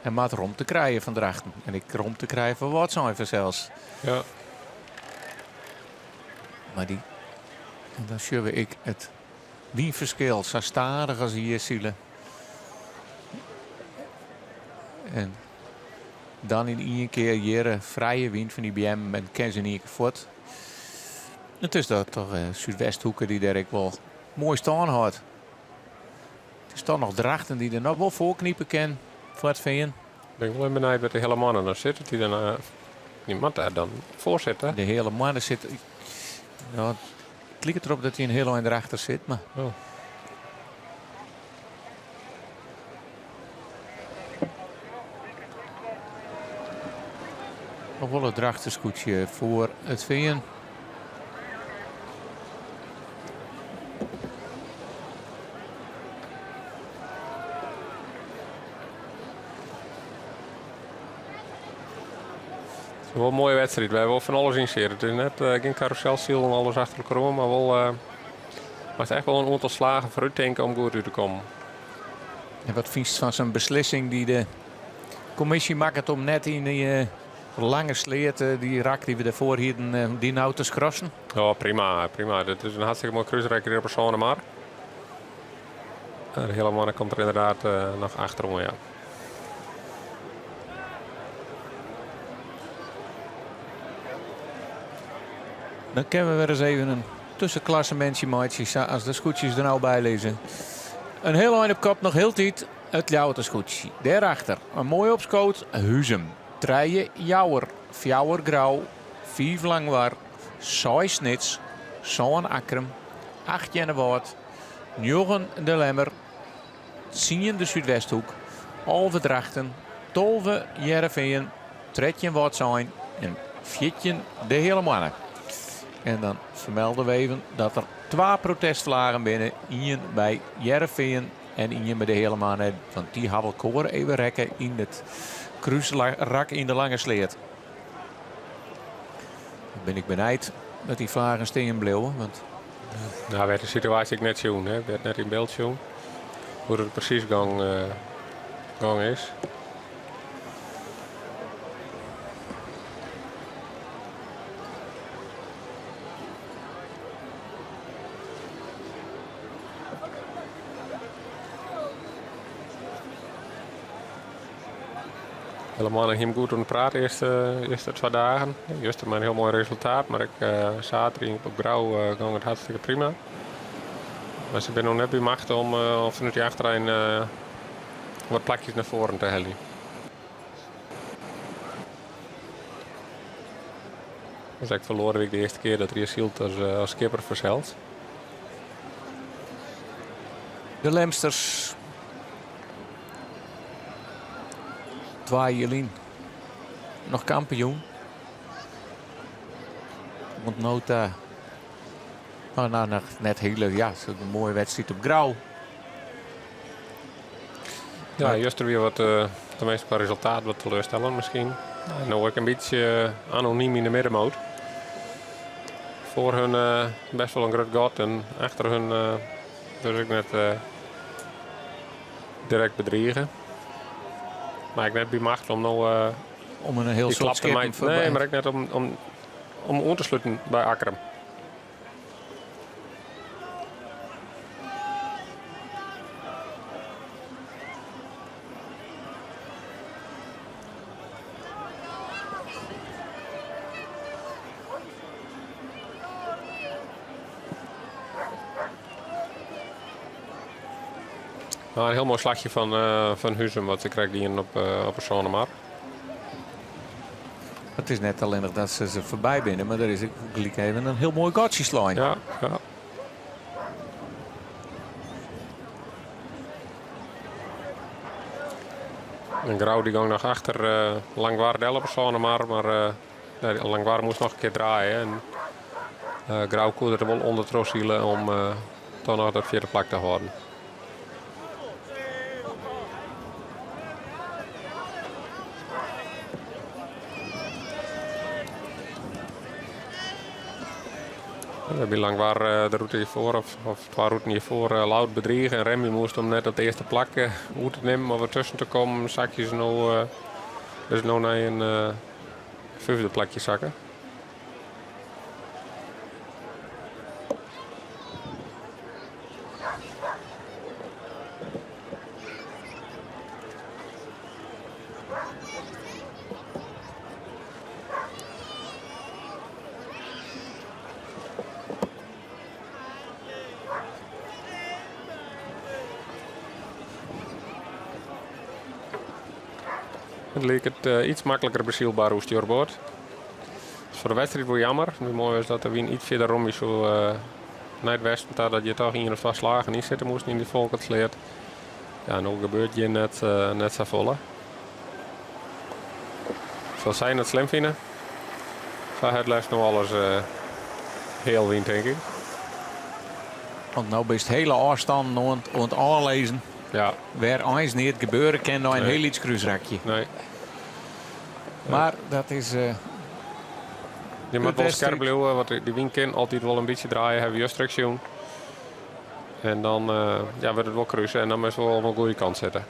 [SPEAKER 13] En moat romte krije fan Drachten. En ek romte krije fan Wâldsein fansels.
[SPEAKER 14] Ja.
[SPEAKER 13] Mar dy, en dan sjogge we ek it wynferskil sa stadich as hjir sile. En dan yn ien kear hjir frije wyn fan dy beammen en kin se yn ien kear fuort. It is dat toch eh, Súdwesthoeke dy't dêr ek wol moai stân hâldt. It is toch noch Drachten dy't der noch wol foarknipe kin foar it Fean.
[SPEAKER 14] Ben ik wol even benijd wêr't de Heale Moanne dan sit. Dat dy dan, eh, dy moat dêr dan foar sitte.
[SPEAKER 13] De Heale Moanne sit. Ja, it liket derop dat hy in hiel ein derachter sit, mar.
[SPEAKER 14] Oh.
[SPEAKER 13] Noch wol it Drachterskûtsje foar it Fean.
[SPEAKER 14] It is wol in moaie wedstriid. Wy wol fan alles yn sit. It is net eh, gjin karûselsilen en alles achter elkoar oan, mar wol eh, Moatst echt wol in oantal slagen foarút tinke om goed út te kommen.
[SPEAKER 13] En wat fynst fan sa'n beslissing dy't de kommisje makket om net yn dy eh, lange sleat, eh, dy rak dy't we dêrfoar hienen, eh, dy no te skrassen?
[SPEAKER 14] Ja, prima, prima. Dit is in hartstikke moai krúsrak hjir op 'e Sânemar. De Hele Moanne komt der ynderdaad noch achteroan, ja.
[SPEAKER 13] Dan kinne we wer ris even in tuskenklassemintsje meitsje, sa as de skûtsjes der no by lizze. In hiel ein op kop noch hieltyd it Ljouwerter skûtsje. Dêrachter in moai opskood Huzum. Trije Jouwer, fjouwer Grou, fiif Langwar, seis Snits, sân Akkrum, acht Earnewâld, njoggen De Lemmer, tsien de Súdwesthoek, 11 Drachten, 12 Hearrenfean, 13 Wâldsein en 14 de Heale Moanne. En dan fermelde we even dat der twa protestflaggen binne. Ien by Hearrenfean en ien by de Heale Moanne. Want dy hawwe elkoar even rekke yn it krúsrak yn de Lange Sleat. Dan bin ik benijd dat dy flaggen stean bliuwe. Want
[SPEAKER 14] Nou, wy de situaasje ek net sjoen, hè. Wy net yn byld sjoen. Hoe't it presys gong, gong is. Hele Moanne hie him goed oan de praat de earste, earste twa dagen. Juster mei in hiel moai resultaat, mar ek saterdei op Grou gong it hartstikke prima. Mar se binne noch net by machte om, om fanút dy achterein wat plakjes nei foaren te heljen. Dat is ek foar Loadewyk de earste kear dat er hjir sylt as, as skipper fansels.
[SPEAKER 13] De Lemsters Twa jier lyn noch kampioen. Oant no ta no, no, noch net hiele, ja, in moaie wedstriid op Grou.
[SPEAKER 14] Ja, juster wie wat, uh, tenminste qua resultaat wat teleurstellend miskien. No ek in bytsje eh, anonym yn de middenmoot. Foar hun uh, best wol in grut gat en achter hun uh, dus ek net direkt bedrige. Mar ek net by macht om no
[SPEAKER 13] om in hiel soad skippen
[SPEAKER 14] Nee, mar ek net om, om, om oan te sluten by Akkrum. Nou, in hiel moai slachje fan, uh, fan Huzum wat se krekt dienen op, uh, op 'e Sânemar.
[SPEAKER 13] It is net allinnich dat se se foarby binne, mar der is ek gelyk even in hiel moai gatsje slein.
[SPEAKER 14] Ja, ja. En Grou dy gong noch achter uh, Langwar del op 'e Sânemar, mar uh, nee, Langwar moast noch in kear draaie. En uh, Grou koe der wol ûndertroch sile om uh, toch noch dat fjirde plak te hâlden. By Langwar de rûte hjirfoar of, of twa rûten hjirfoar lûd bedrige en remje moast om net it earste plak oer te nimmen of dertusken te kommen, sakje se no, dus no nei in fyfde plakje sakke. It liket uh, iets makliker besylber oer stjoerboard. Is foar de wedstriid wol jammer. Moai is dat de wyn iets fierder romje soe uh, nei it westen ta, dat je toch ien of twa slagen ynsitte moasten yn dy Folkertsleat. Ja, no gebeurt hjir net, uh, net safolle. Sil sy net slim fine. Sy hat leafst no alles uh, heal wyn, tink ik.
[SPEAKER 13] Want no bist hiele ôfstannen oan it ôflizzen.
[SPEAKER 14] Ja.
[SPEAKER 13] Wêr eins neat gebeure kin nei in
[SPEAKER 14] Nee.
[SPEAKER 13] hiel lyts krúsrakje.
[SPEAKER 14] Nee.
[SPEAKER 13] Mar dat is. Uh,
[SPEAKER 14] Je moat wol skerp bliuwe, want dy wyn kin altyd wol in bytsje draaie, hawwe we juster ek sjoen. En dan ja, wurdt it wol kruse en dan moatst wol oan de goede kant sitte.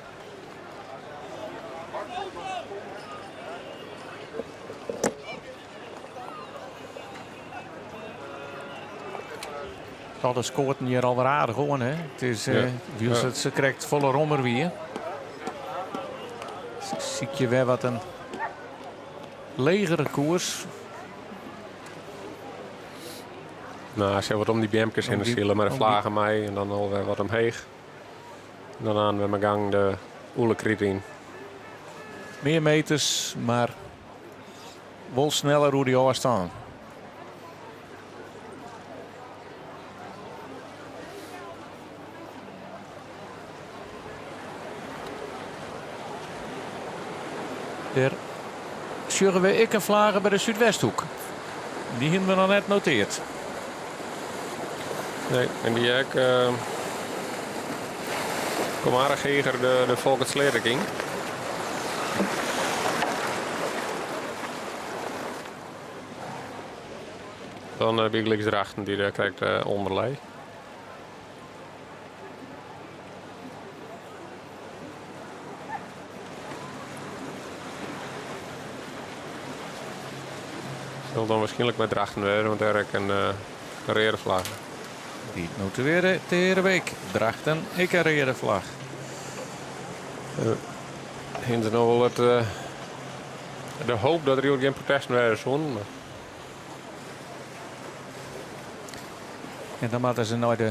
[SPEAKER 13] Al de skoaten hjir alwer aardich oan, hè? It is, ja. Wylst it se krekt folle rommer wie. Sykje wer wat in legere koers.
[SPEAKER 14] No, se wat om dy beamkes hinne sile mei de flaggen mei en dan alwer wat omheech. En dan aan we mei gang de Oelekryt yn.
[SPEAKER 13] Mear meters, mar wol sneller oer dy ôfstân. Dêr sjogge we ek in flage by de Súdwesthoek. Dy hiene we noch net noteard.
[SPEAKER 14] Nee, en dy ek uh, kom aardich heger de, de Folkertsleat yn. Dan uh, bygelyks Drachten dy't dêr krekt uh, ûnder lei. Sil dan wierskynlik mei Drachten wêze, want dêr ek in, uh, in reade flagge.
[SPEAKER 13] Dy notearre week. Drachten ek in reade flagge.
[SPEAKER 14] Uh, hiene se no wol it, uh, de hoop dat der hjoed gjin protesten wêze soenen. Mar...
[SPEAKER 13] En dan moatte se nei de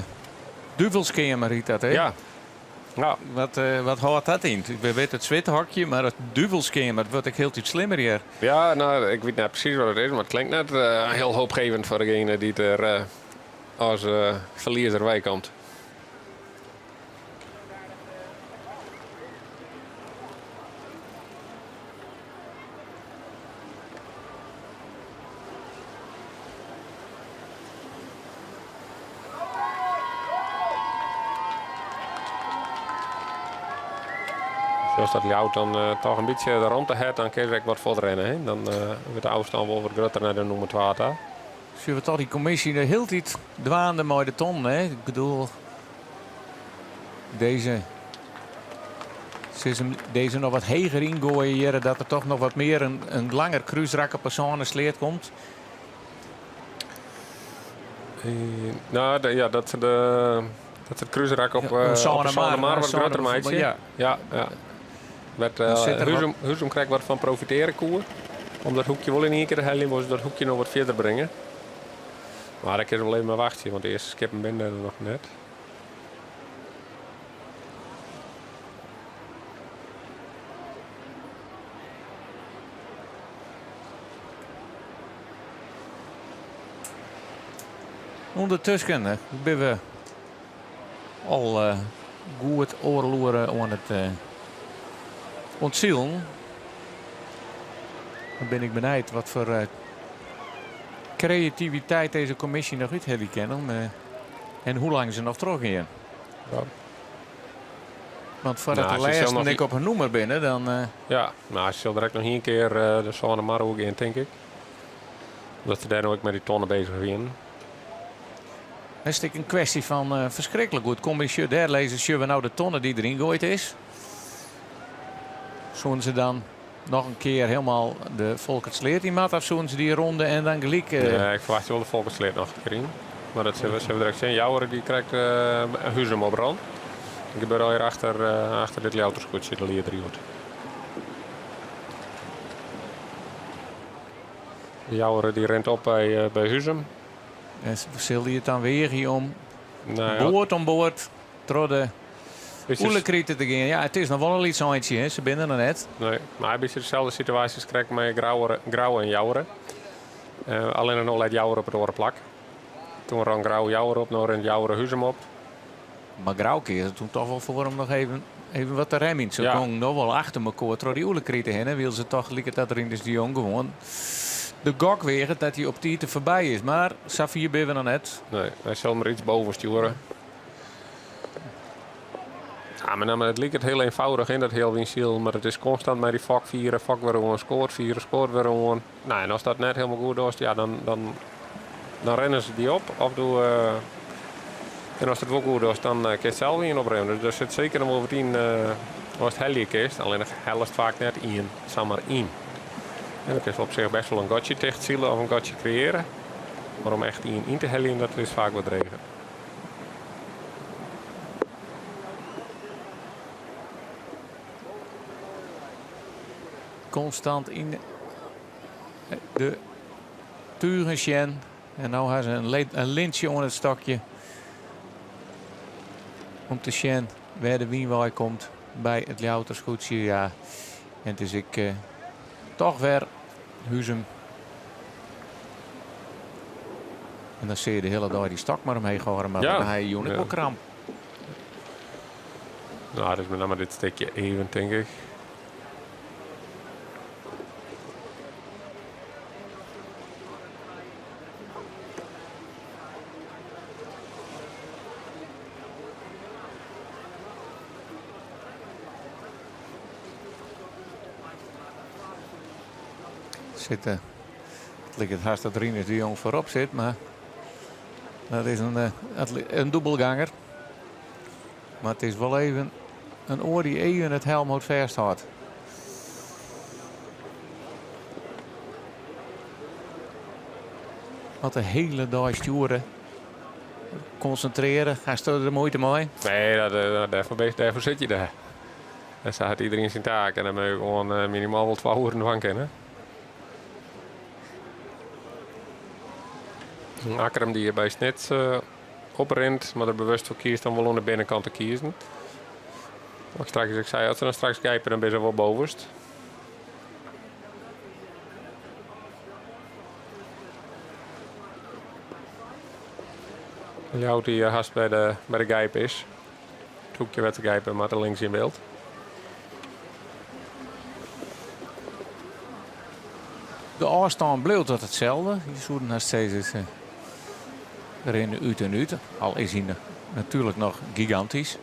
[SPEAKER 13] duvelskeamer, hjit dat, hè?
[SPEAKER 14] Ja. Ja.
[SPEAKER 13] Wat, uh, wat hâldt dat yn? We witte it swithokje, mar it duvelskeamer wurdt ek hieltyd slimmer hjir.
[SPEAKER 14] Ja, no, ik wit net presys wat it is, mar it klinkt net uh, hiel hoopgevend foar degene dy't der uh, as ferliezer wei komt. As dat Ljouwert dan uh, toch in bytsje de romte hat, dan kin se ek wat fuortrinne. Hè? Dan uh, wurdt de ôfstân wol wat grutter nei de nûmer 2 ta.
[SPEAKER 13] Sjogge we toch dy kommisje de hiele tiid dwaande mei de ton, hè? Ik bedoel, dizze dizze noch wat heger yngoaie hjir, dat der toch noch wat mear in, in langer krúsrak op 'e Sânesleat komt.
[SPEAKER 14] No, de, ja, dat se de, dat se it krúsrak op, ja, uh, op de Sânemar wat grutter meitsje.
[SPEAKER 13] Ja.
[SPEAKER 14] Ja, ja. Wêr't uh, Huzum, Huzum krekt wat fan profitearje koe. Om dat hoekje wol yn ien kear te heljen, wolle se dat hoekje noch wat fierder bringe. Mar dêr kinne se wol even mei wachtsje, want de earste skippen binne der noch net.
[SPEAKER 13] Undertusken binne we al eh, goed oardel oere oan it uh, oan it silen. Dan bin ik benijd wat foar uh, kreativiteit dizze kommisje noch úthelje kin. Om, uh, en hoe lang se noch trochgean.
[SPEAKER 14] Ja.
[SPEAKER 13] Want foardat no, de lêsten ek op in nûmer binne, dan... Uh...
[SPEAKER 14] Ja, no, se sil der ek noch ien kear uh, de Sânemar oer gean, tink ik. Omdat se dêr no ek mei dy tonne beuzich wienen.
[SPEAKER 13] Is it in kwestje fan uh, ferskriklik goed. Kom dêr lizze, sjogge we no de tonne dy't deryn goaid is. Soenen se dan noch in kear hielendal de Folkertsleat yn moatte? Of soenen se dy ronde en dan gelyk... Uh...
[SPEAKER 14] Nee, ik ferwachtsje wol de Folkertsleat noch in kear yn. Mar dat sille we direkt sjen. Jouwer dy krijt uh, Huzum op rân. Dat gebeurt al achter, uh, achter dit Ljouwerter skûtsje, de lieder hjoed. De Jouwer dy rint op by, uh, by Huzum.
[SPEAKER 13] En sil dy it dan weagje om
[SPEAKER 14] nou ja.
[SPEAKER 13] board om board troch de Oelekrite te gean? Ja, it is noch wol in lyts eintsje, hè? Se binne der noch net.
[SPEAKER 14] Nee, mar in bytsje deselde situaasje krekt mei Grou, Grou en Jouwer. Uh, allinnich no leit Jouwer op it oare plak. Doe rûn Grou Jouwer op, no rint Jouwer Huzum op.
[SPEAKER 13] Mar Grou keas toen toch wol foar om noch even, even wat te remjen. Se ja. gongen noch wol achter mekoar troch dy Oelekrite hinne. Wylst it toch liket dat Rinus de Jong gewoan de gok weaget dat hy op tiid der foarby is. Mar safier binne we noch net.
[SPEAKER 14] Nee, hy sil him der iets boven stjoere. Ja, met name, it liket hiel ienfâldich yn dat healwynsilen, mar it is konstant mei dy fok fiere, fok wer oan, skoat fiere, skoat wer oan. No, en ast dat net hielendal goed dochst, ja, dan, dan, dan rinne se dy op. Of do, uh, En ast it wol goed dochst, dan kinst sels ien oprinne. Dus der sit seker noch wol wat yn watst helje kinst. Allinnich hellest faak net ien samar yn. En dan kinst op sich best wol in gatsje tichtsile of in gatsje kreëarje. Mar om echt ien yn te heljen, dat is faak wat dreger.
[SPEAKER 13] Konstant yn de tugen sjen. En no ha se in lintsje oan it stokje om te sjen wêr de wyn wei komt by it Ljouwerter skûtsje. Ja, en it is ek eh, toch wer Huzum. En dan sil je de hiele dei dy stok mar omheech hâlde, mar dan ha je jûn ek wol kramp.
[SPEAKER 14] No, dat is mei namme dit stikje even, tink ik.
[SPEAKER 13] Sit, it liket hast dat Rinus de Jong foarop sit, mar dat is in dûbelganger. Mar it is wol even in oar dy't even it helmhout fêsthâldt. Wat de hiele dei stjoere, konsintrearje, hast der muoite mei?
[SPEAKER 14] Nee, dat, eh, dêrfoar, dêrfoar sit je dêr. En sa hat iderien syn taak en dan moat je gewoan eh, minimaal wol twa oeren dwaan kinne. Akkrum dy't by Snits eh, oprint, mar der bewust foar kiest om wol oan de binnenkant te kiezen. Wat ik straks ek sei, as se dan straks gijpe, dan binne se wol bovenst. Ljouwert dy't hast by de gijp is. It hoekje wêr't se gijpe moatte links yn byld.
[SPEAKER 13] De ôfstân bliuwt wat itselde. Je soenen hast sizze, se rinne út en út. Al is hy natuerlik noch gigantysk.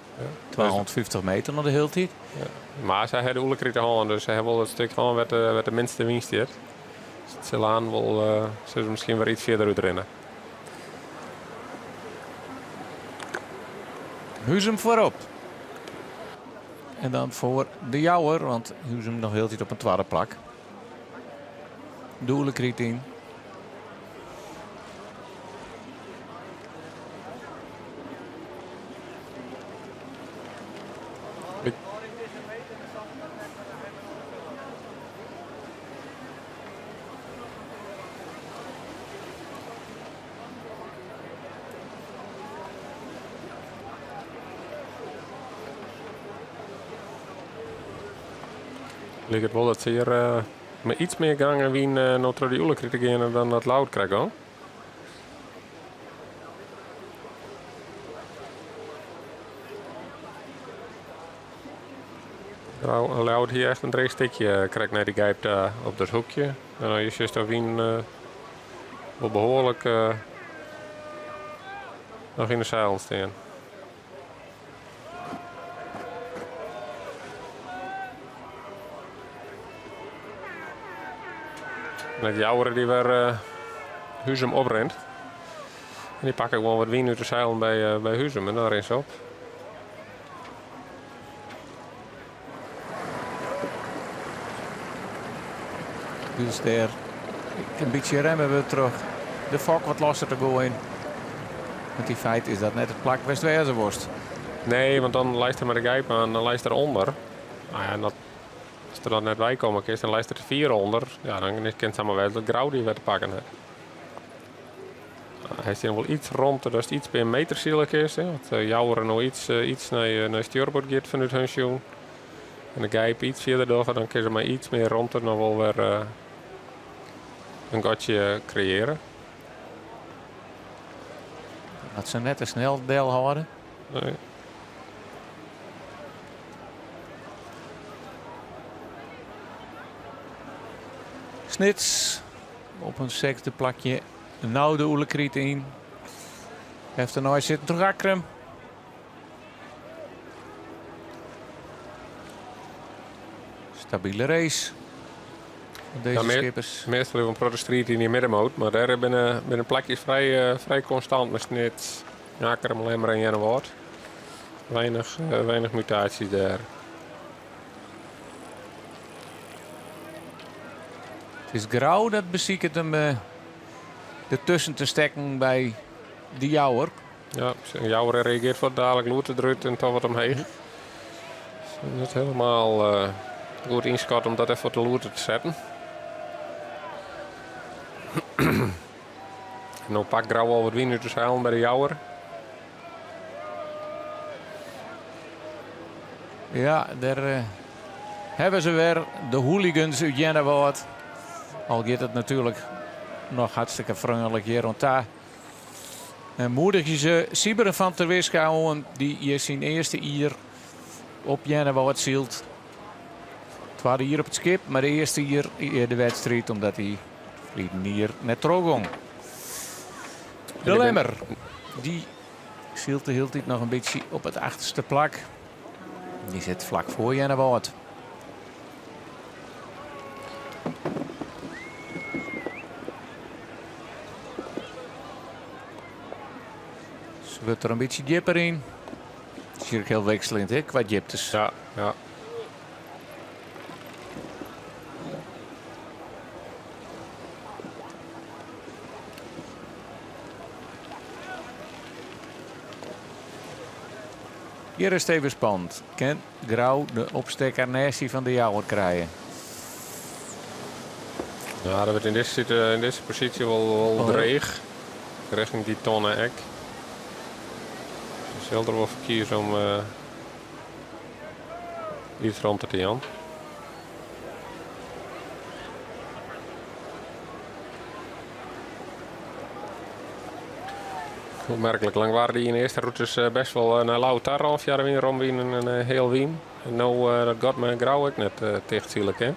[SPEAKER 13] 250 meter noch de hiele tiid.
[SPEAKER 14] Ja. Mar se ha de oelekrite hân, dus se ha wol it stik hân wêr't de, wêr't de minste wyn stiet. Dus it sil aan wol, uh, sille se miskien wer iets fierder útrinne.
[SPEAKER 13] Huzum foarop. En dan foar de Jouwer, want Huzum noch hieltyd op in twadde plak. De Oelekryt yn.
[SPEAKER 14] Liket wol dat se hjir eh, mei iets mear gang en wyn eh, no troch de Oelekrite geane dan dat Ljouwert krekt gong. Ljouwert hie echt in dreech stikje krekt nei dy gijp ta op dat hoekje. En dan je sjochst de wyn wol behoarlik noch yn de seilen stean. En it Jouwer dy't wer Huzum oprint. En dy pakke gewoan wat wyn út de seilen by Huzum en dan rint se op.
[SPEAKER 13] Dus dêr in bytsje remme wurdt troch de fok wat losser te goaien. Want yn feite is dat net it plak wêr'tst wêze wolst.
[SPEAKER 14] Nee, want dan leist er mei de gijp oan, dan leist er ûnder. Nou ja, en dat, as der dan net by komme kinst, dan leist er te fier ûnder. Ja, dan kin it samar wêze dat Grou dy wer te pakken hat. Hy stiet wol iets romte, datst iets pear meter sile kinst. Hè. Want Jouwer no iets, iets nei, nei stjoerboard giet fanút hun sjoen. En de gijp iets fierder dogge, dan kinne se mei iets mear romte noch wol wer in gatsje kreëarje.
[SPEAKER 13] Moat se net te snel delhâlde.
[SPEAKER 14] Nee.
[SPEAKER 13] Snits op in sechsde plakje. No de Oelekryt yn. Efternei sit troch Akkrum. Stabile race. Dizze
[SPEAKER 14] Ja,
[SPEAKER 13] skippers.
[SPEAKER 14] Meastal even in protte striid yn dy middenmoot, mar dêr binne, binne plakjes frij, frij konstant mei Snits. Akkrum, Lemmer en Earnewâld. Weinig, weinig mutaties dêr.
[SPEAKER 13] It is Grou dat besiket him dertusken te stekken by de Jouwer.
[SPEAKER 14] Ja, de Jouwer reagearret fuortdalik lûd derút en toch wat omheech. Net hielendal goed ynskat om dat even wat lûder te setten. No pakt Grou al wat wyn út de seilen by de Jouwer.
[SPEAKER 13] Ja, dêr hawwe se wer de hooligans út Earnewâld. Al giet it natuerlik noch hartstikke freonlik hjir oan ta. En moedigje se Sybren van Terwisga oan, dy't hjir syn earste jier op Earnewâld sylt. Twadde jier op it skip, mar de earste jier de wedstriid omdat hy ferleden jier net trochgong. De Lemmer, dy sylt de hiele tiid noch in bytsje op it achterste plak. Dy sit flak foar Earnewâld. Se wurdt der in bytsje djipper yn. It is hjir ek hiel wikseljend, hè, kwa djiptes.
[SPEAKER 14] Ja, ja.
[SPEAKER 13] Hjir is it even spannend. Kin Grou de opstekker neist fan de Jouwer krije?
[SPEAKER 14] Ja, dat wurdt yn dizze, yn dizze posysje wol, wol oh. dreech. Rjochting dy tonne ek. Se sil der wol foar kieze om iets romte te jaan. Opmerklik Langwar die yn de earste rûtes bêst wol nei Lau ta fia de wyn romwyn en heal wyn. En no dat gat mei Grou ek net ticht sile kin.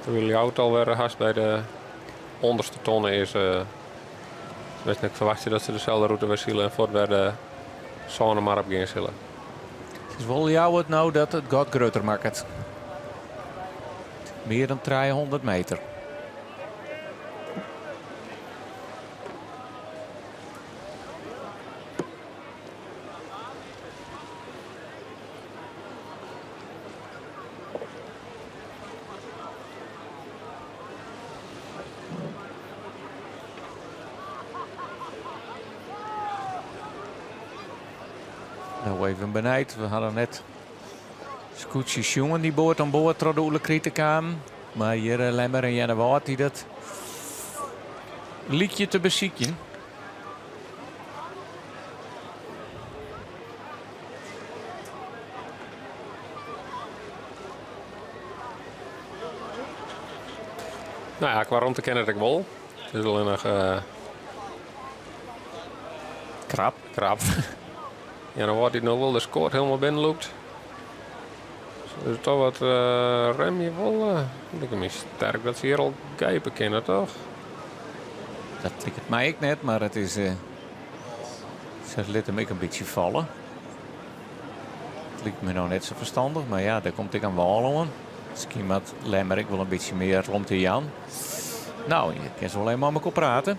[SPEAKER 14] Terwyl Ljouwert alwer hast by de ûnderste tonne is. Wist ik ferwachtsje dat se deselde rûte wer sile en fuort wer de Sânemar op gean sille.
[SPEAKER 13] It is wol Ljouwert no dat it gat grutter makket. Mear dan 300 meter. No even benijd, we hadden net skûtsjes sjoen dy't board oan board troch de Oelekrite kamen. Mar hjir Lemmer en Earnewâld dy't dat lykje te besykjen.
[SPEAKER 14] No ja, kwa romte kin it ek wol. It is allinnich
[SPEAKER 13] krap.
[SPEAKER 14] Krap. Ja, dan wurdt dy't no wol de skoat hielendal binnenlûkt. Dus toch wat remje wol. Liket my sterk dat se hjir al gijpe kinne, toch?
[SPEAKER 13] Dat liket my ek net, mar it is. Se lit him ek in bytsje falle. It liket my no net sa ferstannich, mar ja, dêr komt ek in wâl oan. Miskien moat Lemmer ek wol in bytsje mear romte jaan. No, je kinne se wol even mei mekoar prate.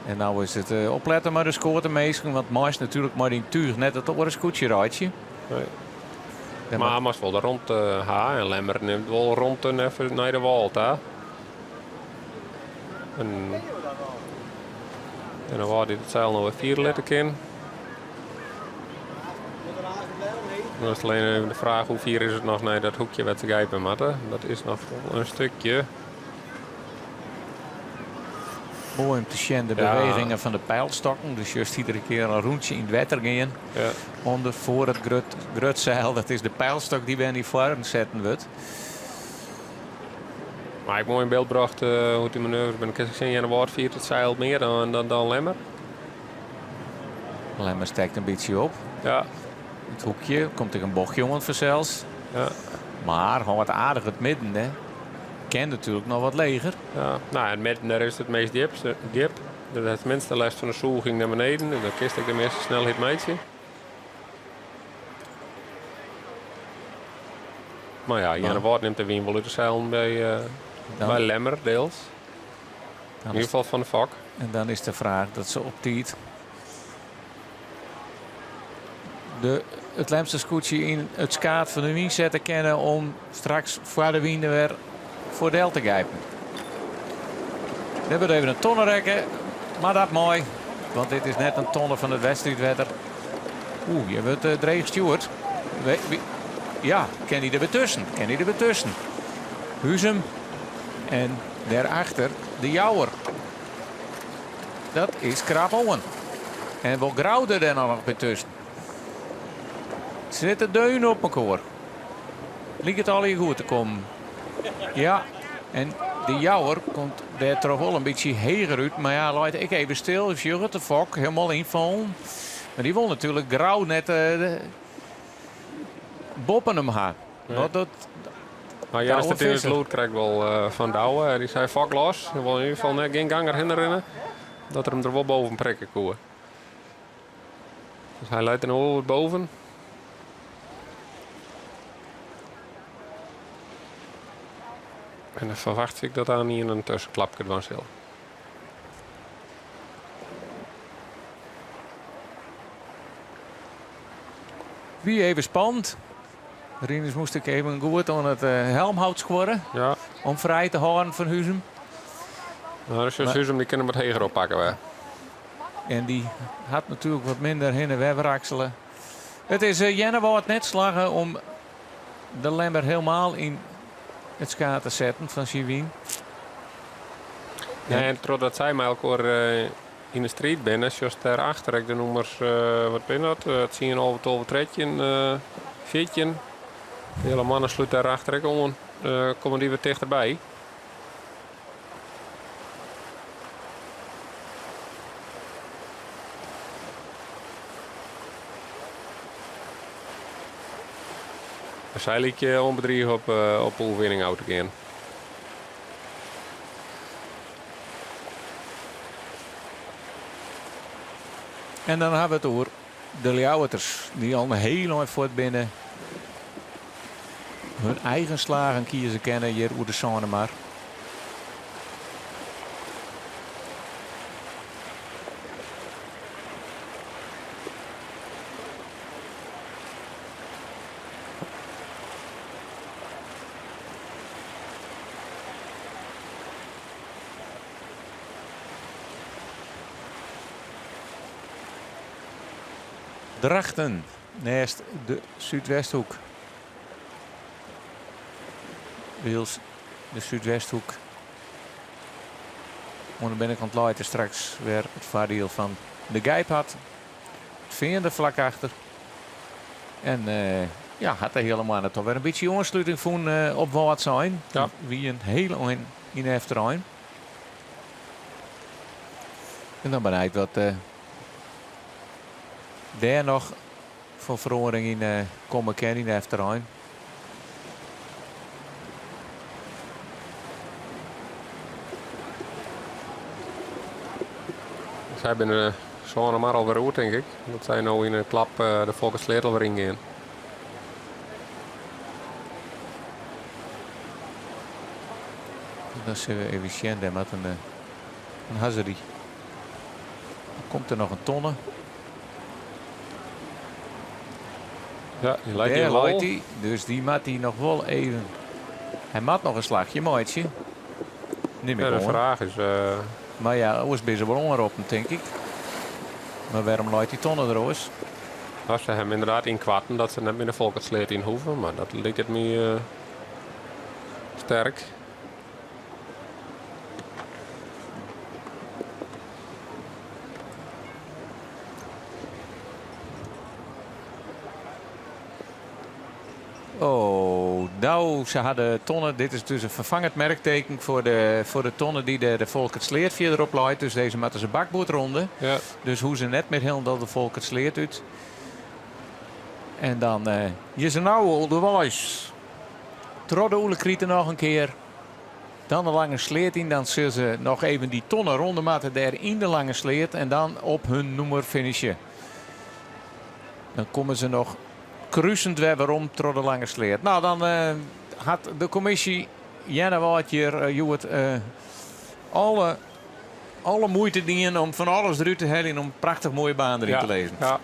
[SPEAKER 13] En no is it opletten mei de skoate minsken, want meist natuerlik mei dyn túch net it oare skûtsje reitsje.
[SPEAKER 14] Nee. Mar moatst wol de romte ha en Lemmer nimt wol romte nei de wâl ta. En, en dan wâl dy't it seil no wer fier litte kin. Dan is it allinnich even de fraach hoe fier is it noch nei dat hoekje wêr't se gijpe moatte. Dat is noch wol in stikje.
[SPEAKER 13] Moai om te sjen de bewegingen fan de peilstokken. Dus just iedere kear in rûntsje yn it wetter gean.
[SPEAKER 14] Ja.
[SPEAKER 13] Under foar it grut, grut seil. Dat is de peilstok dy't wer nei foaren setten wurdt.
[SPEAKER 14] Mar ek moai yn byld brocht hoe't dy manoeuvres binne. Kinst ek sjen, Earnewâld fiert it seil mear dan, dan, dan Lemmer.
[SPEAKER 13] Lemmer stekt in bytsje op.
[SPEAKER 14] Ja.
[SPEAKER 13] It hoekje komt ek in bochtje oan fansels.
[SPEAKER 14] Ja.
[SPEAKER 13] Mar hâldt aardich it midden, hè. Kin natuerlik noch wat leger.
[SPEAKER 14] Ja, no, it midden dêr is it meast djip. djip. Dat hat it minste lêst fan de sûging nei beneden. Dus dan kinst ek de measte snelheid meitsje. Mar ja, Earnewâld nimt de wyn wol út de seilen by, by Lemmer, deels. In ieder geval fan de fok.
[SPEAKER 13] En dan is de fraach dat se op tiid de, it Lemster skûtsje yn it skaad fan de wyn sette kinne om straks foar de wyn der wer foar del te gijpen. Der wurdt even in tonne rekke, mar dat mei, want dit is net in tonne fan it wedstriidwetter. Oeh, hjir wurdt eh, dreech stjoerd. Ja, kin hy der wer tusken? Kin hy der wer tusken? Huzum en dêrachter de Jouwer. Dat is krap oan. En wol Grou der dêr noch by tusken. Se sitte deun op mekoar. Liket allegear goed te kommen. Ja, en de Jouwer komt dêrtroch wol in bytsje heger út. Mar ja, leit ek even stil. Sjoch it, de fok hielendal ynfallen. Mar dy wol natuerlik Grou net uh, boppe him ha. Want dat,
[SPEAKER 14] Nou ja, is het lûd krekt wol uh, fan Douwe. Dy sei fok los. Hy wol yn ieder gefal net gjin ganger hinne rinne. Dat er him der wol boven prikke koe. Dus hy leit der no wol wat boven. En dan ferwachtsje ik dat dêr ien in tuskenklapke dwaan sil.
[SPEAKER 13] Wie even spannend. Rinus moast ek even goed oan it helmhout skuorre.
[SPEAKER 14] Ja.
[SPEAKER 13] Om frij te hâlden fan Huzum.
[SPEAKER 14] Nou, dus Huzum dy kin him wat heger oppakke wer.
[SPEAKER 13] En dy hat natuerlik wat minder hinne en wer wraksele. It is Earnewâld net slagge om de Lemmer hielendal yn it skaad te setten fan syn wyn.
[SPEAKER 14] Nee, en trochdat sy mei elkoar yn de striid binne, sjochst dêrachter ek de nûmers, wat binne dat, 10, 11, 12, 13, 14. De hiele manne slút dêrachter ek oan. Komme dy wer tichterby. Sy lykje ûnbedrige op, op oerwinning ôf te gean.
[SPEAKER 13] En dan ha we it oer de Ljouwerters, dy't al in hiel ein fuort binne. Hun eigen slagen kieze kinne hjir oer de Sânemar. Drachten, neist de Súdwesthoek. Wylst de Súdwesthoek oan de binnenkant leit en straks wer it foardiel fan de Gijp hat. It Fean der flak achter. En ja, hat de hiele moanne toch wer in bytsje oansluting fûn op Wâldsein.
[SPEAKER 14] Ja.
[SPEAKER 13] Wie in hiel ein yn de efterein. En dan benijd wat dêr noch foar feroaring yn komme kin yn de efterein.
[SPEAKER 14] Sy binne Sânemar alwer oer, tink ik. Dat sy no yn in klap de Folkertsleat alwer yngean.
[SPEAKER 13] Dan sille we even sjen, dêr moat in, in hazzery. Dan komt der noch in tonne.
[SPEAKER 14] Ja, dy leit
[SPEAKER 13] Dêr
[SPEAKER 14] hjir wol.
[SPEAKER 13] leit hy, dus dy moat hy noch wol even. Hy moat noch in slachje meitsje. Nim ik
[SPEAKER 14] Ja, de
[SPEAKER 13] oan.
[SPEAKER 14] fraach is.
[SPEAKER 13] Mar ja, oars binne se wol oanroppen, tink ik. Mar wêrom leit dy tonne der oars?
[SPEAKER 14] As se him ynderdaad ynkoarten dat se net mear de Folkertsleat yn hoege, mar dat liket my sterk.
[SPEAKER 13] Oh, nou, se ha de tonne. Dit is dus in ferfangend merkteken foar de, foar de tonne dy't de, de Folkertsleat fierderop leit. Dus dizze moatte se bakboard ronde.
[SPEAKER 14] Ja.
[SPEAKER 13] Dus hoege se net mear hielendal de Folkertsleat út. En dan uh, je se nou ûnderweis. Troch de Oelekrite noch in kear. Dan de Lange Sleat yn. Dan sille se noch even dy tonne ronde moatte dêr yn de Lange Sleat. En dan op hun nûmer finishe. Dan komme se noch krusend wer werom troch de Lange Sleat. Nou, dan uh, hat de kommisje Earnewâld hjir uh, hjoed uh, alle. Alle muoite dien om fan alles derút te heljen om in prachtich moaie baan deryn te lizzen.
[SPEAKER 14] Ja.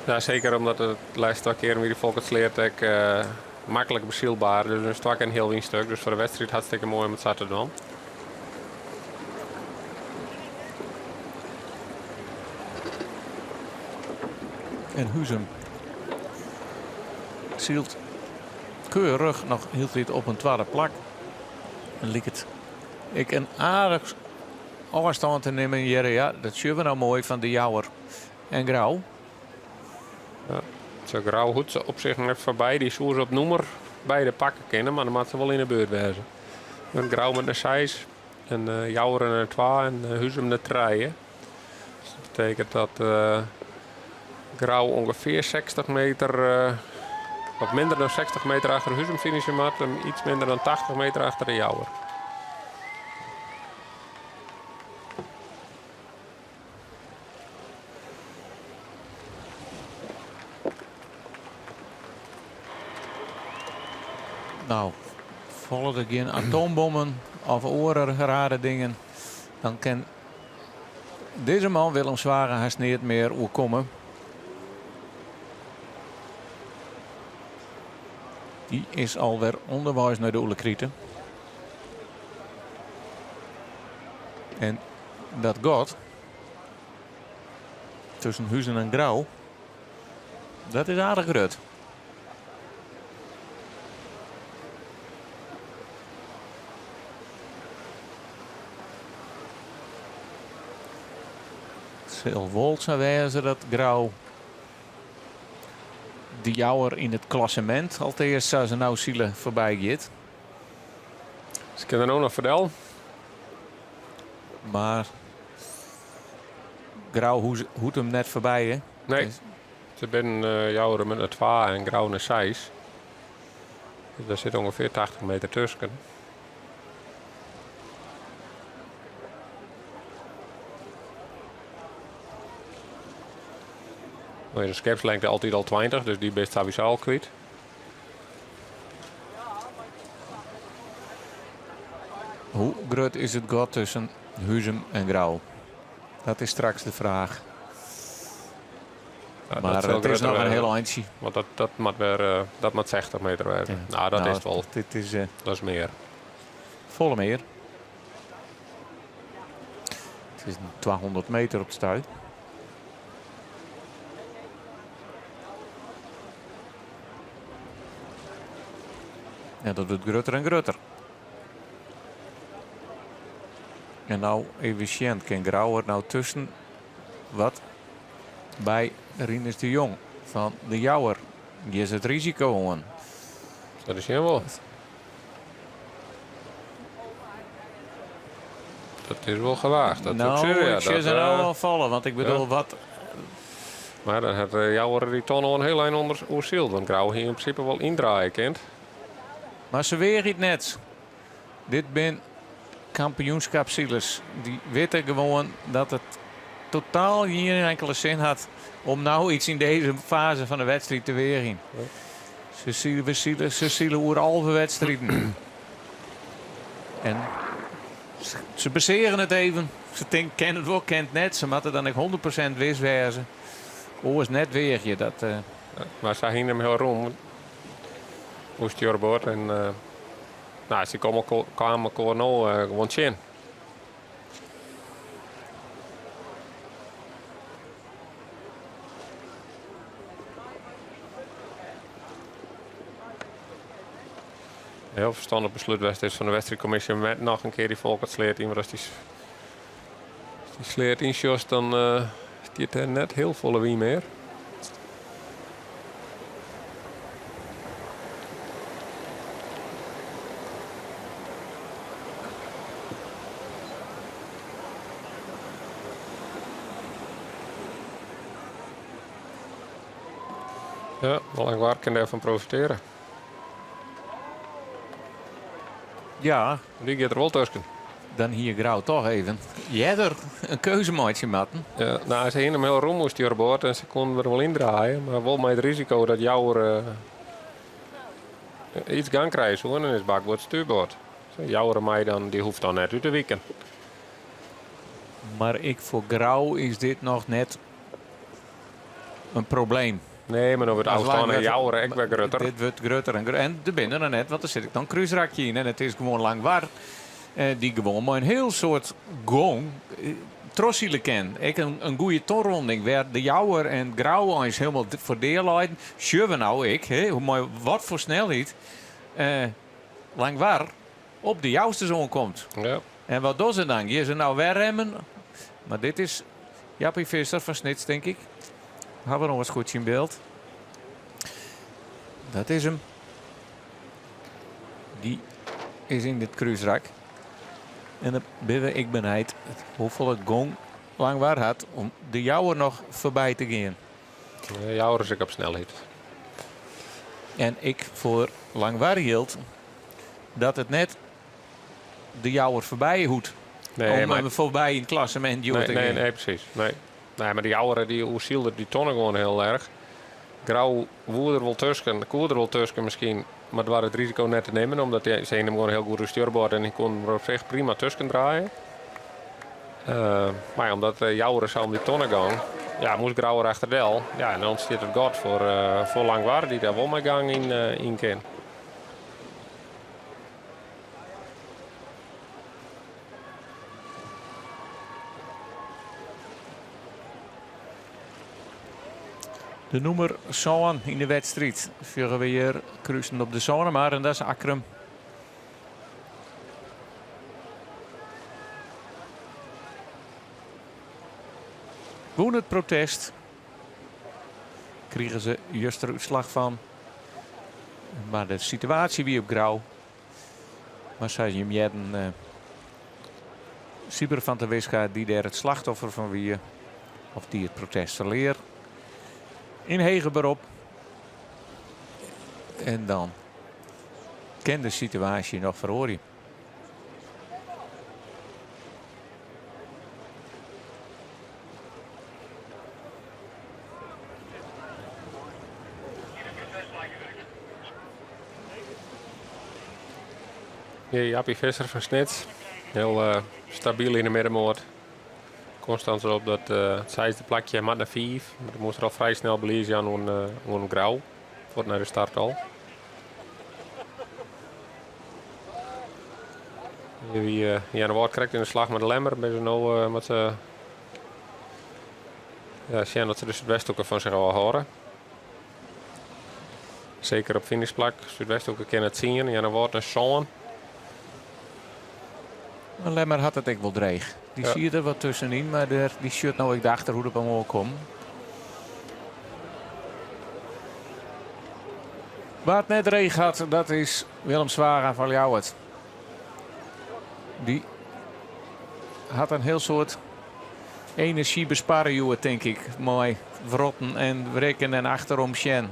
[SPEAKER 14] Ja, seker omdat it lêste twa kearen wie de Folkertsleat ek maklik besylber. Dus in twa kear in heal wynstuk. Dus foar de wedstriid hartstikke moai om it sa te dwaan.
[SPEAKER 13] En Huzum sylt keurich noch hieltyd op in twadde plak. En liket ek in aardich ôfstân te nimmen hjir. Ja, dat sjogge we no moai fan De Jouwer en Grou.
[SPEAKER 14] Ja, se Grou hoecht se op sich net foarby. Dy soe se op nûmer beide pakke kinne, mar dan moat se wol yn 'e buert wêze. Want Grou met in 6 en eh, Jouwer in 2 en eh, Huzum in 3. Dus dat betekent dat eh, Grou ûngefear 60 meter, wat minder dan 60 meter achter Huzum finishe moat en iets minder dan 80 meter achter de Jouwer.
[SPEAKER 13] No, falle der gjin atoombommen of oare rare dingen, dan kin dizze man Willem Zwaga hast neat mear oerkomme. Dy is alwer ûnderweis nei de Oelekrite. En dat gat tusken Huzum en Grou, dat is aardich grut. It sil wol sa wêze dat Grou de Jouwer yn it klassemint alteast sa se no sile foarby giet.
[SPEAKER 14] Se kinne der no noch foardel.
[SPEAKER 13] Mar Grou hoecht him net foarby, hè?
[SPEAKER 14] Nee. Se binne Jouwer met in 2 en Grou in 6. Dus dêr sit ûngefear 80 meter tusken. No is de skipslengte altyd al 20, dus dy bist sawiesa al kwyt.
[SPEAKER 13] Hoe grut is it gat tusken Huzum en Grou? Dat is straks de fraach.
[SPEAKER 14] Ja,
[SPEAKER 13] Mar
[SPEAKER 14] dat sil
[SPEAKER 13] it is
[SPEAKER 14] grutter
[SPEAKER 13] noch in
[SPEAKER 14] wêze.
[SPEAKER 13] hiel eintsje.
[SPEAKER 14] Want dat moat wer dat moat 60 meter wêze.
[SPEAKER 13] Ja.
[SPEAKER 14] No, dat
[SPEAKER 13] Nou,
[SPEAKER 14] is it wol.
[SPEAKER 13] Dit is,
[SPEAKER 14] Dat is mear.
[SPEAKER 13] Folle mear. It is 200 meter op it stuit. Ja, dat wurdt grutter en grutter. En no even sjen, kin Grou der no tusken wat by Rinus de Jong fan De Jouwer. Giet se it risiko oan.
[SPEAKER 14] Dat is sjen wol. Dat is wol gewaagd. Dat
[SPEAKER 13] Nou,
[SPEAKER 14] ik ja,
[SPEAKER 13] ik zie ze nou al fallen, want ik bedoel,
[SPEAKER 14] Ja.
[SPEAKER 13] wat...
[SPEAKER 14] Mar dan hat Jouwer dy toch noch in hiel ein ûnder oersyld. Want Grou hie yn prinsipe wol yndraaie kind.
[SPEAKER 13] Mar se weagje it net. Dit binne kampioenskapsilers. Dy witte gewoan dat it totaal gjin inkelde sin hat om no iets yn dizze faze fan de wedstriid te weagjen. Se sile, we sile, se sile oer 11 wedstriden. En se beseagen it even. Se tinke, kin it wol, kin it net. Se moatte dan ek 100% wis wêze. Oars net weagje. Dat, eh,
[SPEAKER 14] Mar se hiene him hiel rûm. Oer stjoerboard. En eh, nou, se komme elkoar, kamen elkoar no eh, gewoan tsjin. Hiel ferstannich beslút west is fan de wedstriidkommisje om net noch in kear dy Folkertsleat yn, want as dy, as dy sleat ynsjochst, dan uh, stiet der net hiel folle wyn mear. Ja, Langwar kin dêrfan profitearje.
[SPEAKER 13] Ja.
[SPEAKER 14] Dy giet der wol tusken.
[SPEAKER 13] Dan hie Grou toch even earder in keuze meitsje moatten.
[SPEAKER 14] Ja, no, se hiene him hiel rûm oer stjoerboard en se koene der wol yndraaie, mar wol mei it risiko dat Jouwer uh, iets gang krije soe en dan is bakboard stuurboard. Joure mei dan, dy hoecht dan net út te wiken.
[SPEAKER 13] Mar ek foar Grou is dit noch net in probleem.
[SPEAKER 14] Nee, mar no wurdt de ôfstân nei Joure ek wer grutter.
[SPEAKER 13] Dit wurdt grutter en grutter. En der binne der noch net, want der sit ek dan krúsrakje yn. En it is gewoan Langwar dy't gewoan mei in hiel soad gong trochsile kin. Ek in goede tonronding wêr de Jouwer en Grou eins hielendal foar dea leiden. Sjogge we no ek, mei wat foar snelheid Langwar op de Jousters oankomt.
[SPEAKER 14] Ja.
[SPEAKER 13] En wat dogge se dan? Gean se no wer remmen? Mar dit is Jappie Visser fan Snits, tink ik. Hawwe we noch wat skûtsje yn byld. Dat is him. Dy is yn dit krúsrak. En dan binne we ek benijd hoefolle gong Langwar hat om de Jouwer noch foarby te gean.
[SPEAKER 14] De Jouwer is ek op snelheid.
[SPEAKER 13] En ek foar Langwar jildt dat it net de Jouwer foarby hoecht.
[SPEAKER 14] Nee,
[SPEAKER 13] om
[SPEAKER 14] mar,
[SPEAKER 13] foarby yn it klassemint
[SPEAKER 14] nee,
[SPEAKER 13] te
[SPEAKER 14] nee,
[SPEAKER 13] gean.
[SPEAKER 14] Nee, presys. Nee. Nee, mar de Jouwer dy oersylde dy tonne gewoan hiel erch. Grou woe der wol tusken, koe der wol tusken miskien, mar doarde it risiko net te nimmen, omdat se hiene him gewoan hiel goed oer stjoerboard en hy koe der op sich prima tusken draaie. Uh, mar ja, omdat de Jouwer sa om dy tonne gong, ja, moast Grou der achter del. Ja, en dan ûntstiet it gat foar, uh, foar Langwar, dy't dêr wol mei gong yn, uh, yn kin.
[SPEAKER 13] De nûmer sân yn de wedstriid sjogge we hjir krusen op de Sânemar en dat is Akkrum. Wûn it protest. Krigen se juster útslach fan. Mar de situaasje wie op Grou. Mar sa jim hearden uh, Syber van der Wiska dy't dêr it slachtoffer fan wie, of dy't it protest ferlear, yn heger berop. En dan kin de situaasje noch feroarje.
[SPEAKER 14] Jappie Visser fan Snits. Hiel uh, stabyl yn de middenmoat. Konstant op dat uh, seisde plakje, moat nei fiif. Mar dat moast er al frij snel belies jaan oan, uh, oan Grou. Fuort nei de start al. Hjir wie uh, Earnewâld krekt yn de slach mei de Lemmer. Binne se no uh, moat se ja, sjen dat se de Súdwesthoeke fan sich ôfhâlde. Seker op finishplak. Súdwesthoeke kin nei tsien, Earnewâld nei sân.
[SPEAKER 13] Mar Lemmer hat it ek wol dreech. Dy
[SPEAKER 14] Ja.
[SPEAKER 13] siet der wat tuskenyn, mar der, dy sjocht no ek de achterhoede op him oankommen. Wa't net dreech hat, dat is Willem Zwaga fan Ljouwert. Dy hat in hiel soad enerzjy besparre hjoed, tink ik. Mei wrotten en wrikken en achterom sjen.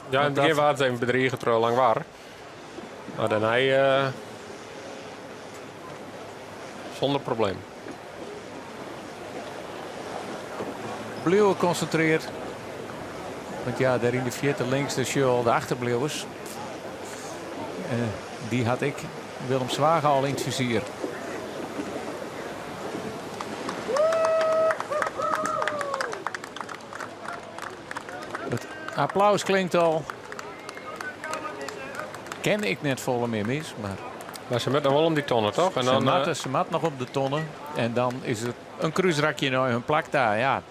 [SPEAKER 14] Ja, yn it begjin waard it even bedrige troch Langwar. Mar dêrnei uh, sûnder probleem.
[SPEAKER 13] Bliuwe konsintrearre. Want ja, dêr yn de fierte links de sjogge al de achterbliuwers. Uh, dy hat ek Willem Zwaga al yn it fizier. It applaus klinkt al. Ken ik net folle mear mis, mar...
[SPEAKER 14] Mar se moat noch wol om dy tonne, toch? En dan,
[SPEAKER 13] se, moatte, se moat noch om de tonne. En dan is it in krúsrakje nei hun plak ta. Ja.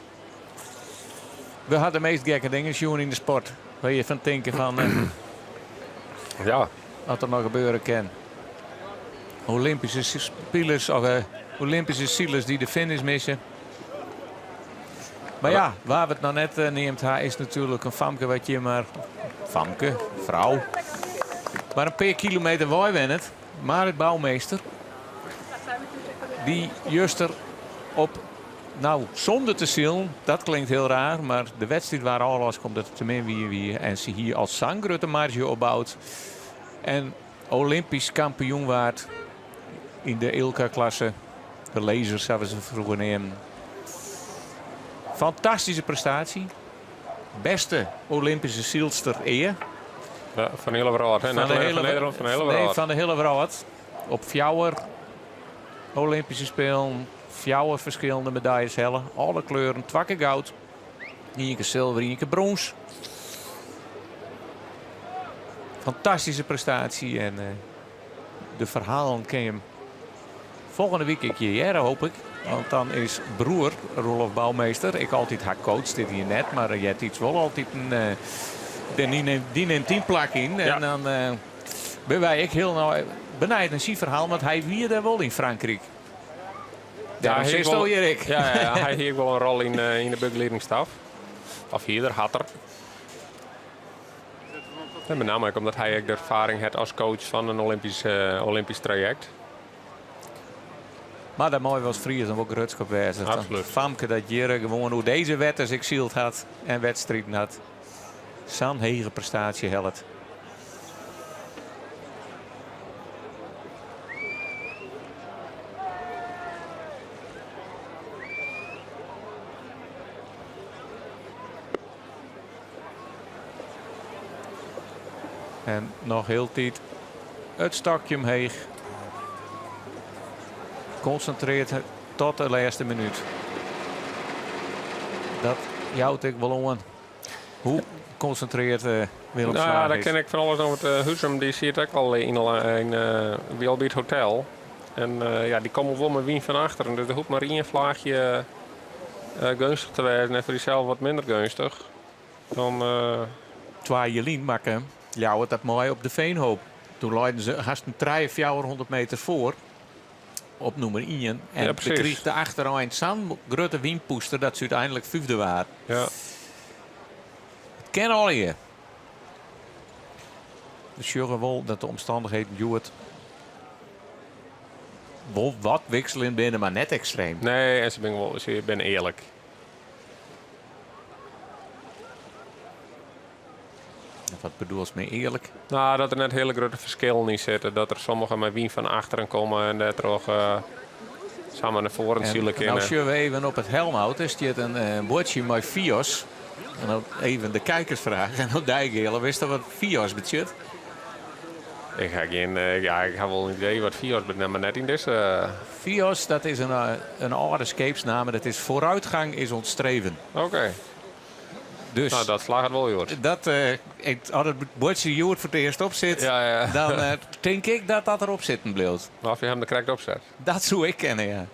[SPEAKER 13] We ha de meast gekke dingen sjoen yn de sport. Wêr je fan tinke fan... Eh,
[SPEAKER 14] ja.
[SPEAKER 13] Wat der noch gebeure kin. Olympyske spilers of eh, Olympyske silers dy't de finish misse. Mar ja, wêr we it noch net eh, neamd ha, is natuerlik in famke wat hjir mar... Famke, frou. Mar in pear kilometer wei wennet. Marit Bouwmeester. Dy juster op, nou, sûnder te silen, dat klinkt hiel raar, mar de wedstriid waard ôflast omdat it te min wie wie en se hie al sa'n grutte marge opboud en Olympysk kampioen waard yn de ILCA-klasse, de laser sa't we se froeger neamden. Fantastyske prestaasje. Bêste Olympyske sylster ea.
[SPEAKER 14] Ja, fan de hiele wrâld, hè? Net allinnich fan Nederlân, fan de hiele
[SPEAKER 13] Nee,
[SPEAKER 14] wrâld.
[SPEAKER 13] fan de hiele wrâld. Op fjouwer Olympyske Spelen, fjouwer ferskillende medaljes helle. Alle kleuren, twa kear goud, ien kear silver, ien kear brûns. Fantastyske prestaasje en eh, de ferhalen kin je folgjende wike ek hjir hearre, hoop ik. Want dan is broer Roelof Bouwmeester, ek altyd har coach, dit jier net, mar eartiids wol altyd in, eh, dy nimt dyn plak yn. En dan eh, binne wy ek hiel no benijd nei syn ferhaal, want hy wie dêr wol yn Frankryk. Dêrom sitsto hjir ek.
[SPEAKER 14] Ja, ja, hy hie ek wol in rol yn, eh, yn de begeliedingsstaf. Of hie er, hat er. En benammen ek omdat hy ek de erfaring hat as coach fan in Olympysk, eh, Olympysk trajekt.
[SPEAKER 13] Mar dêr meie we as Friezen wol grutsk op wêze.
[SPEAKER 14] Absoluut.
[SPEAKER 13] Famke dat hjir gewoan oer dizze wetters ek syld hat en wedstriden hat. Sa'n hege prestaasje hellet. En noch hieltyd it stokje omheech. Konsintrearre tot de lêste minút. Dat jout ek wol oan hoe konsintrearre Willem
[SPEAKER 14] Nou,
[SPEAKER 13] Zwaag
[SPEAKER 14] daar
[SPEAKER 13] is.
[SPEAKER 14] ken ik fan alles over. Het Huzum dy sit ek al yn, yn, by al by it hotel. En ja, dy komme wol mei wyn fan achteren. Dus der hoecht mar ien flaachje geunstich te wêzen en foar dysels wat minder geunstich. Dan,
[SPEAKER 13] Twa jier lyn makke Ljouwert dat mei op de Veenhoop. Doe leinen se hast in trije, 400 meter foar op nûmer ien. En
[SPEAKER 14] Ja, precies.
[SPEAKER 13] krigen de achterein sa'n grutte wynpûster dat se úteinlik fyfde waarden.
[SPEAKER 14] Ja.
[SPEAKER 13] It kin allegear. We sjogge wol dat de omstannichheden hjoed wol wat wikseljend binne, mar net ekstreem.
[SPEAKER 14] Nee, en se binne wol, se binne earlik.
[SPEAKER 13] Wat bedoelst mei earlik?
[SPEAKER 14] Nou, dat der net hiele grutte ferskillen yn sitte. Dat der sommigen mei wyn fan achteren komme en dêrtroch samar nei foaren sile kinne.
[SPEAKER 13] No sjogge we even op it helmhout. Der stiet in buordsje mei FIOS. En dan even de kijkersfraach. En op dy Geale, witsto wat FIOS betsjut?
[SPEAKER 14] Ik ha gjin, ja, ik ha wol in idee wat FIOS betsjut, mar net yn dizze.
[SPEAKER 13] FIOS, dat is in âlde skeepsnamme. Dat is vooruitgang is ons streven.
[SPEAKER 14] Oké.
[SPEAKER 13] Dus,
[SPEAKER 14] Nou, dat slagget wol hjoed.
[SPEAKER 13] Dat, ik, as it buordsje hjoed foar it earst op sit,
[SPEAKER 14] Ja, ja.
[SPEAKER 13] dan tink ik dat dat derop sitten bliuwt.
[SPEAKER 14] Of je him der krekt op set.
[SPEAKER 13] Dat soe ek kinne, ja.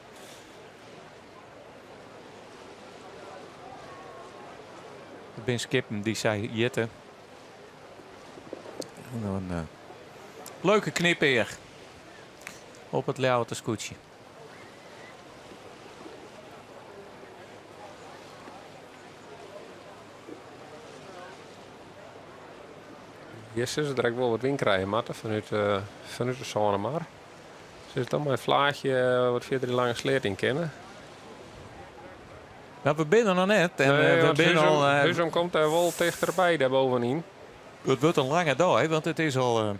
[SPEAKER 13] Der binne skippen dy't sa hjitte. In leuke knipeach op it Ljouwerter skûtsje.
[SPEAKER 14] Hjir sille se der ek wol wat wyn krije moatte fanút, fanút de Sânemar. Se dan mei in flaachje wat fierder dy lange sleat yn kinne.
[SPEAKER 13] No, we binne der noch net. En,
[SPEAKER 14] Nee,
[SPEAKER 13] we
[SPEAKER 14] want
[SPEAKER 13] binne
[SPEAKER 14] Huzum,
[SPEAKER 13] al,
[SPEAKER 14] Huzum komt dêr wol tichterby, dêr bovenyn.
[SPEAKER 13] It wurdt in lange dei, want it is al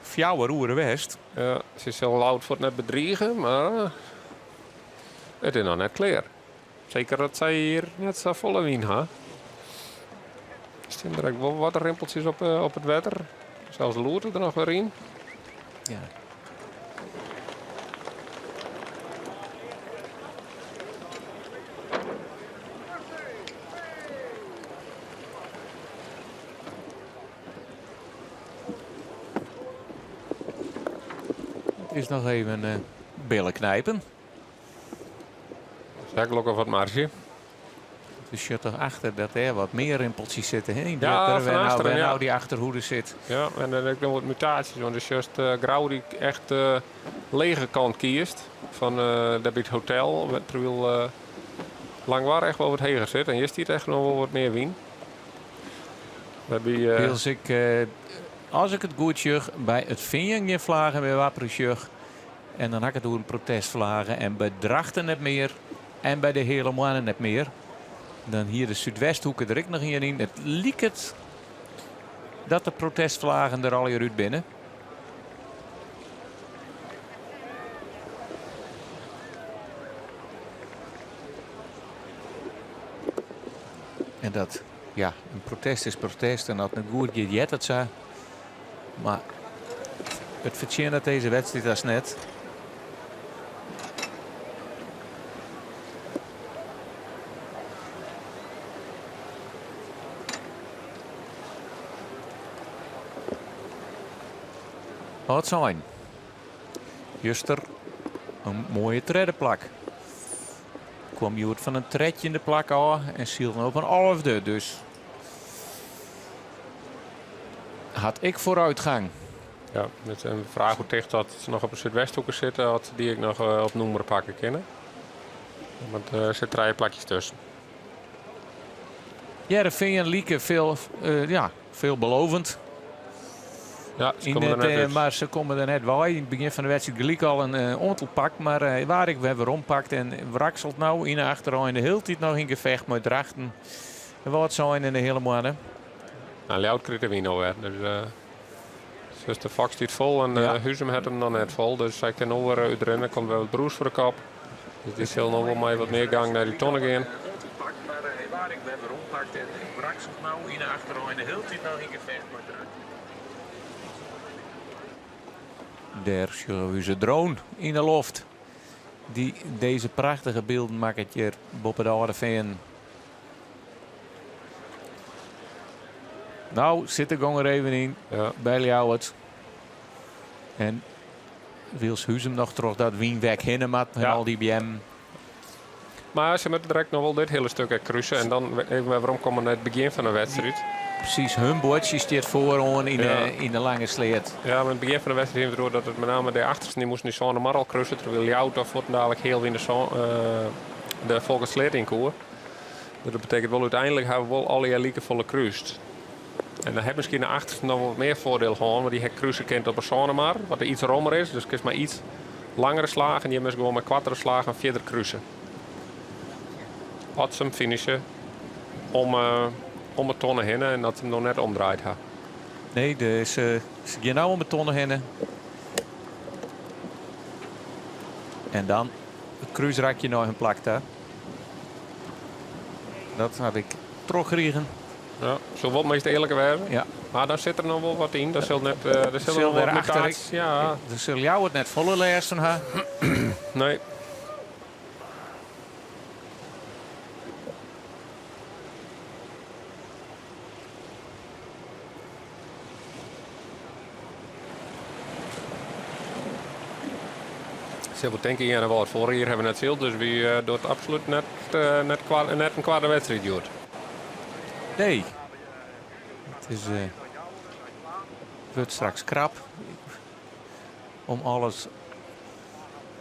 [SPEAKER 13] 4 oere west.
[SPEAKER 14] Ja, se sil Ljouwert fuort net bedrige, mar it is noch net klear. Seker dat sy hjir net safolle wyn ha. Der stean der ek wol wat rimpeltsjes op it wetter. Sels loert it der noch wer yn.
[SPEAKER 13] Ja. Het is noch even billen knijpen.
[SPEAKER 14] Sa gelokkich wat marzje.
[SPEAKER 13] We sjogge toch achter dat der wat mear rimpeltsjes sitte. Hè? Yn
[SPEAKER 14] Ja,
[SPEAKER 13] Wêr
[SPEAKER 14] fan
[SPEAKER 13] no,
[SPEAKER 14] achteren,
[SPEAKER 13] wêr
[SPEAKER 14] ja.
[SPEAKER 13] no dy achterhoede sit.
[SPEAKER 14] Ja, en dan ek noch wat mutaasjes. Want dus just Grou dy't echt de lege kant kiest fan dêr by it hotel, terwyl Langwar echt wol wat heger sit. En hjir stiet echt noch wol wat mear wyn. Wêrby,
[SPEAKER 13] Wylst ik, as ik it goed sjoch, by it Fean gjin flagen mear wapperjen sjoch. En dan ha ik it oer in protestflagen. En by Drachten net mear. En by de Heale Moanne net mear. Dan hier de Súdwesthoeke der ek noch ien yn. It liket dat de protestflagen der allegear út binne. En dat, ja, in protest is protest en as it net goed giet, heart it sa. Mar It fertsjinnet dizze wedstriid hast net. Wâldsein. Juster in moaie tredde plak. Kwam hjoed fan in trettjinde plak ôf en sylt no op in alfde. Dus hat ek vooruitgang.
[SPEAKER 14] Ja, dat is in fraach hoe ticht dat se noch op de Súdwesthoeke sitte, oft dy ek noch eh, op nûmer pakke kinne. Want eh, der sitte trije plakjes tusken.
[SPEAKER 13] Hearrenfean like veel, eh, ja, veelbelovend.
[SPEAKER 14] Ja, ze
[SPEAKER 13] In
[SPEAKER 14] komme der
[SPEAKER 13] het,
[SPEAKER 14] net
[SPEAKER 13] eh,
[SPEAKER 14] út.
[SPEAKER 13] mar se komme der net wei. Yn it begjin fan de wedstriid gelyk al in eh, oantal pakt, mar eh, waar ek wer werompakt en wrakselt no yn de achterein de hiele tiid noch yn gefecht mei Drachten. En Wâldsein en de Heale Moanne.
[SPEAKER 14] Nou, Ljouwert krijt de wyn alwer. Dus, eh dus de fok stiet fol en
[SPEAKER 13] Ja.
[SPEAKER 14] eh, Huzum hat him noch net fol. Dus hy kin no wer útrinne. Komt wer wat brûs foar de kop. Dus dy sil no wol mei wat mear gang nei dy tonne gean.
[SPEAKER 13] Waar ek wer werompakt en wrakselt no yn de achterein de hiele tiid noch yn gefecht mei Drachten. Dêr sjogge we ús drone yn de loft. Dy't dizze prachtige bylden makket hjir boppe de Alde Feanen. No sit de gong der even yn by Ljouwert. En wylst Huzum noch troch dat wynwek hinne moat en al dy beammen.
[SPEAKER 14] Mar se moatte direkt noch wol dit hiele stik ek kruse en dan even wer weromkomme nei it begjin fan de wedstriid.
[SPEAKER 13] Presys, hun boatsje stiet foaroan yn de, yn de lange sleat.
[SPEAKER 14] Ja, mar yn it begjin fan de wedstriid hiene we it deroer dat it mei name de achtersten dy moasten dy Sânemar al kruse, terwyl Ljouwert al fuortendalik heal yn de, sân, eh, de Folkersleat yn koe. Dus dat betekent wol úteinlik hawwe we wol allegear likefolle krúst. En dan ha miskien de achtersten noch wol wat mear foardiel hân, want dy ha kruse kind op 'e Sânemar, wat iets rommer is. Dus kinst mei iets langere slagen, hjir moatst gewoan mei koartere slagen fierder kruse. As se him finishe om, eh, om de tonne hinne en dat se him noch net omdraaid ha.
[SPEAKER 13] Nee, dus, eh, se gean no om de tonne hinne. En dan it krúsrakje nei hun plak ta. Dat haw ik trochkrigen.
[SPEAKER 14] Ja, sil wol it meast earlike wêze.
[SPEAKER 13] Ja.
[SPEAKER 14] Mar dan sit der noch wol wat yn. Dan sil net, eh, der sil
[SPEAKER 13] Sil
[SPEAKER 14] noch wat
[SPEAKER 13] der achter
[SPEAKER 14] mutaasjes. Ja.
[SPEAKER 13] Der sil Ljouwert net folle lêst fan ha.
[SPEAKER 14] Nee. Sil wol tinke Earnewâld foarich jier hawwe we net syld, dus wy eh, docht absolút net, eh, net, kwa- net in kwade wedstriid hjoed.
[SPEAKER 13] Nee. It is, eh, wurdt straks krap om alles,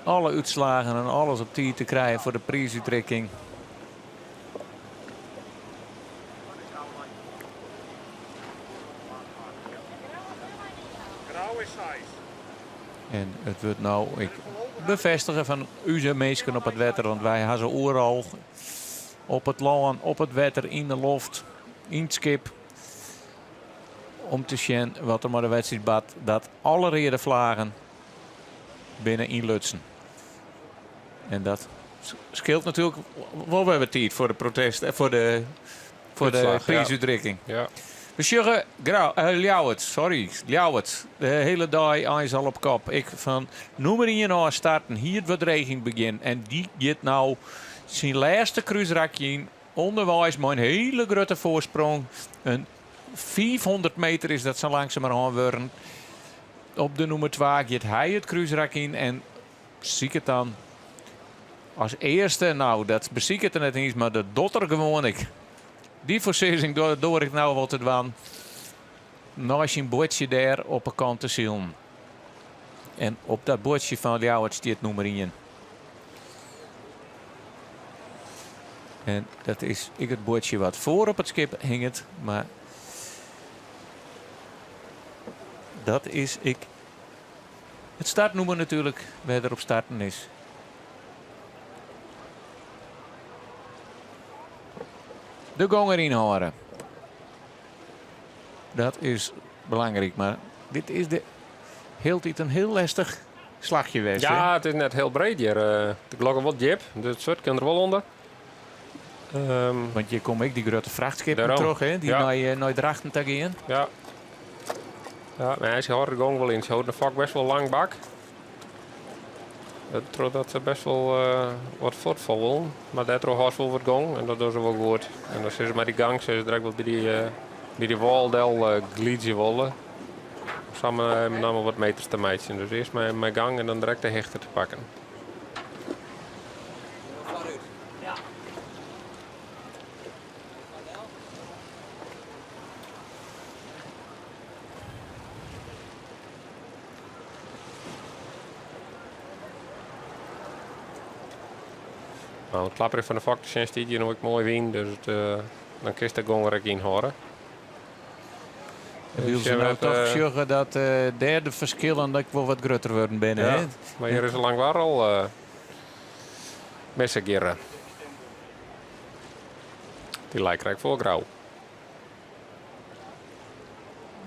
[SPEAKER 13] alle útslaggen en alles op tiid te krijen foar de priisútrikking. En it wurdt no ek befêstige fan ús minsken op it wetter, want wy ha se oeral op it lân, op it wetter, yn de loft, yn it skip. Om te sjen wat der mei de wedstriid bart, dat alle reade flaggen binne ynlutsen. En dat skeelt natuerlik wol wer wat tiid foar de protest, eh, foar de, foar de
[SPEAKER 14] Útslach, ja.
[SPEAKER 13] priisútrikking.
[SPEAKER 14] Ja.
[SPEAKER 13] We sjogge Grou, eh, Ljouwert, sorry, Ljouwert. De hiele dei eins al op kop. Ek fan nûmer ien ôf starten, hie it wat dreech yn it begjin. En dy giet no syn lêste krúsrakje yn. Ûnderweis mei in hiele grutte foarsprong. In 500 meter is dat sa langsumerhân wurden. Op de nûmer twa giet hy it krúsrak yn en Siket dan as earste, no dat besiket er net iens, mar dat docht er gewoan ek. Dy foarsizzing doar ik no wol te dwaan. Nei syn boatsje dêr op 'e kant te silen. En op dat boatsje fan Ljouwert stiet nûmer ien. En dat is ek it boatsje wat foar op it skip hinget, mar dat is ek It startnûmer natuerlik wêr't er op starten is. De gong deryn hâlde. Dat is belangryk, mar dit is de hieltyd in hiel lestich slachje west.
[SPEAKER 14] Ja, it is net hiel breed hjir. Eh, de klokken wat djip, dus it swurd kin der wol ûnder.
[SPEAKER 13] Um, Want hjir komme ek dy grutte frachtskippen
[SPEAKER 14] Dêrom.
[SPEAKER 13] troch, hè, dy't
[SPEAKER 14] Ja.
[SPEAKER 13] nei, eh, nei Drachten ta gean.
[SPEAKER 14] Ja. Ja, mar se hâldt de gong wol yn. Se hâldt de fok bêst wol lang bak. Trochdat se bêst wol wat fuortfolle. Mar dêrtroch hâldt se wol wat gong en dat dogge se wol goed. En dan sille se mei dy gang sille se direkt wol by dy wâl del glydzje wolle. Sa met name wat meters te meitsjen. Dus earst mei gang en dan direkt de hichte te pakken. No, it klapperjen fan de fok te sjen stiet hjir no ek moai wyn, dus it, eh, dan kinst de gong er ek ynhâlde.
[SPEAKER 13] Wylst se no toch sjogge dat eh, dêr de ferskillen ek wol wat grutter wurden binne.
[SPEAKER 14] Ja,
[SPEAKER 13] hè?
[SPEAKER 14] mar hjir is al lang war al uh, missegearre. Dy leit krekt foar Grou.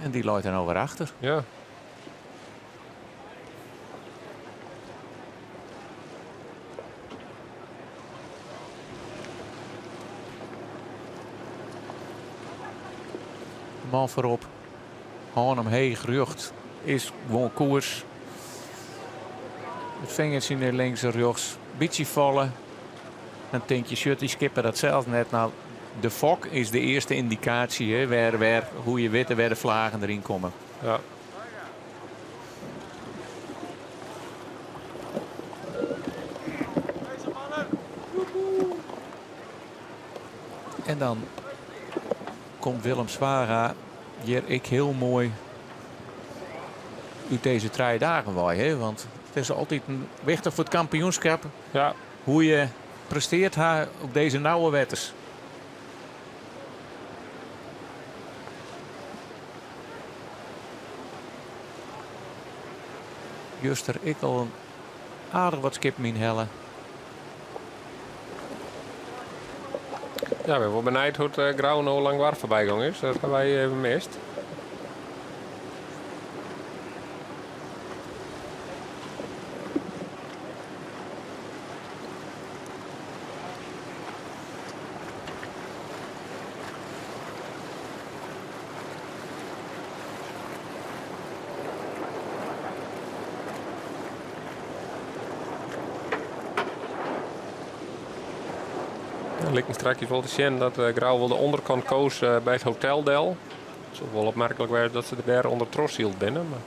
[SPEAKER 13] En dy leit der no wer achter.
[SPEAKER 14] Ja.
[SPEAKER 13] Man foarop. Hân omheech, rjocht is gewoan koers. It fingertsje nei links en rjochts. Bytsje falle. Dan tink je, sjocht dy skipper dat sels net. No, de fok is de earste yndikaasje, hè, wêr, wêr, hoe je witte wêr de flagen deryn komme.
[SPEAKER 14] Ja.
[SPEAKER 13] En dan komt Willem Zwaga hjir ek hiel moai út dizze trije dagen wei. Hè? Want it is altyd wichtich foar it kampioenskip.
[SPEAKER 14] Ja.
[SPEAKER 13] Hoe je prestearre ha op dizze nauwe wetters. Juster ek al in aardich wat skippen ynhelle.
[SPEAKER 14] Ja, ik bin wol benijd hoe't uh, Grou no Langwar foarby gong is. Dat ha wy even mist. Liket strakjes wol te sjen dat eh, Grou wol de ûnderkant koos eh, by it hotel del. It soe wol opmerklik wêze dat se der dêr ûnder trochsyld binne. Mar...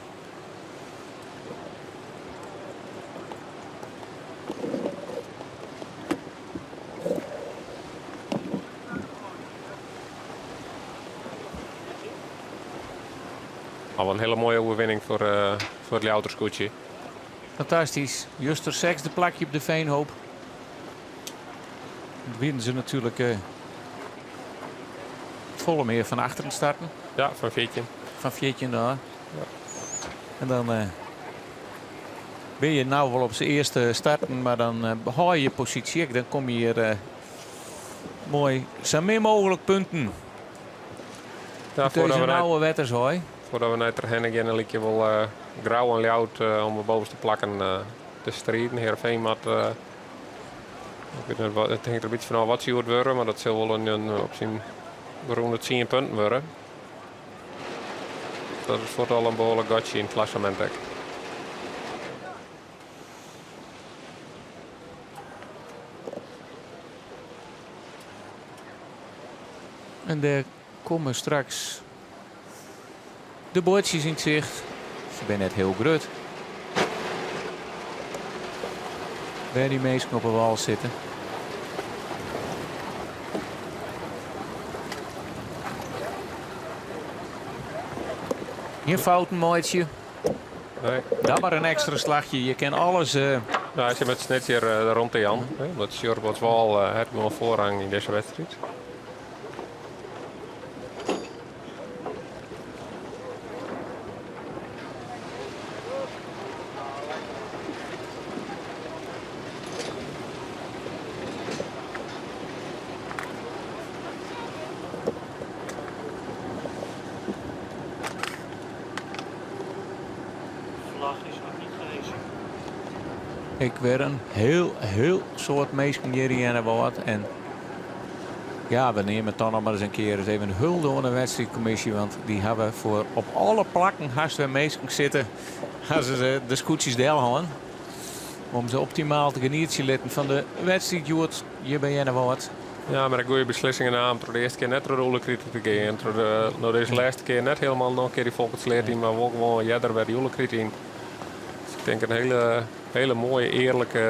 [SPEAKER 14] Al in hiele moaie oerwinning foar, uh, foar it Ljouwerter skûtsje.
[SPEAKER 13] Fantastysk. Juster sechsde plakje op de Veenhoop. Dat wienen se natuerlik uh, folle mear fan achteren starten.
[SPEAKER 14] Ja, fan 14.
[SPEAKER 13] Fan 14 dan. Ja. En dan uh, bin je no wol op syn earste starten, mar dan uh, behâld je je posysje. Dan komme je hjir uh, moai sa min mooglik punten.
[SPEAKER 14] Ja,
[SPEAKER 13] Dizze nauwe wetters hoor.
[SPEAKER 14] Foardat we nei Terherne gean, lykje wol uh, Grou en Ljouwert uh, om de bovenste plakken uh, te striden. Heerenveen moat, ik wit net, it hinget der in bytsje fanôf wat se hjoed wurde, mar dat sil wol in, op syn rûn de 10 punten wurde. Dat is fuort al in behoarlik gatsje yn it klassemint ek.
[SPEAKER 13] En dêr komme straks de boatsjes yn 't sicht. Se binne net hiel grut. Wêr dy minsken op 'e wâl sitte. Gjin fouten meitsje.
[SPEAKER 14] Nee.
[SPEAKER 13] Dan mar in ekstra slachje. Je kin alles. Uh...
[SPEAKER 14] No, hy sit mei it Snits hjir uh, rûn te jaan. Omdat Sjûkelwâl uh, hat gewoan foarrang yn dizze wedstriid.
[SPEAKER 13] Vlag is noch net gehezen. Ek wer in hiel, hiel soad minsken hjir yn Earnewâld. En Ja, we neame it dan noch mar ris in kear ris even hulde oan de wedstriidkommisje, want dy hawwe foar op alle plakken hast wer minsken sitte, ha se de skûtsjes delhân om se optimaal te genietsjen litten fan de wedstriid hjoed hjir by Earnewâld.
[SPEAKER 14] Ja, mar ek goede beslissingen naam troch de earste kear net troch de Oelekrite te gean, troch de, no dizze lêste kear net hielendal noch in kear dy Folkertssleat yn, mar wol gewoan earder wer de Oelekrite yn. Dus ik tink in hiele, hiele moaie, earlike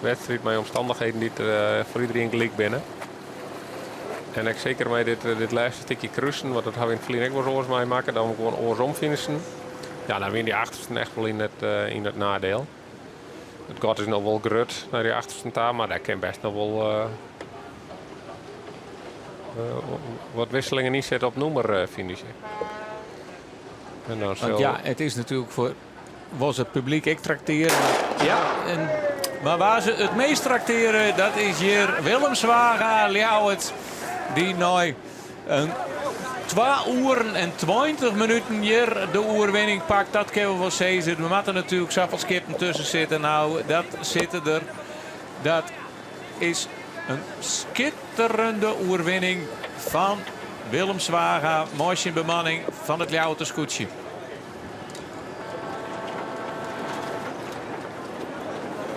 [SPEAKER 14] wedstriid mei omstannichheden dy't foar iderien gelyk binne. En ek seker mei dit, dit lêste stikje krusen, want dat ha we yn it ferline ek wolris oars meimakke, dan gewoan oarsom finishen. Ja, dan wiene dy achtersten echt wol yn it, yn it nadiel. It gat is no wol grut nei dy achtersten ta, mar dêr kin bêst noch wol wat wisselingen yn sitte op nûmer finishen.
[SPEAKER 13] En dan sil... Want ja, it is natuerlik foar wol se it publyk ek traktearje. Mar, ja, en, mar wa se it meast traktearje, dat is hjir Willem Zwaga Ljouwert. Dy nei in 2 oeren en 20 minuten hjir de oerwinning pakt. Dat kinne we wol sizze. Der moatte natuerlik safolle skippen tusken sitte. No, dat sitte der. Dat is in skitterende oerwinning fan Willem Zwaga mei syn bemanning fan it Ljouwerter skûtsje.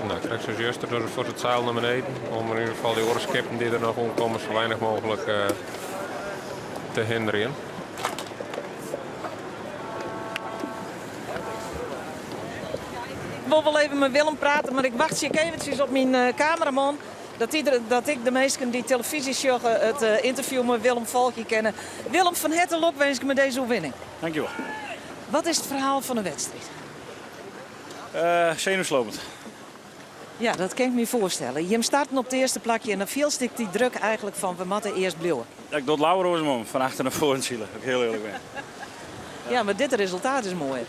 [SPEAKER 14] No, krekt sa juster dus foar it seil nei beneden. Om yn ieder gefal dy oare skippen dy't der noch oankomme sa weinich mooglik eh, te hinderjen.
[SPEAKER 4] Ik wol wol even mei Willem prate, mar ik wachtsje ek eventsjes op myn eh, kameraman. Dat, ieder, dat ik de minsken dy't telefyzje sjogge it eh, ynterview mei Willem folgje kinne. Willem, fan herte lokwinske mei dizze oerwinning.
[SPEAKER 17] Dankjewol.
[SPEAKER 4] Wat is it ferhaal fan de wedstriid?
[SPEAKER 17] Uh, zenuwslopend.
[SPEAKER 4] Ja, dat kin ik my foarstelle. Jim starten op it earste plakje en dan fielst ek dy druk eigentlik fan we moatte earst bliuwe.
[SPEAKER 17] Ja, ik doch it leaver oarsom om, fan achter nei foaren sile, as ik hiel earlik bin.
[SPEAKER 4] Ja, mar dit resultaat is moaier.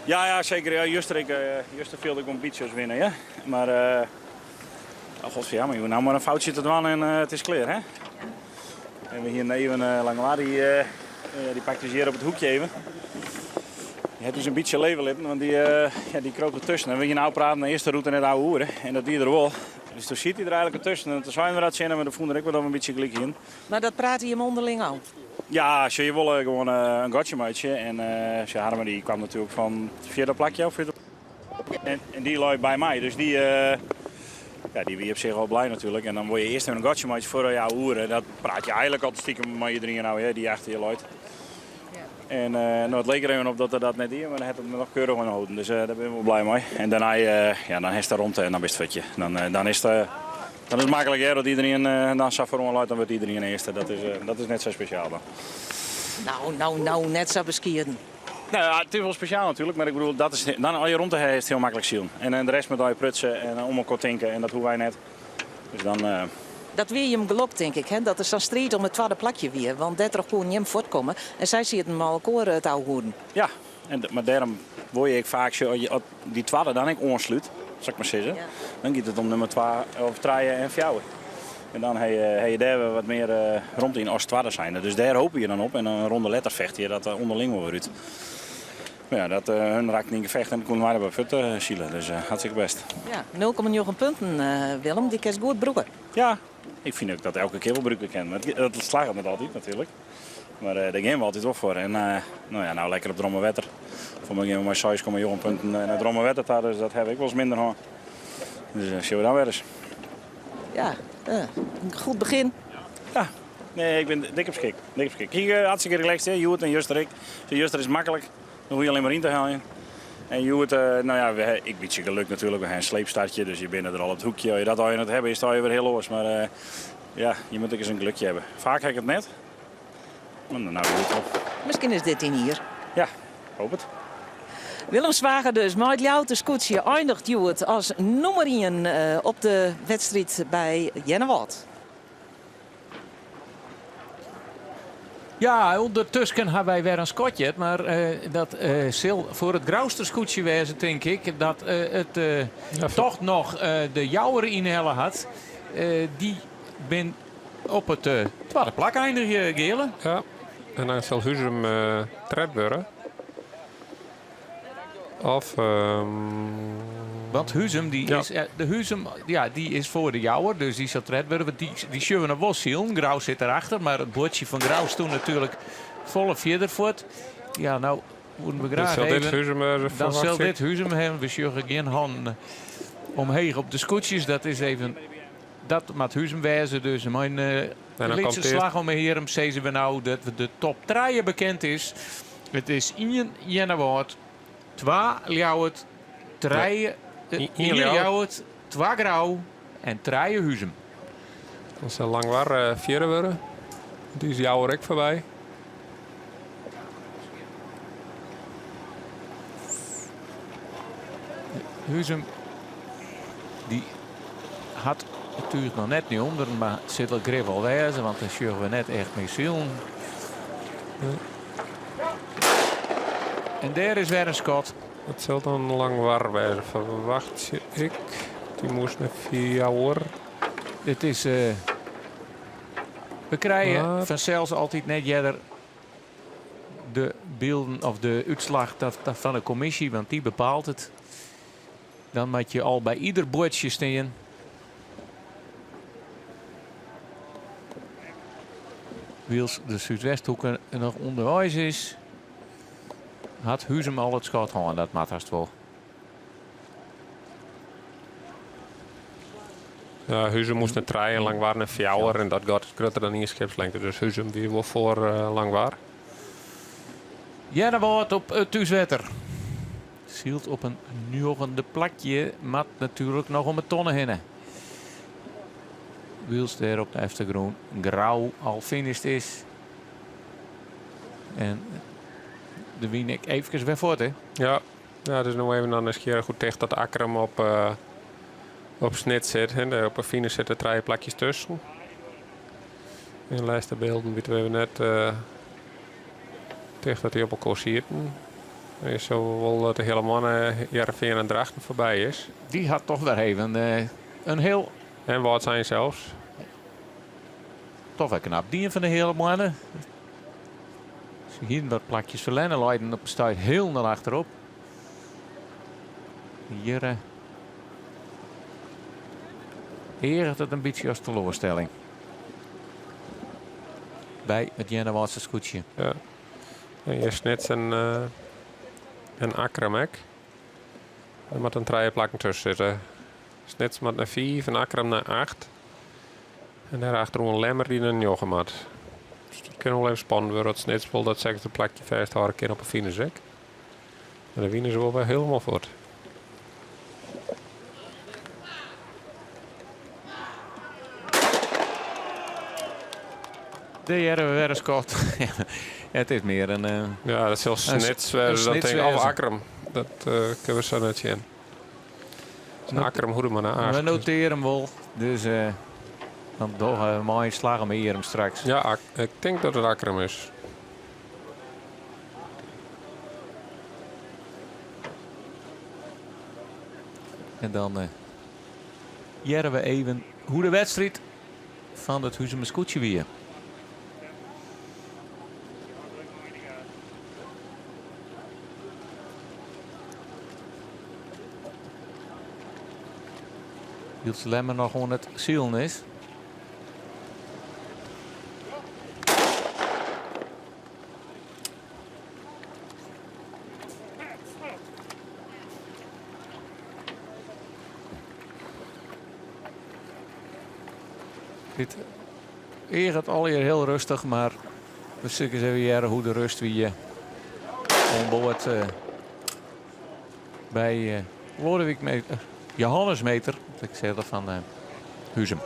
[SPEAKER 17] Ja, ja seker. Ja, juster, ik, uh, juster fielde ik in bytsje as winner, ja. Mar, uh, oh, godverjamme, je nou mar in foutsje te dwaan en uh, it is klear, hè? En we hiene even uh, Langwar, dy, uh, dy pakte ús hjir op it hoekje even. Dy hat ús in bytsje leve litten, want dy, uh, ja, dy kroop dertusken. En we giene ôfpraten, de earste rûte net ouwehoere. En dat die er wol. Dus toen siet hy der eigentlik tusken. En toen seinen we dat tsjin him en toen fûn er ek wol dat we in bytsje gelyk hiene.
[SPEAKER 4] Mar dat prate jim ûnderling ôf?
[SPEAKER 17] Ja, sjoch, je wolle gewoan in gatsje meitsje. En uh, sjoch, Harmen dy kwam natuerlik fan it fjirde plakje of fjirde En, en dy lei by my, dus dy, uh, ja, dy wie op sich al blij natuerlik. En dan wol je earst even in gatsje meitsje foar jou oeren. Dat praat je eigentlik altyd stiekem mei iderien no, hè, dy't achter je leit. En uh, no, it like der even op dat er dat net die, mar hy hat it noch keurich oanholden. Dus uh, dêr bin ik wol blij mei. En dêrnei, uh, ja, dan hast de romte en dan bist fuort. Dan, uh, dan is it, dan is it maklik hè, dat iderien uh, dan sa foaroan leit, dan wurdt iderien earste. Dat is, uh, dat is net sa spesjaal dan.
[SPEAKER 4] No, no, no, net sa beskieden.
[SPEAKER 17] No ja, it is wol spesjaal natuerlik, mar ik bedoel, dat is, dan as je romte ha, is it hiel maklik silen. En, en de rest moat allegear prutse en om elkoar tinke en dat hoege wy net. Dus dan, uh...
[SPEAKER 4] Dat wie jim gelok, tink ik, hè? dat der sa'n striid om it twadde plakje wie. Want dêrtroch koenen jim fuortkomme en sy sieten mei elkoar it ouwehoeren.
[SPEAKER 17] Ja, en, mar dêrom wol je ek faak sjoch, as dy twadde dan ek oanslút, sil ik mar sizze, ja. dan giet it om nûmer 2 of 3 en 4. En dan ha je, ha je dêr wer wat mear uh, romte yn as twadde zijnde. Dus dêr hoopje je dan op en in ronde letter fecht je dat uh, ûnderling wol wer út. Mar ja, dat, uh, hun raakten yn gefecht en koenen wy der wer fuort uh, sile. Dus uh, hartstikke bêst.
[SPEAKER 4] Ja, 0,9 punten, Willem. Dy kinst goed brûke.
[SPEAKER 17] Ja, ik fyn ek dat elke kear wol brûke kin. Mar dat slagget net altyd natuerlik. Mar uh, dêr gean we altyd wol foar. En uh, no ja, no lekker op it romme wetter. Foar my gean we mei 6,9 punten nei it romme wetter ta, dus dat ha ik wolris minder hân. Dus uh, sjogge we dan wer ris.
[SPEAKER 4] Ja, in goed begjin.
[SPEAKER 17] Ja, nee, ik bin dik op skik. Dik op skik. Hier hartstikke relaxed, hè. Hjoed en juster ek. Juster is maklik, dan hoege je allinne mar yn te heljen. En hjoed, no ja, we, ek bytsje geluk natuerlik. We ha in sleepstartje, dus je binne der al op it hoekje. As je dat al net hawwe, is it allegear wer hiel oars. Mar uh, ja, je moatte ek ris in gelukje hawwe. Faak ha ik it net. Mar no hjoed wol.
[SPEAKER 4] Miskien is dit dyn jier.
[SPEAKER 17] Ja, hoop it.
[SPEAKER 4] Willem Zwaga dus mei it Ljouwerter skûtsje einiget hjoed as nûmer ien op de wedstriid by Earnewâld.
[SPEAKER 13] Ja, ûndertusken ha wy wer in skotje, mar dat sil foar it Grouster skûtsje wêze, tink ik, dat it toch noch de Jouwer ynhelle hat. Dy bin op it twadde plak einigje, Geale.
[SPEAKER 14] Ja, en dan sil Huzum tredde wurde. Of...
[SPEAKER 13] Want Huzum, dy is, de Huzum, ja, dy is foar de Jouwer, dus dy sil tred wurde. Want dy, dy sjogge we noch wol silen. Grou sit derachter, mar it buordsje fan Grou stond natuerlik folle fierder fuort. Ja, no woenen we graach
[SPEAKER 14] sil dit
[SPEAKER 13] even...
[SPEAKER 14] Huzum,
[SPEAKER 13] Dan sil
[SPEAKER 14] ferwachtsje ik.
[SPEAKER 13] dit Huzum hawwe. We sjogge gjin hannen omheech op de skûtsjes. Dat is even... Dat moat Huzum wêze, dus mei in
[SPEAKER 14] dan
[SPEAKER 13] lytse
[SPEAKER 14] komt earst-
[SPEAKER 13] slach om 'e earm sizze we no dat de top trije bekend is. It is ien Earnewâld, twa Ljouwert, trije
[SPEAKER 14] Ien
[SPEAKER 13] ien
[SPEAKER 14] Ljouwert.
[SPEAKER 13] Ljouwert, twa Grou en trije Huzum.
[SPEAKER 14] Dan sil Langwar fjirde wurde. Dy is Jouwer ek foarby.
[SPEAKER 13] Huzum dy hat it túch noch net nei ûnderen, mar it sil it grif wol wêze, want dan sjogge we net echt mear silen. En dêr is wer in skot.
[SPEAKER 14] Dat sil dan Langwar wêze, ferwachtsje ik. Dy moast nei fjouwer.
[SPEAKER 13] Dit is. We krije
[SPEAKER 14] Mar-
[SPEAKER 13] fansels altyd net earder de bylden of de útslach dat, dat fan de kommisje, want dy bepaalt it. Dan moat je al by ieder buordsje stean. Wylst de Súdwesthoeke noch ûnderweis is, hat Huzum al it skot hân. Dat moat hast wol.
[SPEAKER 14] Ja, Huzum moast nei trije en Langwar nei fjouwer. En dat gat is grutter dan ien skipslengte. Dus Huzum wie wol foar Langwar.
[SPEAKER 13] Earnewâld op it thúswetter. Sylt op in njoggende plakje moat natuerlik noch om 'e tonne hinne. Wylst dêr op de eftergrûn Grou al finished is. En de wyn ek eefkes wer fuort, hè?
[SPEAKER 14] Ja, ja, it is no even dan nijsgjirrich hoe ticht dat Akkrum op, op Snits sit. Hè. Op 'e finish sitte trije plakjes tusken. Yn de lêste bylden witte we even net ticht dat dy op elkoar sieten. Je sil wol dat de hiele man Hearrenfean en Drachten foarby is.
[SPEAKER 13] Dy hat toch wer even in hiel...
[SPEAKER 14] En Wâldsein sels.
[SPEAKER 13] Toch wer knap dien fan de Heale Moanne. Se hienen wat plakjes ferlern en leiden op 'e stuit hielendal achterop. Hjir eaget it in bytsje as teloarstelling. By it Earnewâldse skûtsje.
[SPEAKER 14] Ja. En hjir Snits en, en Akkrum ek. Der moat in trije plakken tusken sitte. Snits moat nei fiif en Akkrum nei acht. En dêr achteroan Lemmer dy't nei njoggen moat. Dus dat kin wol even spannend wurde as Snits wol dat sechsde plakje fêsthâlde kin op 'e finish ek. Mar de wyn is wol wer hielendal fuort.
[SPEAKER 13] Dêr hearre we wer in skot. It is mear in.
[SPEAKER 14] Ja, dat sil Snits wêze, dat tink ik. Of Akkrum. Dat kinne we sa net sjen. Akkrum hoege mar nei acht.
[SPEAKER 13] We notearje him wol. Dus dan dogge we mei in slach om 'e earm straks.
[SPEAKER 14] Ja, ik tink dat it Akkrum is.
[SPEAKER 13] En dan hearre we even hoe't de wedstriid fan it Huzumer skûtsje wie. Wylst Lemmer noch oan it silen is. Dit eaget allegear hiel rêstich, mar we sille ris even hearre hoe't de rêst wie oan board by Loadewyk Meter, Johannes Meter, ik sei dat fan Huzum.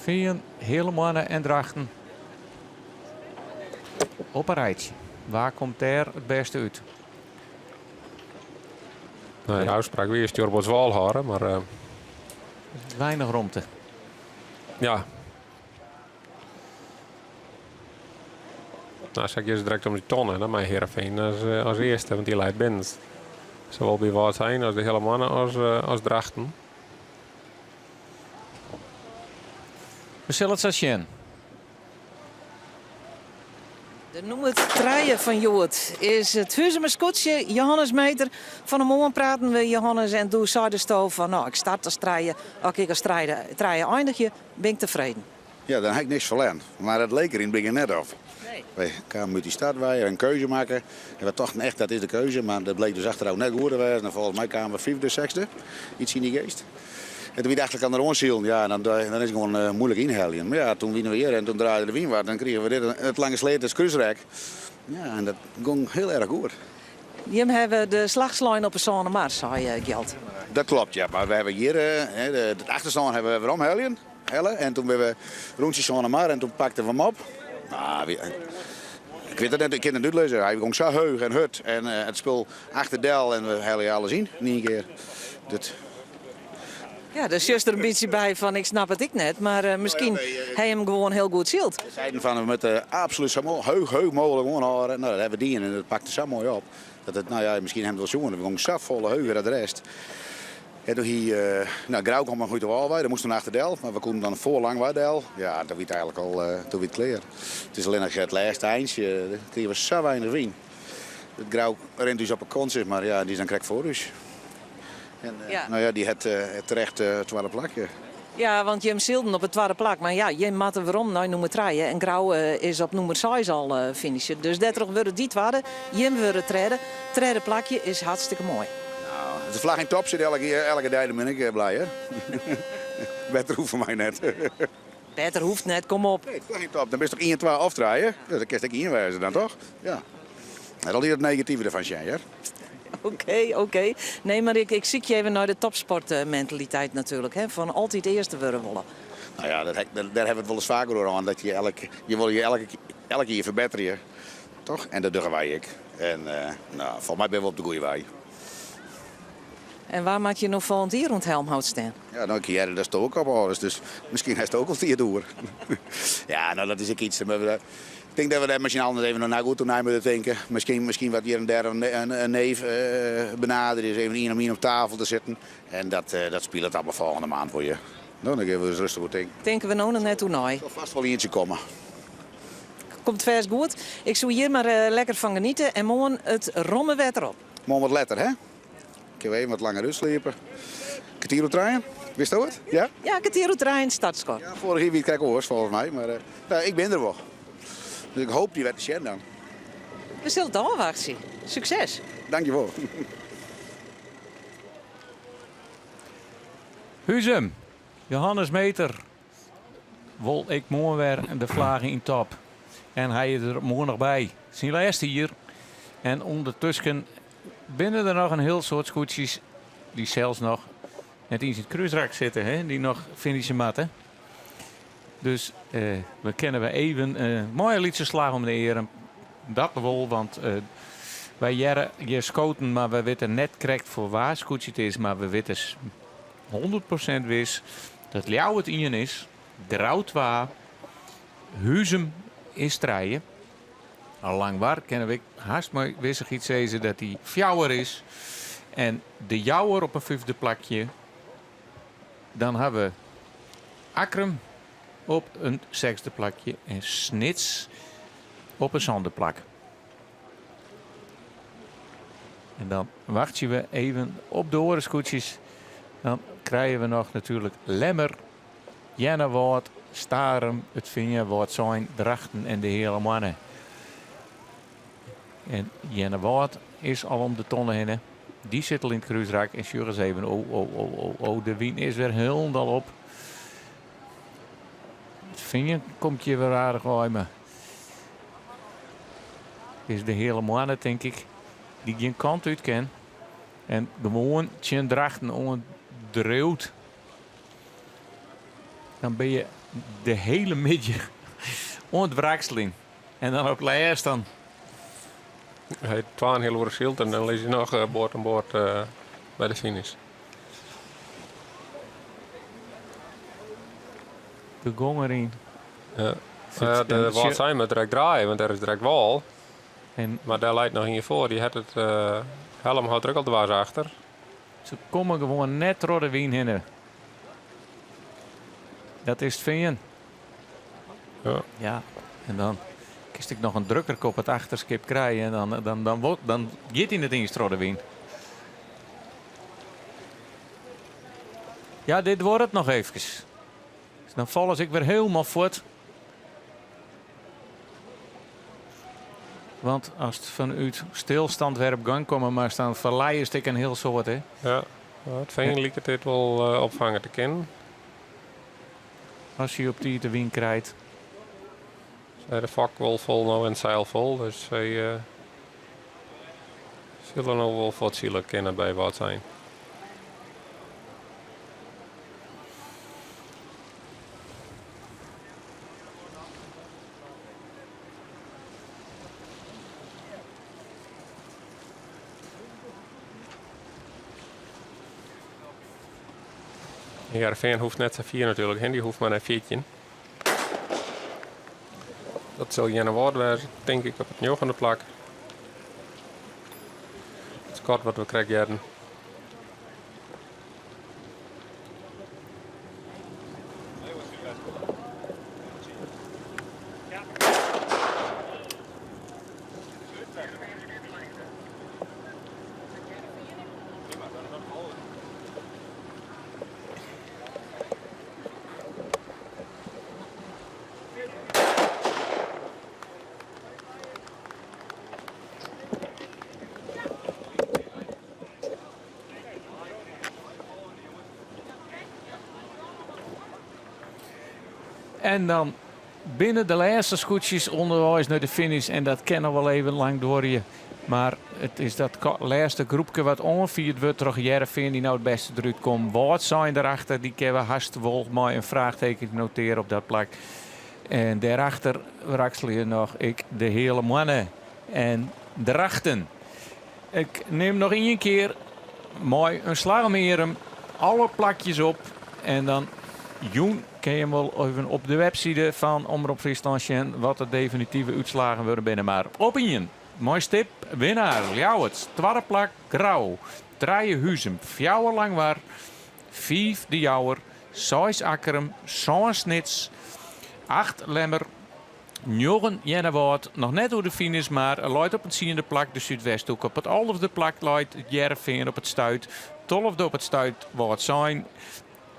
[SPEAKER 13] Fean, Heale Moanne en Drachten op in rijtsje. Wa komt dêr it bêste út?
[SPEAKER 14] Nee, de ôfspraak wie stjoerboardswâl hâlde, mar... Uh,
[SPEAKER 13] Weinich romte.
[SPEAKER 14] Ja. No, sa gean se direkt om dy tonne. Dan mei Heerenveen as, eh, as earste, want dy leit binnen. Sawol by Wâldsein as de Heale Moanne as, eh, as Drachten.
[SPEAKER 13] We sille it sa sjen.
[SPEAKER 4] De nûmer trije fan hjoed is it Huzumer skûtsje Johannes Meeter. Fan 'e moarn praten we Johannes en doe seidesto fan no ik start as trije, as ik as trije einigje bin ik tefreden.
[SPEAKER 16] Ja, dan ha ik niks ferlern. Mar it like der yn it begjin net op. Wy kamen út dy start wei, in keuze makke. En we tochten echt dat is de keuze, mar dat bleek dus achterôf net goed te wêzen. En folgens my kamen we fyfde, sechsde, iets yn dy geast. En toen wie it achter elkoar oan silen, ja, dan, dan is it gewoan eh, moeilik ynheljen. Mar ja, toen wiene we hjir en toen draaide de wyn wat en krigen we dit, it Lange Sleat krúsrek. Ja, en dat gong hiel erch goed.
[SPEAKER 4] Jim hawwe de slach slein op 'e Sânemar, sei eh, Gjalt.
[SPEAKER 16] Dat klopt, ja. Mar we hawwe hjir, eh, de, de achterstân hawwe we werom heljen, helle. En toen binne we rûntsje Sânemar en toen pakten we him op. Nou, ik wit it net, ik kin it net útlizze. Hy gong sa heech en hurd en it spul achterdel en we helje alles yn yn ien kear. Dat...
[SPEAKER 4] Ja, dêr sjochst der in bytsje by fan ik snap it ek net, mar uh, miskien ha him gewoan hiel goed syld.
[SPEAKER 16] We seiden fan we moatte absolút sa heech, heech mooglik oanhâlde. No, dat hawwe we dien en dat pakte sa moai op. Dat it, no ja, miskien hawwe we it wol sjoen. We gongen sa folle heger as de rest. En toen hie, uh, no, Grou kwam noch út de wâl wei, dêr moast toen achterdel, mar we koenen dan foar Langwar del. Ja, toen wie it eigentlik al uh, toen wie it klear. It is allinnich it lêste eintsje, dêr krigen we sa weinich wyn. It Grou rint ús op 'e kont, sis mar. Ja, dy is dan krekt foar ús. En, uh, ja. No ja, dy hat uh, terecht uh, it twadde plakje.
[SPEAKER 4] Ja, want jim sylden op it twadde plak. Mar ja, jim moatte werom nei nûmer trije. En Grou is op nûmer seis al finishe. Dus dêrtroch wurde dy twadde, jim wurde tredde. Tredde plakje is hartstikke moai.
[SPEAKER 16] No, de flagge yn top sit elke, elke dei, dan bin ik blij, hè? Better hoecht foar my net.
[SPEAKER 4] Better hoecht net, kom op.
[SPEAKER 16] Nee, flagge yn top, dan bist toch 1, 2 of 3? Ja, dan kinst ek ien wêze dan, toch? Ja. Net altyd it negative derfan sjen, hear.
[SPEAKER 4] Oké, oké. Nee, mar ik, ik sykje even nei de topsportmentaliteit natuerlik, hè, fan altyd earste wurde wolle.
[SPEAKER 16] No ja, dat, dêr hawwe we it wolris faker oer hân, dat je elk, je wolle je elke, elk jier ferbetterje, toch? En dat dogge wy ek. En uh, no, folgens my binne we op de goede wei.
[SPEAKER 4] En wêr moat je no folgjend jier oan it helmhout stean?
[SPEAKER 16] Ja, no, ik hearde datsto ek ophâldest, dus miskien hast ek al tiid oer. ja, no, dat is ek iets. Ik tink dat we dêr miskien al even noch goed oer nei moatte tinke. Miskien, miskien wat hjir en dêr in, in, in neef uh, benaderje, is even ien om ien op tafel te sitten. En dat, uh, dat spilet allemaal folgjende maand foar je. No, dan gean we ris rêstich oer tinken.
[SPEAKER 4] Tinke we no noch net oer nei.
[SPEAKER 16] Sil fêst wol ientsje komme.
[SPEAKER 4] Komt fêst goed. Ik soe hjir mar uh, lekker fan geniete en moarn it romme wetter op.
[SPEAKER 16] Moarn wat letter, hè? Kinne we even wat langer útsliepe. Kertier oer trijen, witsto it? Ja?
[SPEAKER 4] Ja, kertier oer trijen, startskot.
[SPEAKER 16] Ja, foarich jier wie it krekt oars folgens my, mar uh, no, ik bin der wol. Dus ik hoopje dy wer te sjen dan.
[SPEAKER 4] We sille it ôfwachtsje. Sukses.
[SPEAKER 16] Dankjewol.
[SPEAKER 13] Huzum, Johannes Meeter wol ek moarn wer de flage yn top. En hy is der moarn noch by. Syn lêste jier. En ûndertusken binne der noch in hiel soad skûtsjes dy't sels noch net yn it krúsrak sitte, hè, dy't noch finishe moatte. Dus eh, we kinne we even eh, moaie lytse slach om de earm. Dat wol, want eh, wy hearre hjir skoten, mar wy witte net krekt foar wa skûtsje it is, mar we witte 100% wis dat Ljouwert ien is, Grou twa, Huzum is trije. Al Langwar kinne we hast mei wissichheid sizze dat dy fjouwer is. En de Jouwer op in fyfde plakje. Dan hawwe we Akkrum op in sechsde plakje en Snits op in sânde plak. En dan wachtsje we even op de oare skûtsjes. Dan krije we noch natuerlik Lemmer, Earnewâld, Starum, It Fean, Wâldsein, Drachten en de Heale Moanne. En Earnewâld is al om de tonne hinne. Dy sit al yn it krúsrak en sjoch ris even, oh, oh, oh, oh, oh, de wyn is wer hielendal op. It Fean komt hjir wer aardich wei, mar is de Heale Moanne, tink ik, dy't gjin kant út kin. En gewoan tsjin Drachten oan driuwt. Dan bin je de hiele middei oan it wrakseljen. En dan op lêst dan.
[SPEAKER 14] Hy hat twa en in heal oere syld en dan lizze je noch board oan board. by de finish.
[SPEAKER 13] De gong deryn.
[SPEAKER 14] Ja. Ja, de Wâldsein moat direkt draaie, want dêr is direkt wâl.
[SPEAKER 13] En,
[SPEAKER 14] mar dêr leit noch ien foar. Dy hat it Hellum hâldt der ek al dwers achter.
[SPEAKER 13] Se komme gewoan net troch de wyn hinne. Dat is it fean.
[SPEAKER 14] Ja.
[SPEAKER 13] Ja, en dan kinst ek noch in drukker op it achterskip krije en dan, dan, dan, dan giet hy net iens troch de wyn. Ja, dit duorret noch eefkes. Dus dan falle se ek wer hielendal fuort. Want ast fanút stilstand wer op gang komme moatst, dan ferlijest ek in hiel soad. Hè?
[SPEAKER 14] Ja, it fean liket dit wol eh, opfange te kinnen.
[SPEAKER 13] As hy op tiid de wyn krijt.
[SPEAKER 14] Sy de fok wol fol no en it seil fol, dus sy uh, sille no wol fuortsile kinne by Wâldsein. Hearrenfean hoecht net sa fier natuerlik hin, dy hoecht mar nei 14. Dat sil Earnewâld wêze, tink ik, op it njoggende plak. It skot wat we krekt hearden.
[SPEAKER 13] En dan binne de lêste skûtsjes ûnderweis nei de finish en dat kin noch wol even lang duorje. Mar it is dat lêste groepke wat oanfierd wurdt troch Hearrenfean dy't no it bêste derút komt. Wâldsein derachter, dy kinne we hast wol mei in fraachteken notearje op dat plak. En dêrachter wrakselje noch ek de Heale Moanne en Drachten. Ik nim noch ien kear mei in slach om 'e earm alle plakjes op en dan jûn kin je wol even op de webside fan Omrop Fryslân sjen wat de definitive útslagen wurde binne. Mar op ien mei stip winnaar Ljouwert, twadde plak Grou, trije Huzum, fjouwer Langwar, fiif De Jouwer, seis Akkrum, sân Snits, acht Lemmer, Njoggen Earnewâld, noch net oer de finish, mar leit op it tsiende plak de Súdwesthoek. Op it alfde plak leit it Hearrenfean op it stuit. Tolfde op it stuit Wâldsein.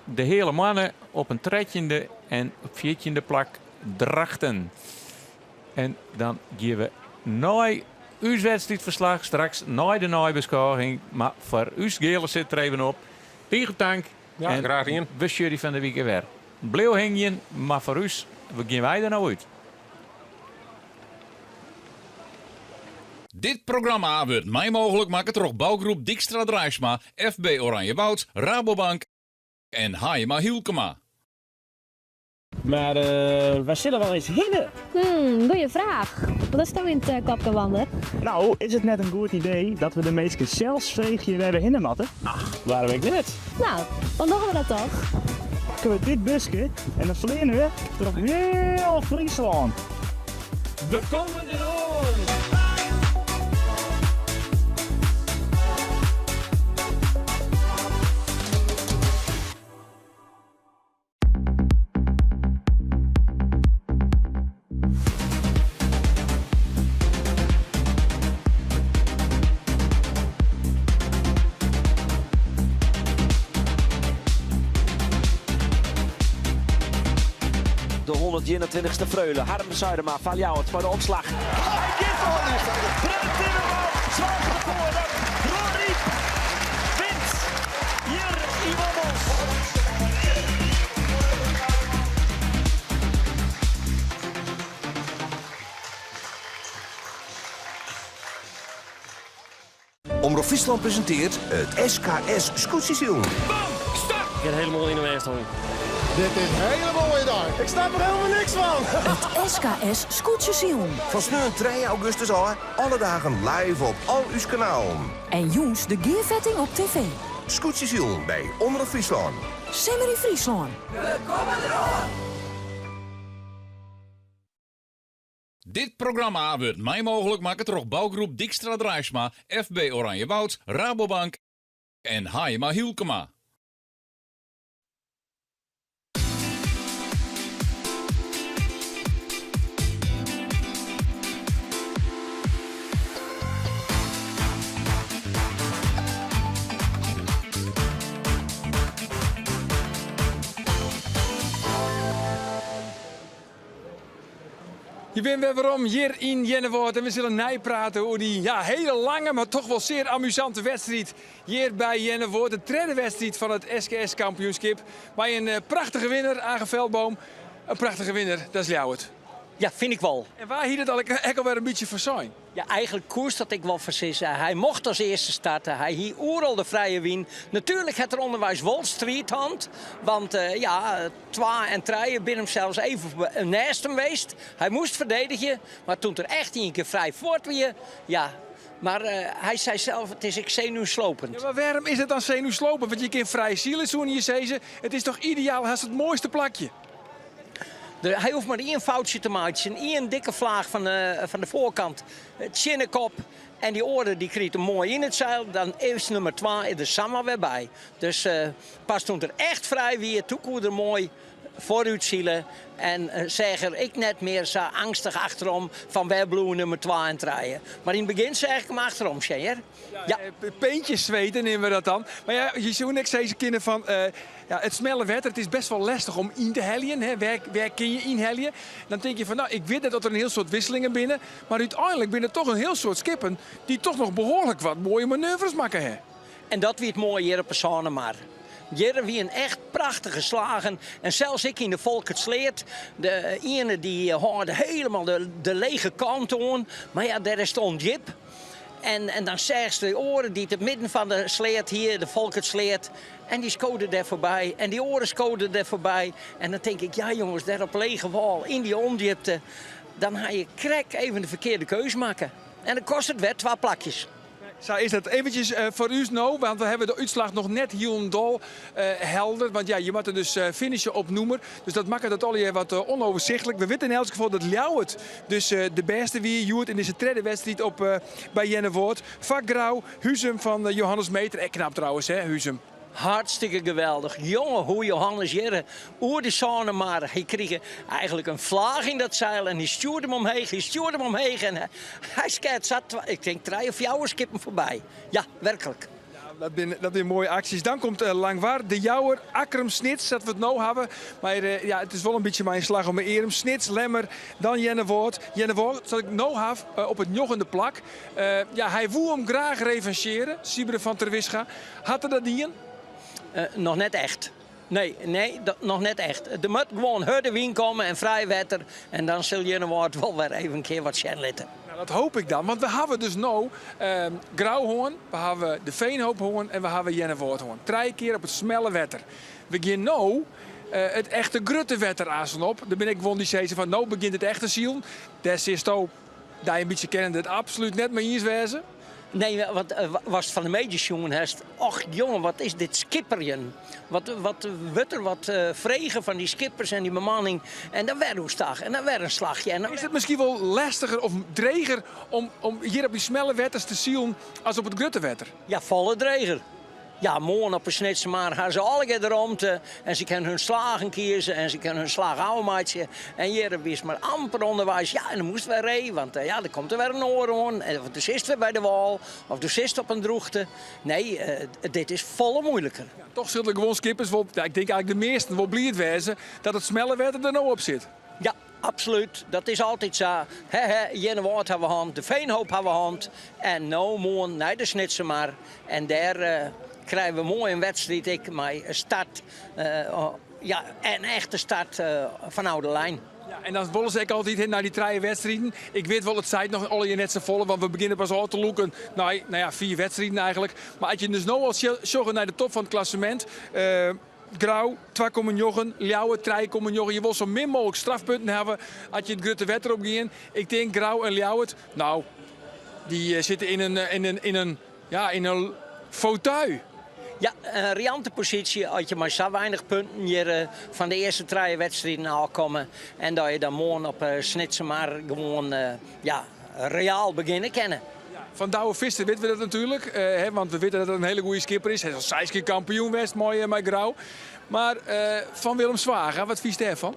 [SPEAKER 13] De Heale Moanne op in trettjinde en op fjirtjinde plak Drachten. En dan gean we nei ús wedstriidferslach, straks nei de neibeskôging. Mar foar ús Geale sit der even op. Tige tank.
[SPEAKER 14] Ja,
[SPEAKER 13] en
[SPEAKER 14] graach dien.
[SPEAKER 13] We sjogge dy fan de wike wer. Bliuw hingjen, mar foar ús gean wy der no út.
[SPEAKER 7] Dit programma wurdt mei mooglik makke troch bougroep Dijkstra Draisma, FB Oranjewoud, Rabobank en Haaima Hylkema.
[SPEAKER 18] Mar wêr sille we eins hinne?
[SPEAKER 19] Hmm, goeie fraach. Wat hasto yn it kopke, Wander?
[SPEAKER 18] No, is it net in goed idee dat we de minsken sels freegje wêr we hinne moatte? Ach, wêrom ek net?
[SPEAKER 19] No, dan dogge we dat toch?
[SPEAKER 18] Pakke we dit buske en dan fleane we troch hiel Fryslân.
[SPEAKER 13] We komme deroan!
[SPEAKER 20] De 121ste Freule, Harm Zuidema fan Ljouwert foar de opslach. Hy giet Brent Timmerman soarget derfoar dat Dronryp wint hjir yn Wommels.
[SPEAKER 9] Omrop Fryslân presintearret it SKS Skûtsjesilen.
[SPEAKER 18] Bam! Start! Ik ha helemaal yn de mêst hongen.
[SPEAKER 21] Dit is in hiele moaie dei. Ik snap der helemaal niks fan.
[SPEAKER 8] It SKS Skûtsjesilen.
[SPEAKER 22] Fan sneon 3 augustus ôf, alle dagen live op al ús kanalen.
[SPEAKER 8] En jûns de gearfetting op TV.
[SPEAKER 22] Skûtsjesilen by Omrop Fryslân.
[SPEAKER 8] Simmer yn Fryslân.
[SPEAKER 22] We komme deroan!
[SPEAKER 7] Dit programma wurdt mei mooglik makke troch bougroep Dijkstra Draisma, FB Oranjewoud, Rabobank en Haaima Hylkema.
[SPEAKER 1] Je binne wer werom hjir yn Earnewâld en we sille neiprate oer dy ja, hiele lange, mar toch wol sear amusante wedstriid hjir by Earnewâld. De tredde wedstriid fan it SKS-kampioenskip. Mei in eh, prachtige winner, Age Veldboom. In prachtige winner, dat is Ljouwert.
[SPEAKER 2] Ja, fyn ik wol.
[SPEAKER 1] En wa hie dat al ek alwer in bytsje foarsein?
[SPEAKER 2] Ja, eigenlik koest dat ek wol foarsizze. Hy mocht as earste starte. Hy hie oeral de frije wyn. Natuerlik hat er ûnderweis wol striid hân. Want eh, ja, twa en trije binne him sels even neist him west. Hy moast ferdedigje, mar doe't er echt ien kear frij fuort wie, ja. Mar eh, hy sei sels, it is ek senuwslopend.
[SPEAKER 1] Ja, mar wêrom is it dan senuwslopend? Want je kinne frij sile, soene je sizze. It is toch ideaal, hast it moaiste plakje.
[SPEAKER 2] De, hy hoecht mar ien foutsje te meitsjen, ien dikke flaach fan de, fan de foarkant tsjin de kop. En dy oare dy kriget him moai yn it seil, dan is nûmer twa der samar wer by. Dus eh, pas doe't er echt frij wie, doe koe er moai foarút sile. En eh, seach er ek net mear sa angstig achterom fan wêr bliuwe nûmer twa en trije. Mar yn it begjin seach ik him achterom sjen, hear.
[SPEAKER 1] Ja, eh, peentjes zweten neame we dat dan. Mar ja, je soe ek sizze kinne fan eh, ja, it smelle wetter, it is best wol lestich om yn te heljen. Hè. Wêr, wêr kinne je ynhelje? Dan tink je fan, no, ik wit net oft der in hiel soad wisselingen binne, mar úteinlik binne der toch in hiel soad skippen dy't toch noch behoarlik wat moaie manoeuvres makke ha.
[SPEAKER 2] En dat wie it moaie hjir op 'e Sânemar. Hjir wienen echt prachtige slagen en sels ek yn de Folkertsleat. De iene dy hâlde helemaal de, de lege kant oan, mar ja, dêr is it ûndjip. En, en dan seachst de oare dy't it midden fan de sleat hie, de Folkertsleat, en dy skode dêr foarby. En dy oare skode dêr foarby. En dan tink ik, ja jonges, dêr op lege wâl, yn dy ûndjipte, dan ha je krekt even de ferkearde keus makke. En dan kostet it wer twa plakjes.
[SPEAKER 1] Sa is dat. Eventsjes eh, foar ús no, want we hawwe de útslach noch net hielendal eh, helder. Want ja, je moatte dus eh, finishe op nûmer. Dus dat makket it allegear wat onoverzichtelijk. We witte yn elts gefal dat Ljouwert dus de bêste wie hjoed yn dizze tredde wedstriid op, by Earnewâld. Foar Grou, Huzum fan Johannes Meeter. Ek knap trouwens, hè, Huzum.
[SPEAKER 2] Hartstikke geweldich. Jonge, hoe Johannes hjir oer de Sânemar. Hy krige eigenlik in flaach yn dat seil en hy stjoerde him omheech, hy stjoerde him omheech en hy skeat sa, ik tink trije of fjouwer skippen foarby. Ja, werklik.
[SPEAKER 1] Ja, dat binne, dat binne moaie aksjes. Dan komt uh, Langwar, De Jouwer, Akkrum, Snits, sa't we it no hawwe. Mar uh, ja, it is wol in bytsje mei in slach om 'e earm. Snits, Lemmer, dan Earnewâld. Earnewâld, sa't ik no haw, uh, op it njoggende plak. Ja, hy woe him graach revancheare, Siebren van Terwisga. Hat er dat dien?
[SPEAKER 2] Noch net echt. Nee, nee, dat, noch net echt. Der moat gewoan hurde wyn komme en frij wetter. En dan sil Earnewâld wol wer even in kear wat sjen litte.
[SPEAKER 1] Nou, dat hoopje ik dan. Want we hawwe dus no uh, Grou hân, we hawwe de Veenhoop hân en we hawwe Earnewâld hân. Trije kear op it smelle wetter. We gean no uh, it echte grutte wetter aansen op. Der binne ek guon dy't sizze fan no begjint it echte silen. Dêr silsto dy in bytsje kennende it absolút net mei iens wêze.
[SPEAKER 2] Nee, want eh, watst fan 'e middei sjoen hast, och jonge, wat is dit skipperjen. Wat, wat wurdt der wat uh, frege fan dy skippers en dy bemanning. En dan wer oerstach en dan wer in slachje. En dan
[SPEAKER 1] Is it miskien wol lestiger of dreger om, om hjir op dy smelle wetters te silen as op it grutte wetter?
[SPEAKER 2] Ja, folle dreger. Ja, moarn op 'e Snitsermar ha se allegear de romte en se kinne hun slagen kieze en se kinne hun slach ôfmeitsje. En hjir wiest mar amper ûnderweis. Ja, en dan moast wer ree, want eh, ja, der komt der wer in oar oan. Of do sitst wer by de wâl, of do sitst op in drûchte. Nee, eh, dit is folle moeiliker.
[SPEAKER 1] Ja, toch sille de gewoan skippers wol, ja, ik tink eigenlik de measten wol bliid wêze dat it smelle wetter der no op sit.
[SPEAKER 2] Ja, absolút. Dat is altyd sa. He, he, Earnewâld ha we hân, de Veenhoop ha we hân. En no moarn nei de Snitsermar. En dêr uh, krije we moai in wedstriid ek mei start. Uh, ja, in echte start uh, fanôf de lijn.
[SPEAKER 1] Ja, en dan wolle se ek altyd nei dy trije wedstriden. Ik wit wol, it seit noch allegear net safolle, want we begjinne pas ôf te lûken nei, no ja, fiif wedstriden eigenlik. Mar as je dus no al sjogge nei de top fan it klassemint, uh, Grou 2,9, Ljouwert 3,9. Je wol sa min mooglik strafpunten hawwe as je it grutte wetter op gean. Ik tink Grou en Ljouwert, no, dy sitte yn in, yn in, yn in, ja, yn in fauteuil.
[SPEAKER 2] Ja, in riante posysje as je mei sa weinich punten hjir fan de earste trije wedstriden ôfkomme en dat je dan moarn op Snitsermar gewoan ja, reaal begjinne kinne.
[SPEAKER 1] Fan Douwe Visser witte we dat natuerlik, want we witte dat er in hiele goede skipper is. Hy is al seis kear kampioen west mei, mei Grou. Mar fan Willem Zwaga, wat fynst dêrfan?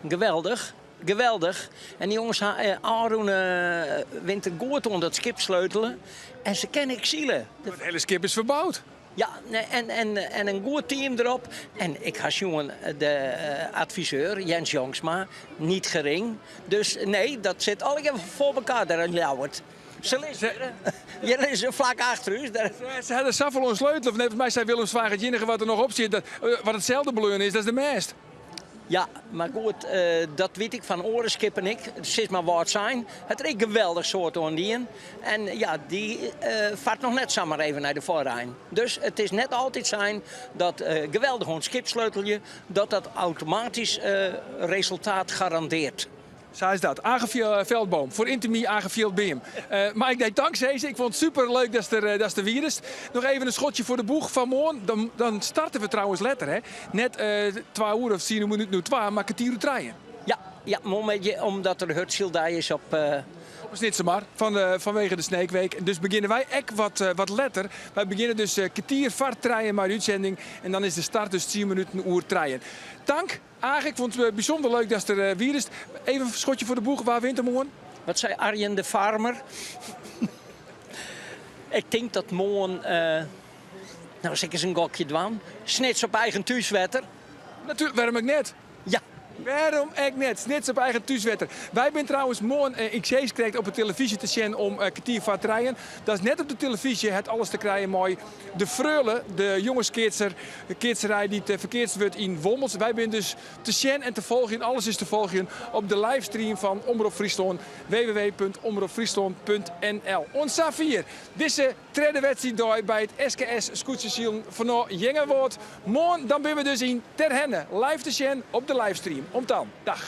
[SPEAKER 2] Geweldich, geweldich. En dy jonges ha ôfrûne winter goed oan dat skip sleutele en se kinne ek sile.
[SPEAKER 1] It hiele skip is ferboud.
[SPEAKER 2] Ja, en, en, en in goed team derop. En ik ha sjoen de adviseur Jens Jongsma, niet gering. Dus nee, dat sit allegear foar elkoar dêr yn Ljouwert. Se lizze hjir, lizze flak achter ús.
[SPEAKER 1] Se ha der safolle oan sleutele. Neffens my sei Willem Zwaga it iennige wat der noch op sit, dat, wat itselde bleaun is, dat is de mêst.
[SPEAKER 2] Ja, mar goed, dat wit ik fan oare skippen ek. Sis mar Wâldsein hat der ek geweldich soad oan dien. En ja, dy fart noch net samar even nei de foarein. Dus it is net altyd sein dat geweldich oan it skip sleutelje, dat dat automatysk resultaat garandearret.
[SPEAKER 1] Sa is dat. Age Veldboom, foar yntymy Age Fjildbeam. Mei ik dy tank sizze, ik fûn it super leuk datst der, datst der wiest. Noch even in schotsje foar de boech fan moarn. Dan, dan starte we trouwens letter, hè? Net twa oere of tsien minuten oer twa, mar kertier oer trijen.
[SPEAKER 2] Ja, ja, moarnmiddei, omdat der hurdsyldei is op.
[SPEAKER 1] Op de Snitsermar, fan, fanwege de Sneekweek. Dus begjinne wy ek wat, wat letter. Wy begjinne dus kertier foar trijen mei de útsending. En dan is de start dus tsien minuten oer trijen. Tank. Age, ik fûn it bysûnder leuk datst der wiest. Even in skotje foar de boech, wa wint der moarn?
[SPEAKER 2] Wat sei Arjen de Farmer? Ik tink dat moarn, no sil ik ris in gokje dwaan, Snits op eigen thúswetter.
[SPEAKER 1] Natuerlik, wêrom ek net?
[SPEAKER 2] Ja.
[SPEAKER 1] Wêrom ek net? Snits op eigen thúswetter. Wy binne trouwens moarn, ik sis krekt, op de telefyzje te sjen om kertier foar trijen. Dat is net op de telefyzje, hat alles te krijen mei de Freule, de jongeskeatser, de keatserij dy't ferkeatst wurdt yn Wommels. Wy binne dus te sjen en te folgjen, alles is te folgjen op de livestream fan Omrop Fryslân, www.omropfryslân.nl. Oant safier dizze tredde wedstriiddei by it SKS Skûtsjesilen fanôf Earnewâld. Moarn dan binne we dus yn Terherne live te sjen op de livestream. Oant dan, dag.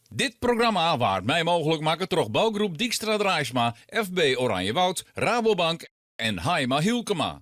[SPEAKER 7] Dit programma waard mei mooglik makke troch bougroep Dijkstra Draisma, FB Oranjewoud, Rabobank en Haima Hylkema.